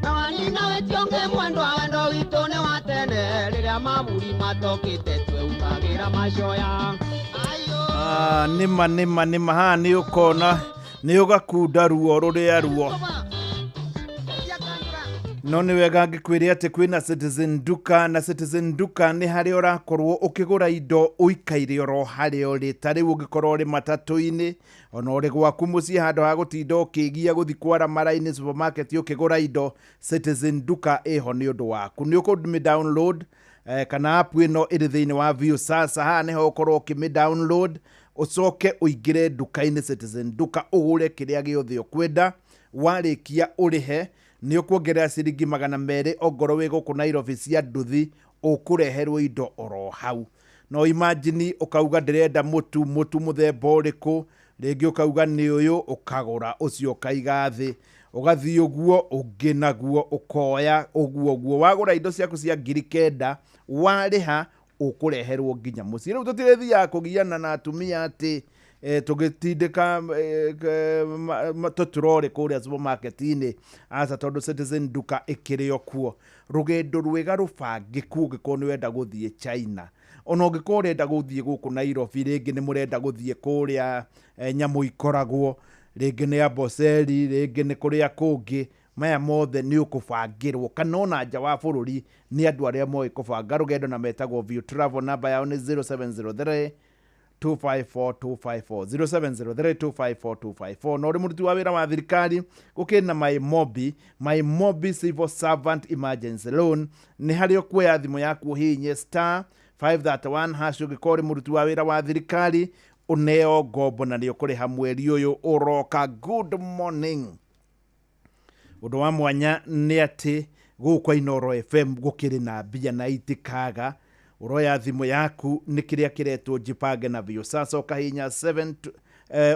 na wanina wĩtio ngĩ mwendwa wendo witũ nĩ wa tene. Tene rĩrĩa maburi matokĩte tweumbagĩra macoya. Ah, nĩma nĩma nĩma haha nĩ ũkona nĩ ũgakunda ruo rũrĩa ruo no nĩ wega ngĩkwĩre atĩ kwĩna Citizen Duka, na Citizen Duka nĩ harĩa ũrakorwo ũkĩgũra indo ũikaire oro harĩa ũrĩ. Ta rĩu ũngĩkorwo ũrĩ matatũ-inĩ ona ũrĩ gwaku mũciĩ, handũ ha gũtinda ũkĩgia gũthiĩ kwara mara-inĩ supermarket ũkĩgũra indo, Citizen Duka ĩho nĩ ũndũ waku. Nĩ ũkũmĩ download kana app ĩno ĩrĩ thĩinĩ wa Viusasa. Haha nĩho ũkorwo ũkĩmĩ download, ũcoke ũingĩre nduka-inĩ Citizen Duka ũgũre kĩrĩa gĩothe ũkwenda. Warĩkia ũrĩhe, nĩ ũkuongerera ciringi 200 ongorwo wĩ gũkũ Nairobi cia nduthi, ũkũreherwo indo oro hau. No imagine ũkauga ndĩrenda mũtu, mũtu mũthemba ũrĩkũ, rĩngĩ ũkauga nĩ ũyũ, ũkagũra ũcio ũkaiga thĩ, ũgathiĩ ũguo ũngĩ naguo ũkoya ũguo ũguo. Wagũra indo ciaku cia 9,000, warĩha ũkũreherwo nginya mũciĩ. Rĩu tũtirĩthiaga kũgiana na atumia atĩ tũgĩtindĩka tũturore kũrĩa supermarket-inĩ, aca, tondũ Citizen Duka ĩkĩrĩ o kuo. Rũgendo rwega rũbangĩku ũngĩkorwo nĩ wenda gũthiĩ China, ona ũngĩkorwo ũrenda gũthiĩ gũkũ Nairobi, rĩngĩ nĩ mũrenda gũthiĩ kũrĩa nyamũ ikoragwo, rĩngĩ nĩ Amboseli, rĩngĩ nĩ kũrĩa kũngĩ, maya mothe nĩ ũkũbangĩrwo, kana ona nja wa bũrũri nĩ andũ arĩa moĩ kũbanga rũgendo na metagwo View Travel. Namba yao nĩ 0703 254 254, 0703 254 254. Na ũrĩ mũruti wa wĩra wa thirikari, gũkĩrĩ na MyMobi, MyMobi Civil Servant Emergency Loan. Nĩ harĩa ũkuoya thimũ yaku ũhihinye *531#. Ũngĩkorwo ũrĩ mũruti wa wĩra wa thirikari, ũneo ngombo na nĩ ũkũrĩha mweri ũyũ ũroka. Good morning. Ũndũ wa mwanya nĩ atĩ gũkũ kwa Inooro FM gũkĩrĩ na mbia na itikaga. Ũroya thimũ yaku, nĩ kĩrĩa kĩretwo Jipange na Viusasa, ũkahihinya 7,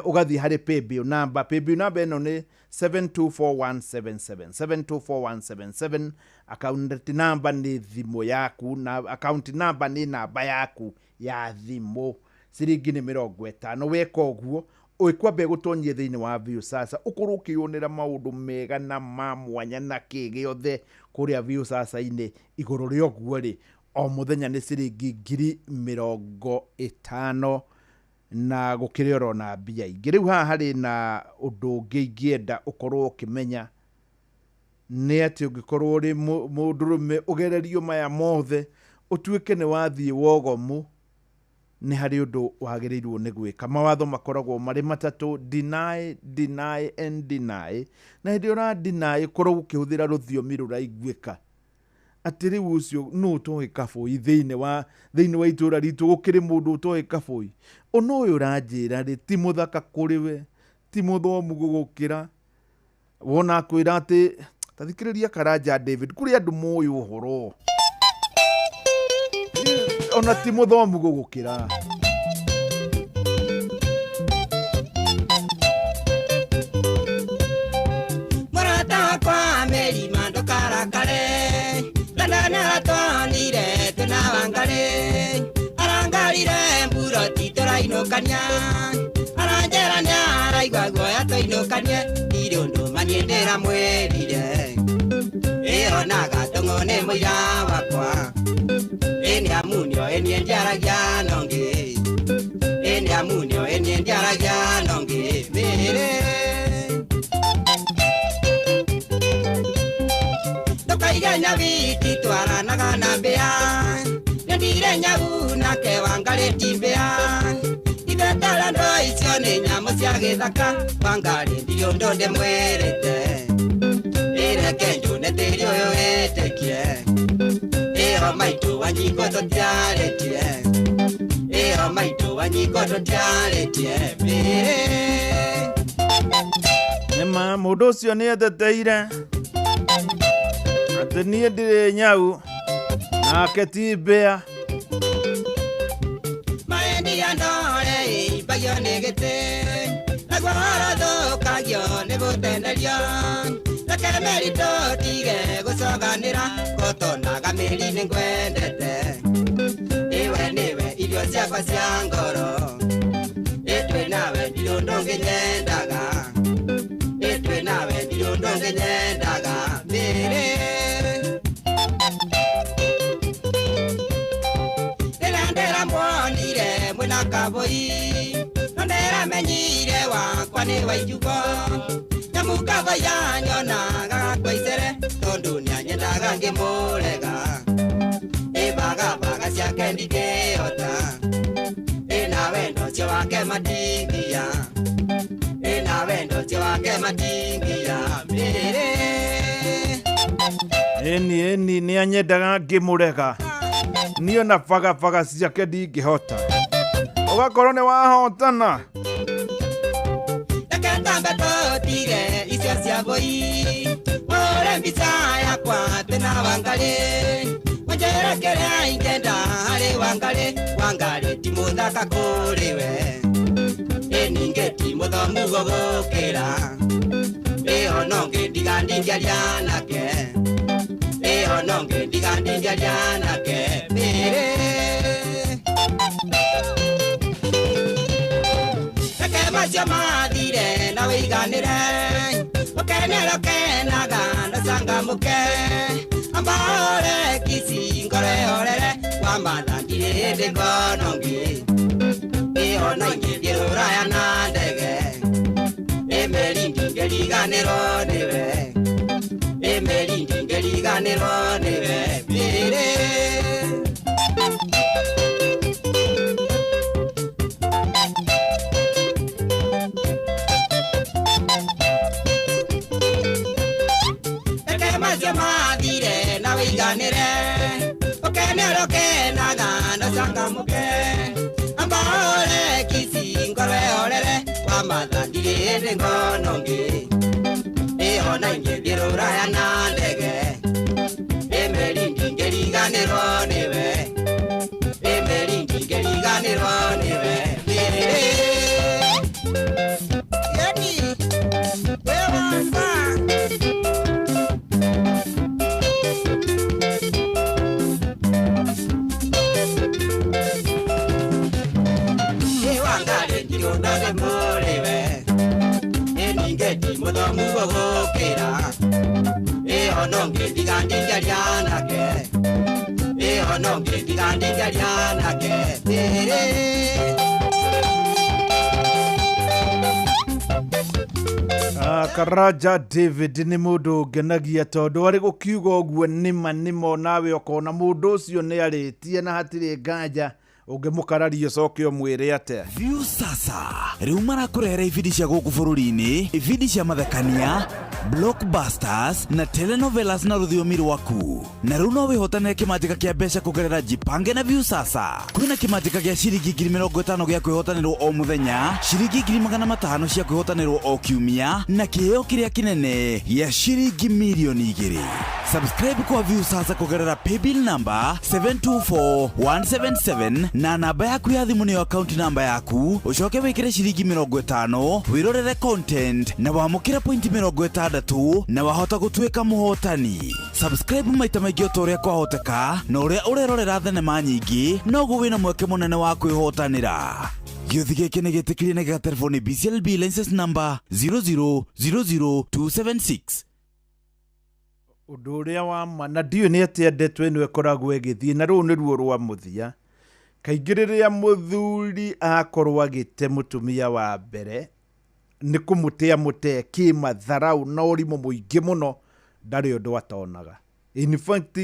ũgathiĩ harĩ paybill number. Paybill number ĩno nĩ 724177, 724177. Account number nĩ thimũ yaku, na account number nĩ namba yaku ya thimũ. Ciringi nĩ 50. Weka ũguo ĩkwamba ĩgũtonyie thĩinĩ wa Viusasa, ũkorwo ũkĩyonera maũndũ mega na ma mwanya na kĩ gĩothe kũrĩa Viusasa-inĩ. Igũrũ rĩa ũguo rĩ, o mũthenya nĩ ciringi 50,000 na gũkĩrĩ oro na mbia ingĩ. Rĩu haha harĩ na ũndũ ũngĩ ingĩenda ũkorwo ũkĩmenya, nĩ atĩ ũngĩkorwo ũrĩ mũndũrũme ũgererio maya mothe, ũtuĩke nĩ wathiĩ wogomu, nĩ harĩ ũndũ wagĩrĩirwo nĩ gwĩka. Mawatho makoragwo marĩ matatũ: deny, deny and deny. Na hĩndĩ ĩrĩa ũra deny, ũkorwo ũkĩhũthĩra rũthiomi rũraiguĩka atĩ rĩu ũcio nũ ũtoĩ kabũi thĩinĩ wa itũra ritũ, gũkĩrĩ mũndũ ũtoĩ kabũi. Ona ũyũ ũranjĩra rĩ, ti mũthaka kũrĩ we, ti mũthomu gũgũkĩra, wona akwĩra atĩ ta thikĩrĩria Karanja David, kũrĩ andũ moĩ ũhoro, ona ti mũthomu gũgũkĩra. Mũrata wakwa Merima, ndũkarakare, London aratwonire twĩna Wangarĩ, arangarire mburoti tũrainũkania, aranjĩra nĩaraigua guoya tũinũkanie, ndirĩ ũndũ maniĩ ndĩramwĩrire, ĩyo na gatũng'ũ nĩ mũira wakwa, ĩ nĩ amu nĩoĩ niĩ ndiaragia nongĩ, ĩ nĩ amu nĩoĩ niĩ ndiaragia nongĩ mĩrĩ. Ndũkaige nyawiti twaranaga na mbĩa, nĩndire nyau nake Wangarĩ ti mbĩa, ithetara ndo icio nĩ nyamũ cia gĩthaka, Wangarĩ ndirĩ ũndũ ndĩmwĩrĩte, ĩreke njũne tĩri ũyũ wĩtĩkie, ĩyo maitũ Wanjikũ tũtiarĩtie, ĩyo maitũ Wanjikũ tũtiarĩtie mĩrĩ. Nĩma mũndũ ũcio nĩ eteteire atĩ niĩ ndirĩ nyau nake ti mbĩa. Maendia ndore imbagio nĩ gĩtĩ, naguo ũrothũkagio nĩ gũtenderio, reke mĩri tũtige gũcoganĩra, gũtonaga mĩri nĩ ngwendete, iwe nĩwe irio ciakwa cia ngoro, ĩtwĩ nawe ndirĩ ũndũ ũngĩ nyendaga, ĩtwĩ nawe ndirĩ ũndũ ũngĩ nyendaga mĩrĩ. Ndĩramuonire mwĩna kabũi no ndĩramenyire wakwa nĩ wa ijugo nyamũkaba yanyonaga gakwaicere tondũ nĩanyendaga ngĩmũrega ĩbagabaga ciake ndingĩhota ĩna wendo ũcio wake matingia ĩna wendo ũcio wake matingia mĩrĩ. Eni eni nĩ anyendaga ngĩmũrega niĩ ona bagabaga ciake ndingĩhota ũgakorwo nĩ wahotana. Reke tambe tũtige icio cia bũi ũre mbica yakwa twĩna Wangarĩ ũnjĩre kĩrĩa ingĩenda harĩ Wangarĩ Wangarĩ ti mũthaka kũrĩ we ĩ ningĩ ti mũthomu gũgũkĩra ĩ ona ũngĩ ndiga ndingĩaria nake ĩ ona ũngĩ ndiga ndingĩaria nake mĩrĩ. Reke macio mathire na wĩiganĩre ũkenere ũkenaga na cangamũke amba ũre kici ngoro ĩhorere wamatha ndirĩ hĩndĩ ngona ũngĩ ĩ ona ingĩthiĩ rũraya na ndege ĩ meri ndingĩriganĩrwo nĩwe ĩ meri ndingĩriganĩrwo nĩwe mĩrĩ. Reke macio mathire na wĩiganĩre ũkenere ũkenaga na ũcangamũke amba ũre kici ngoro ĩhorere wamatha ndirĩ hĩndĩ ngona ũngĩ ĩ ona ingĩthiĩ rũraya na ndege ĩ meri ndingĩriganĩrwo nĩwe ĩ meri ndingĩriganĩrwo nĩwe mĩrĩ. Yani we wakwa. Ĩ Wangarĩ ndirĩ ũndũ ndĩmũrĩwe ĩ ningĩ ti mũthomu gũgũkĩra ĩ ona ũngĩ ndiga ndingĩaria nake ĩ ona ũngĩ ndiga ndingĩaria nake mĩrĩ. Karanja David nĩ mũndũ ũngenagia tondũ arĩ gũkiuga ũguo nĩma nĩma nawe ũkona mũndũ ũcio nĩ arĩtie na hatirĩ nganja ũngĩmũkararia ũcoke ũmwĩre atĩa. Viusasa rĩu marakũrehera ibindi cia gũkũ bũrũri-inĩ, ibindi cia mathekania, blockbusters na telenovelas na rũthiomi rwaku. Na rĩu no wĩhotanĩre kĩmanjĩka kĩa mbeca kũgerera Jipange na Viusasa. Kwĩna kĩmanjĩka gĩa ciringi 50,000 gĩa kwĩhotanĩrwo o mũthenya, ciringi 500,000 cia kwĩhotanĩrwo o kiumia, na kĩheo kĩrĩa kĩnene gĩa ciringi 2 million. Subscribe kwa Viusasa kũgerera paybill number 724177 na namba yaku ya thimũ nĩyo account namba yaku, ũcoke wĩkĩre ciringi 50 wĩrorere content na wamũkĩre pointi 60 na wahota gũtuĩka mũhotani. Subscribe maita maingĩ o ta ũrĩa kwahoteka, na ũrĩa ũrerorera thenema nyingĩ noguo wĩna mweke mũnene wa kwĩhotanĩra. Gĩũthi gĩkĩ nĩ gĩtĩkĩrie na gĩgaterefo nĩ BCLB license number 0000276. Ũndũ ũrĩa wa ma na ndiũĩ nĩ atĩa ndeto ĩno ĩkoragwo ĩgĩthiĩ na rũu nĩruo rwa mũthia. Kaingĩ rĩrĩa mũthuri akorwo agĩte mũtumia wa mbere nĩ kũmũtea mũtee kĩmatharau na ũrimũ mũingĩ mũno, ndarĩ ũndũ atonaga. In fact,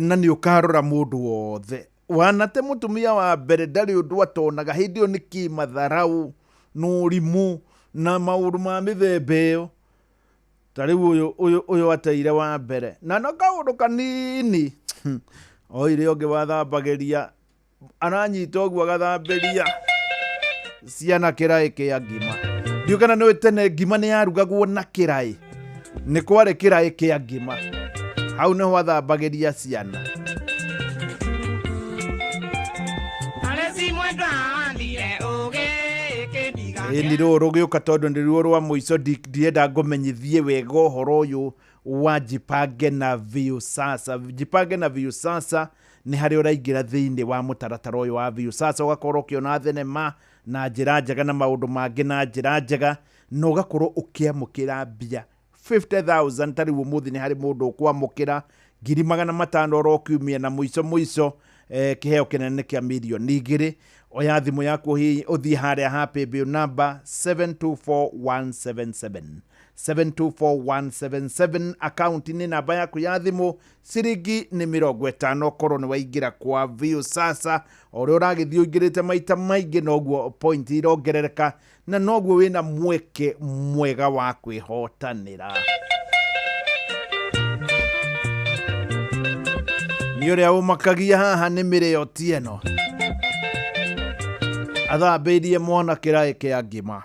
na nĩ ũkarora mũndũ wothe wanate mũtumia wa mbere ndarĩ ũndũ atonaga, hĩndĩ ĩyo nĩ kĩmatharau na ũrimũ na maũndũ ma mĩthemba ĩyo. Ta rĩu ũyũ ũyũ ũyũ ateire wa mbere na no kaũndũ kanini oire ũngĩ wathambagĩria aranyita ũguo agathambĩria ciana kĩraĩ kĩa ngima. Ndiũ kana nĩ tene ngima nĩ yarugagwo na kĩraĩ, nĩ kwarĩ kĩraĩ kĩa ngima, hau nĩho athambagĩria ciana. Ĩ nĩ rũũ rũgĩũka tondũ nĩ ruo rwa mũico, ndirenda ngũmenyithie wega ũhoro ũyũ wa Jipange na Viusasa. Jipange na Viusasa nĩ harĩa ũraingĩra thĩinĩ wa mũtaratara ũyũ wa Viusasa, ũgakorwo ũkĩona thenema na njĩra njega na maũndũ mangĩ na njĩra njega, na ũgakorwo ũkĩamũkĩra mbia 50,000. Ta rĩu ũmũthĩ nĩ harĩ mũndũ ũkwamũkĩra 500,000 oro kiumia, na mũico mũico Kĩheo kĩnene kĩa mirioni 2. Oya thimũ yaku, ũthiĩ harĩa ha paybill number 724177, 724177, akaunti nĩ namba yaku ya thimũ, ciringi nĩ 50. Korwo nĩ waingĩra kwa Viusasa, o ũrĩa ũragĩthiĩ ũingĩrĩte maita maingĩ, noguo point irongerereka na noguo wĩna mweke mwega wa kwĩhotanĩra. Nĩ ũrĩa ũmakagia haha nĩ mĩrĩo ti ĩno athambĩirie mwana kĩraĩ kĩa ngima.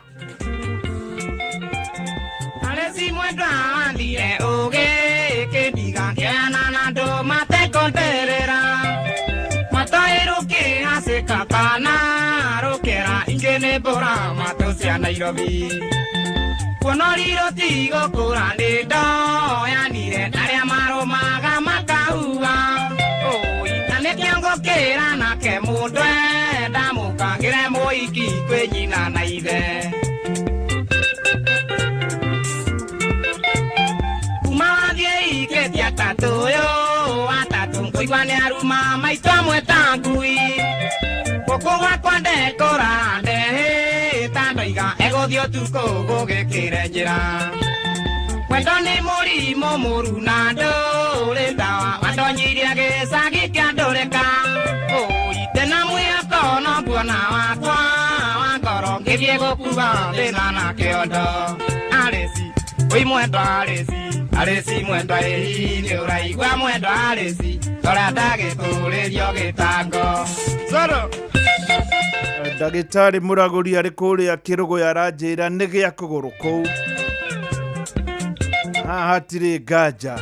Alesi mwendwa wathire ũgĩkĩndiga kĩana na andũ matekonderera matoĩ rũkĩhacĩka kana rũkĩra ingĩ nĩ mbũra matũ cia Nairobi kuonori rũtigũkũra nĩ ndoyanire arĩa marũmaga makauga ũi na nĩkĩo ngũkĩra nake mũndũ ndamũkagĩre mũiki kwĩ nyina na ithe. Kuma wathiĩ ikĩtie atatũ ũyũ atatũ ngũigua nĩ aruma maitũ amwe ta ngui gũkũ gwakwa ndekũra ndehĩta ndoiga egũthiĩ ũtukũ gũgĩkĩre njĩra. Wendo nĩ mũrimũ mũru na ndũrĩ ndawa wandonyirie gĩcagi kĩa ndũrĩka ũi ndĩna mwĩhoko no nguona wakwa wa ngoro ngĩthiĩ gũkua thĩna na kĩondo. Arĩci oi mwendwa arĩci arĩci mwendwa ĩhi nĩ ũraigua mwendwa arĩci torĩa ndagĩtũrĩrio gĩtango Zoro. Ndagĩtarĩ mũragũri arĩ kũrĩa kĩrũgũya aranjĩra nĩ gĩa kũgũrũ kũu haha hatirĩ nganja.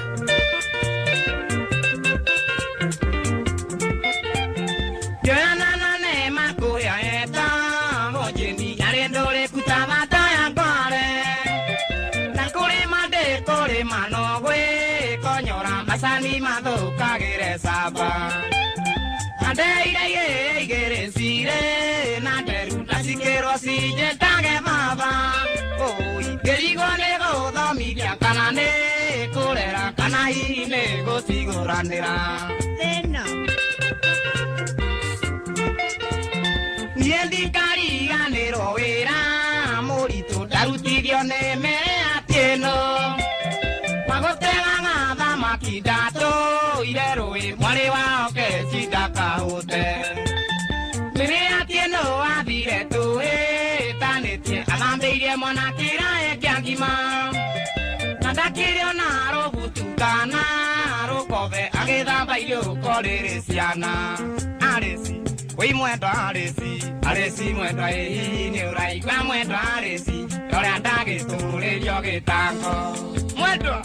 Ngĩoyana na neema kũrĩa etagwo Jane arĩ ndũrĩku ta thata ya ngware na kũrĩma ndĩkũrĩma no gwĩkonyora macani mathũkagĩre camba andeire igĩrĩ cirĩ na nderu na cikĩrwo cinjĩtage baba ũi ngĩrigwo nĩ gũthomithia kana nĩ kũrera kana hihi nĩ gũcigũranĩra thĩna. Niĩ ndikariganĩrwo wĩra mũritũ ndarutithio nĩ mĩrĩ atiĩno wagũtegaga thamaki ndatũire rũĩ mwarĩ wao keci ndakahũte mĩrĩ atiĩno athire tũhĩtanĩtie athambĩirie mwana kĩraĩ kĩa ngima na ndakĩrĩ ona rũbutu kana rũkobe agĩthamba irio rĩrĩ ciana. Arĩci oi mwendwa arĩci arĩci mwendwa ĩhihi nĩ ũraigua mwendwa arĩci torĩa ndagĩtũrĩrio gĩtango mwendwa.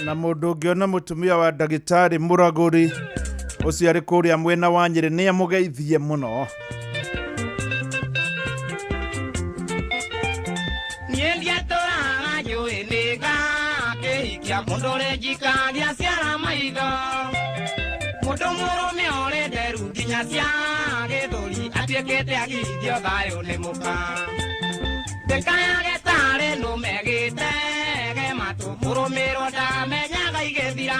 Na mũndũ ũngĩona mũtumia wa ndagĩtarĩ mũragũri ũcio arĩ kũrĩa mwena wa Nyĩrĩ nĩ amũgeithie mũno. Niĩ ndiatũraga njũĩ nĩ ngakĩhikia mũndũ ũrĩ njikagia ciara maitho mũndũ mũrũme ũrĩ nderu nginya cia gĩthũri atuĩkĩte agithio thayũ nĩ mũka ndĩkayage tarĩ nũme gĩtege matũ mũrũmĩrwo ndamenyaga igĩthira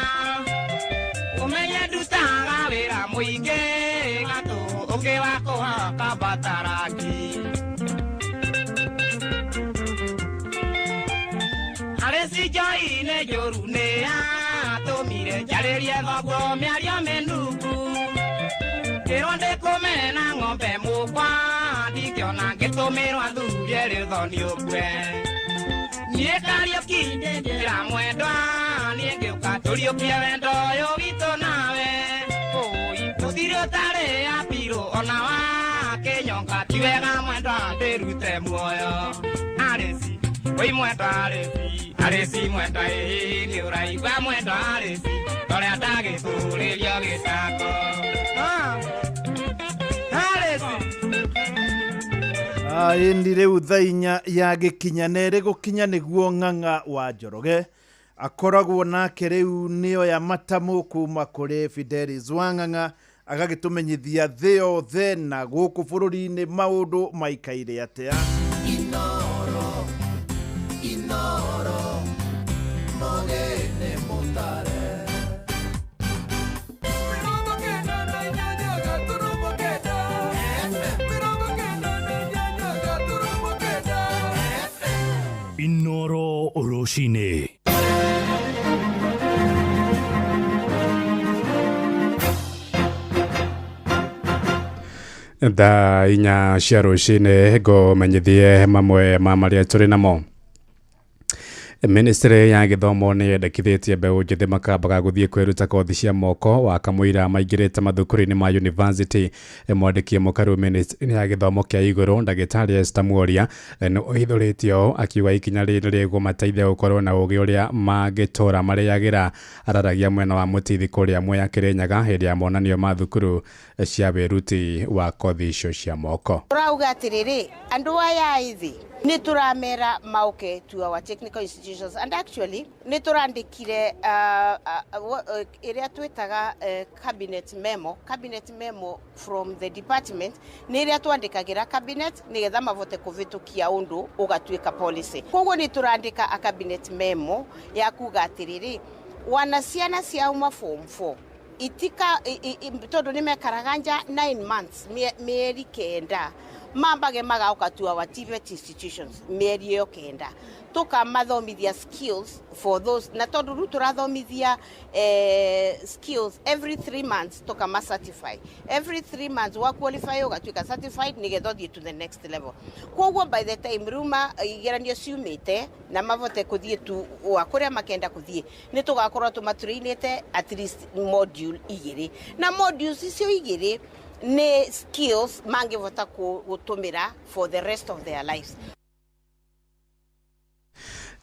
ũmenye ndutaga wĩra mũingĩ gatũ ũngĩ wa kũhaka mbataraki. Arĩci njoi-inĩ njũru nĩ atũmire njarĩrie thoguo mĩario mĩnungu ngĩrwo ndĩkũmena ng'ombe mũkwa ndingĩona ngĩtũmĩrwo athurie rĩthoni ũkue niĩ Kariũki ndĩnjĩra mwendwa niĩ ngĩũka tũriũkie wendo ũyũ witũ nawe ũi tũthire ũtarĩ apirũ ona wa kĩnyonga ti wega mwendwa ndĩrute muoyo. Arĩci oi mwendwa arĩci arĩci mwendwa ĩhihi nĩ ũraigua mwendwa arĩci torĩa ndagĩtũrĩrio gĩtango. Arĩci Ĩni rĩu thaa 4 ya gĩkinya na ĩrĩ gũkinya nĩguo Ng'ang'a wa Njoroge akoragwo nake rĩu nĩoya matamu kuma kũrĩ Fidelis wa Ng'ang'a agagĩtũmenyithia thĩ yothe na gũkũ bũrũri-inĩ maũndũ maikaire atĩa. Inoro, Inoro, mogene mutare. Rũcinĩ. Thaa 4 cia rũcinĩ ngũmenyithie mamwe ma marĩa tũrĩ namo. Ministry ya gĩthomo nĩ yendekithĩtie mbeũ njĩthĩ makambaga gũthiĩ kwĩruta kothi cia moko wa kamũira maingĩrĩte mathukuru-inĩ ma university. Mwandĩki mũkaru ministry ya gĩthomo kĩa igũrũ ndagĩtarĩ Esther Mworia nĩ ũhithũrĩtie ũũ akiuga ikinya rĩrĩ rĩkũmateithia gũkorwo na ũgĩ ũrĩa mangĩtũra marĩagĩra. Araragia mwena wa Mũtithi kũrĩa Mwea Kĩrĩnyaga hĩndĩ ya monanio ma thukuru cia wĩruti wa kothi icio cia moko. Tũrauga atĩrĩrĩ, andũ aya ethĩ nĩ tũramera mauke to our technical institutions, and actually nĩ tũrandĩkire ĩrĩa twĩtaga cabinet memo from the department, nĩ ĩrĩa twandĩkagĩra cabinet nĩgetha mavote kũvĩtũkia ũndũ ũgatuĩka policy. Koguo nĩ tũrandĩka a cabinet memo ya kuga atĩrĩrĩ, wana ciana ciauma form 4 itika tondũ nĩ mekaraga nja 9 months, mĩeri 9, mambage magauka to our TVET institutions mĩeri ĩyo 9, tũkamathomithia skills for those, na tondũ rĩu tũrathomithia skills every 3 months, tũkama certify every 3 months, wa qualify ũgatuĩka certified nĩgetha ũthiĩ to the next level. Koguo by the time rĩu igeranio ciumĩte na mavote kũthiĩ tu wa kũrĩa makenda kũthiĩ, nĩ tũgakorwo tũmatũrĩinĩte at least module 2, na modules icio 2 nĩ skills mangĩvota gũtũmĩra for the rest of their lives.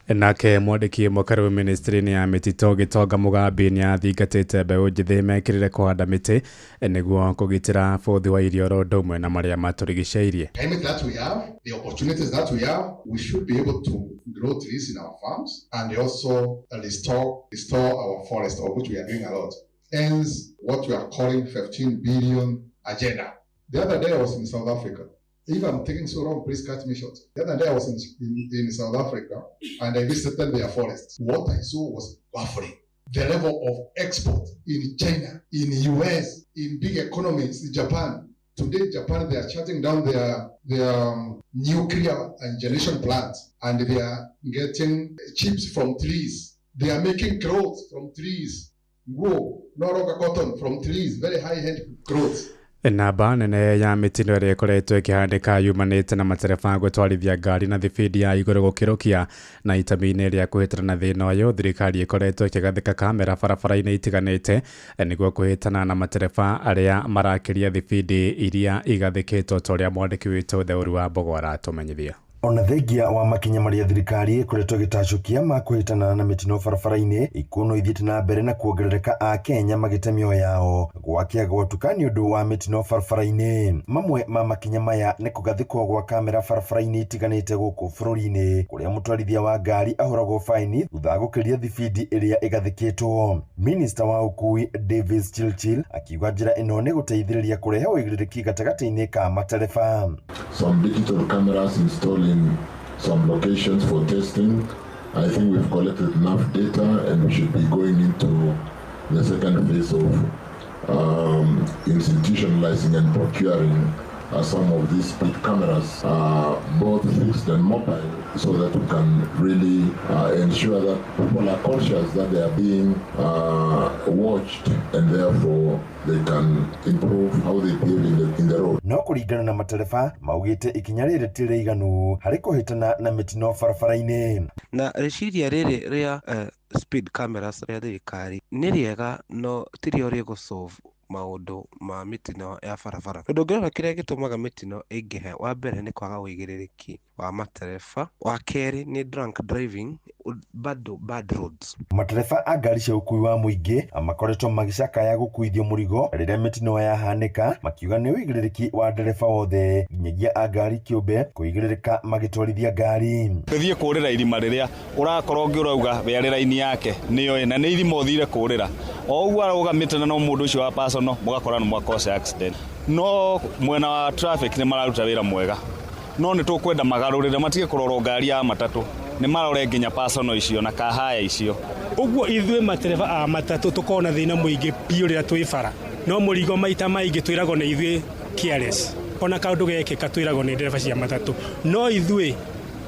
Nake mwandĩki mũkaru ministry-inĩ ya mĩtitũ Gĩtonga Mũgambi nĩ athingatĩte mbeũ njĩthĩ mekĩrĩre kũhanda mĩtĩ nĩguo kũgitĩra bũthi wa irio oro ũndũ ũmwe na marĩa matũrigicĩirie. Climate that we have, the opportunities that we have, we should be able to grow trees in our farms and also restore our forest, of which we are doing a lot. Hence what we are calling 15 billion agenda. The other day I was in South Africa. If I'm taking so long, please cut me short. The other day I was in South Africa and I visited their forest. What I saw was baffling. The level of export in China, in the US, in big economies, in Japan. Today, Japan, they are shutting down their nuclear and generation plants, and they are getting chips from trees. They are making clothes from trees. Wool, no longer cotton, from trees, very high-end clothes. Namba nene ya mĩtino ĩrĩa ĩkoretwo ĩkĩhandĩka yumanĩte na matereba gũtwarithia ngari na thibindi ya igũrũ gũkĩrũkia na itemi-inĩ rĩa kũhĩtana na thĩna ũyũ, thirikari ĩkoretwo ĩkĩgathĩka kamera barabara-inĩ itiganĩte nĩguo kũhĩtana na matereba arĩa marakĩria thibindi iria igathĩkĩtwo ta ũrĩa mwandĩki witũ Theuru wa Mbogo aratũmenyithia. Ona thengia wa makinya marĩa thirikari ĩkoretwo ĩgĩtacũkia ma kũhĩtana na mĩtino barabara-inĩ, ikuũ no ithiĩte na mbere na kuongerereka a Kenya magĩte mĩoyo yao gwakĩa gwatuka nĩ ũndũ wa mĩtino barabara-inĩ. Mamwe ma makinya maya nĩ kũgathĩkwo gwa kamera barabara-inĩ itiganĩte gũkũ bũrũri-inĩ, kũrĩa mũtwarithia wa ngari ahũragwo faini thutha wa gũkĩria thibindi ĩrĩa ĩgathĩkĩtwo. Minista wa ũkui Davis Chirchir akiuga njĩra ĩno nĩ gũteithĩrĩria kũrehe ũigĩrĩrĩki gatagatĩ-inĩ ka matereba. Some digital cameras installed in some locations for testing. I think we've collected enough data and we should be going into the second phase of institutionalizing and procuring some of these speed cameras, both fixed and mobile, so that we can really ensure that people are conscious that they are being watched and therefore they can improve how they behave in the road. No kũringana na matereba maugĩte ikinya rĩrĩ ti rĩiganu harĩ kũhĩtana na mĩtino barabara-inĩ. Na rĩciria rĩrĩ rĩa speed cameras rĩa thirikari nĩ rĩega, no tirio rĩgũ solve maũndũ ma mĩtino ya barabara. Tondũ ũngĩrora kĩrĩa gĩtũmaga mĩtino ĩingĩhe, wa mbere nĩ kwaga ũigĩrĩrĩki wa matereba, wa kerĩ nĩ drunk driving, bado bad roads. Matereba a ngari cia ũkui wa mũingĩ makoretwo magĩcakaya gũkuithio mũrigo rĩrĩa mĩtino yahanĩka, makiuga nĩ ũigĩrĩrĩki wa ndereba wothe nginyagia a ngari kĩũmbe kũigĩrĩrĩka magĩtwarithia ngari. Thiĩ kũrĩra irima rĩrĩa ũrakorwo ũngĩ ũrauga we arĩ raini yake nĩoĩ na nĩ irima ũthire kũrĩra, o ũguo arũgamĩte na no mũndũ ũcio wa personal mũgakora nĩ mwakose accident. No mwena wa traffic nĩ mararuta wĩra mwega, no nĩ tũkwenda magarũrĩre matige kũrorwo ngari ya matatũ, nĩ marore nginya personal icio na kahaya icio. Ũguo ithuĩ matereba a matatũ tũkorwo na thĩna mũingĩ biũ rĩrĩa twĩ bara, no mũrigo maita maingĩ twĩragwo nĩ ithuĩ careless, ona kaũndũ gekĩka twĩragwo nĩ ndereba cia matatũ, no ithuĩ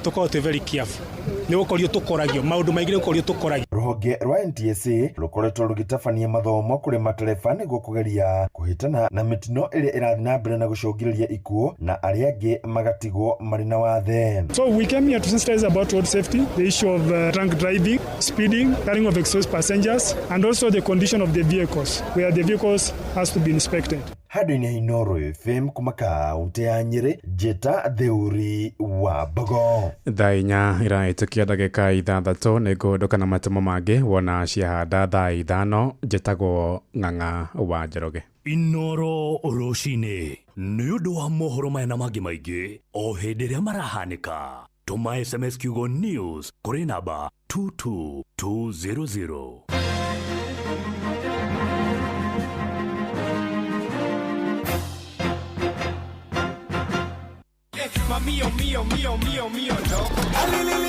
Tũkorwo twĩ very careful nĩ gũkorio tũkoragio maũndũ maingĩ, nĩ gũkorio tũkoragio. Rũhonge rwa NTSA rũkoretwo rũgĩtabania mathomo kũrĩ matereba nĩguo kũgeria kũhĩtana na mĩtino ĩrĩa ĩrathiĩ na mbere na gũcũngĩrĩria ikuũ na arĩa angĩ magatigwo marĩ na wathe. So we came here to sensitize about road safety, the issue of drunk driving, speeding, carrying of excess passengers, and also the condition of the vehicles, where the vehicles has to be inspected. Handũ-inĩ ha Inooro FM kuma kaũntĩ ya Nyĩrĩ, Njĩta Theuri wa Mbogo. Thaa 4 irahĩtũkia ndagĩka 6 nĩ ngũhũndũka na matũmo mangĩ wona ciahanda thaa 5. Njĩtagwo Ng'ang'a wa Njoroge. Inoro rũcinĩ nĩ ũndũ wa mohoro maya na mangĩ maingĩ o hĩndĩ ĩrĩa marahanĩka, tũma SMS kiugo news kũrĩ namba 22200. Mamio, mio, mio, mio, mio, no.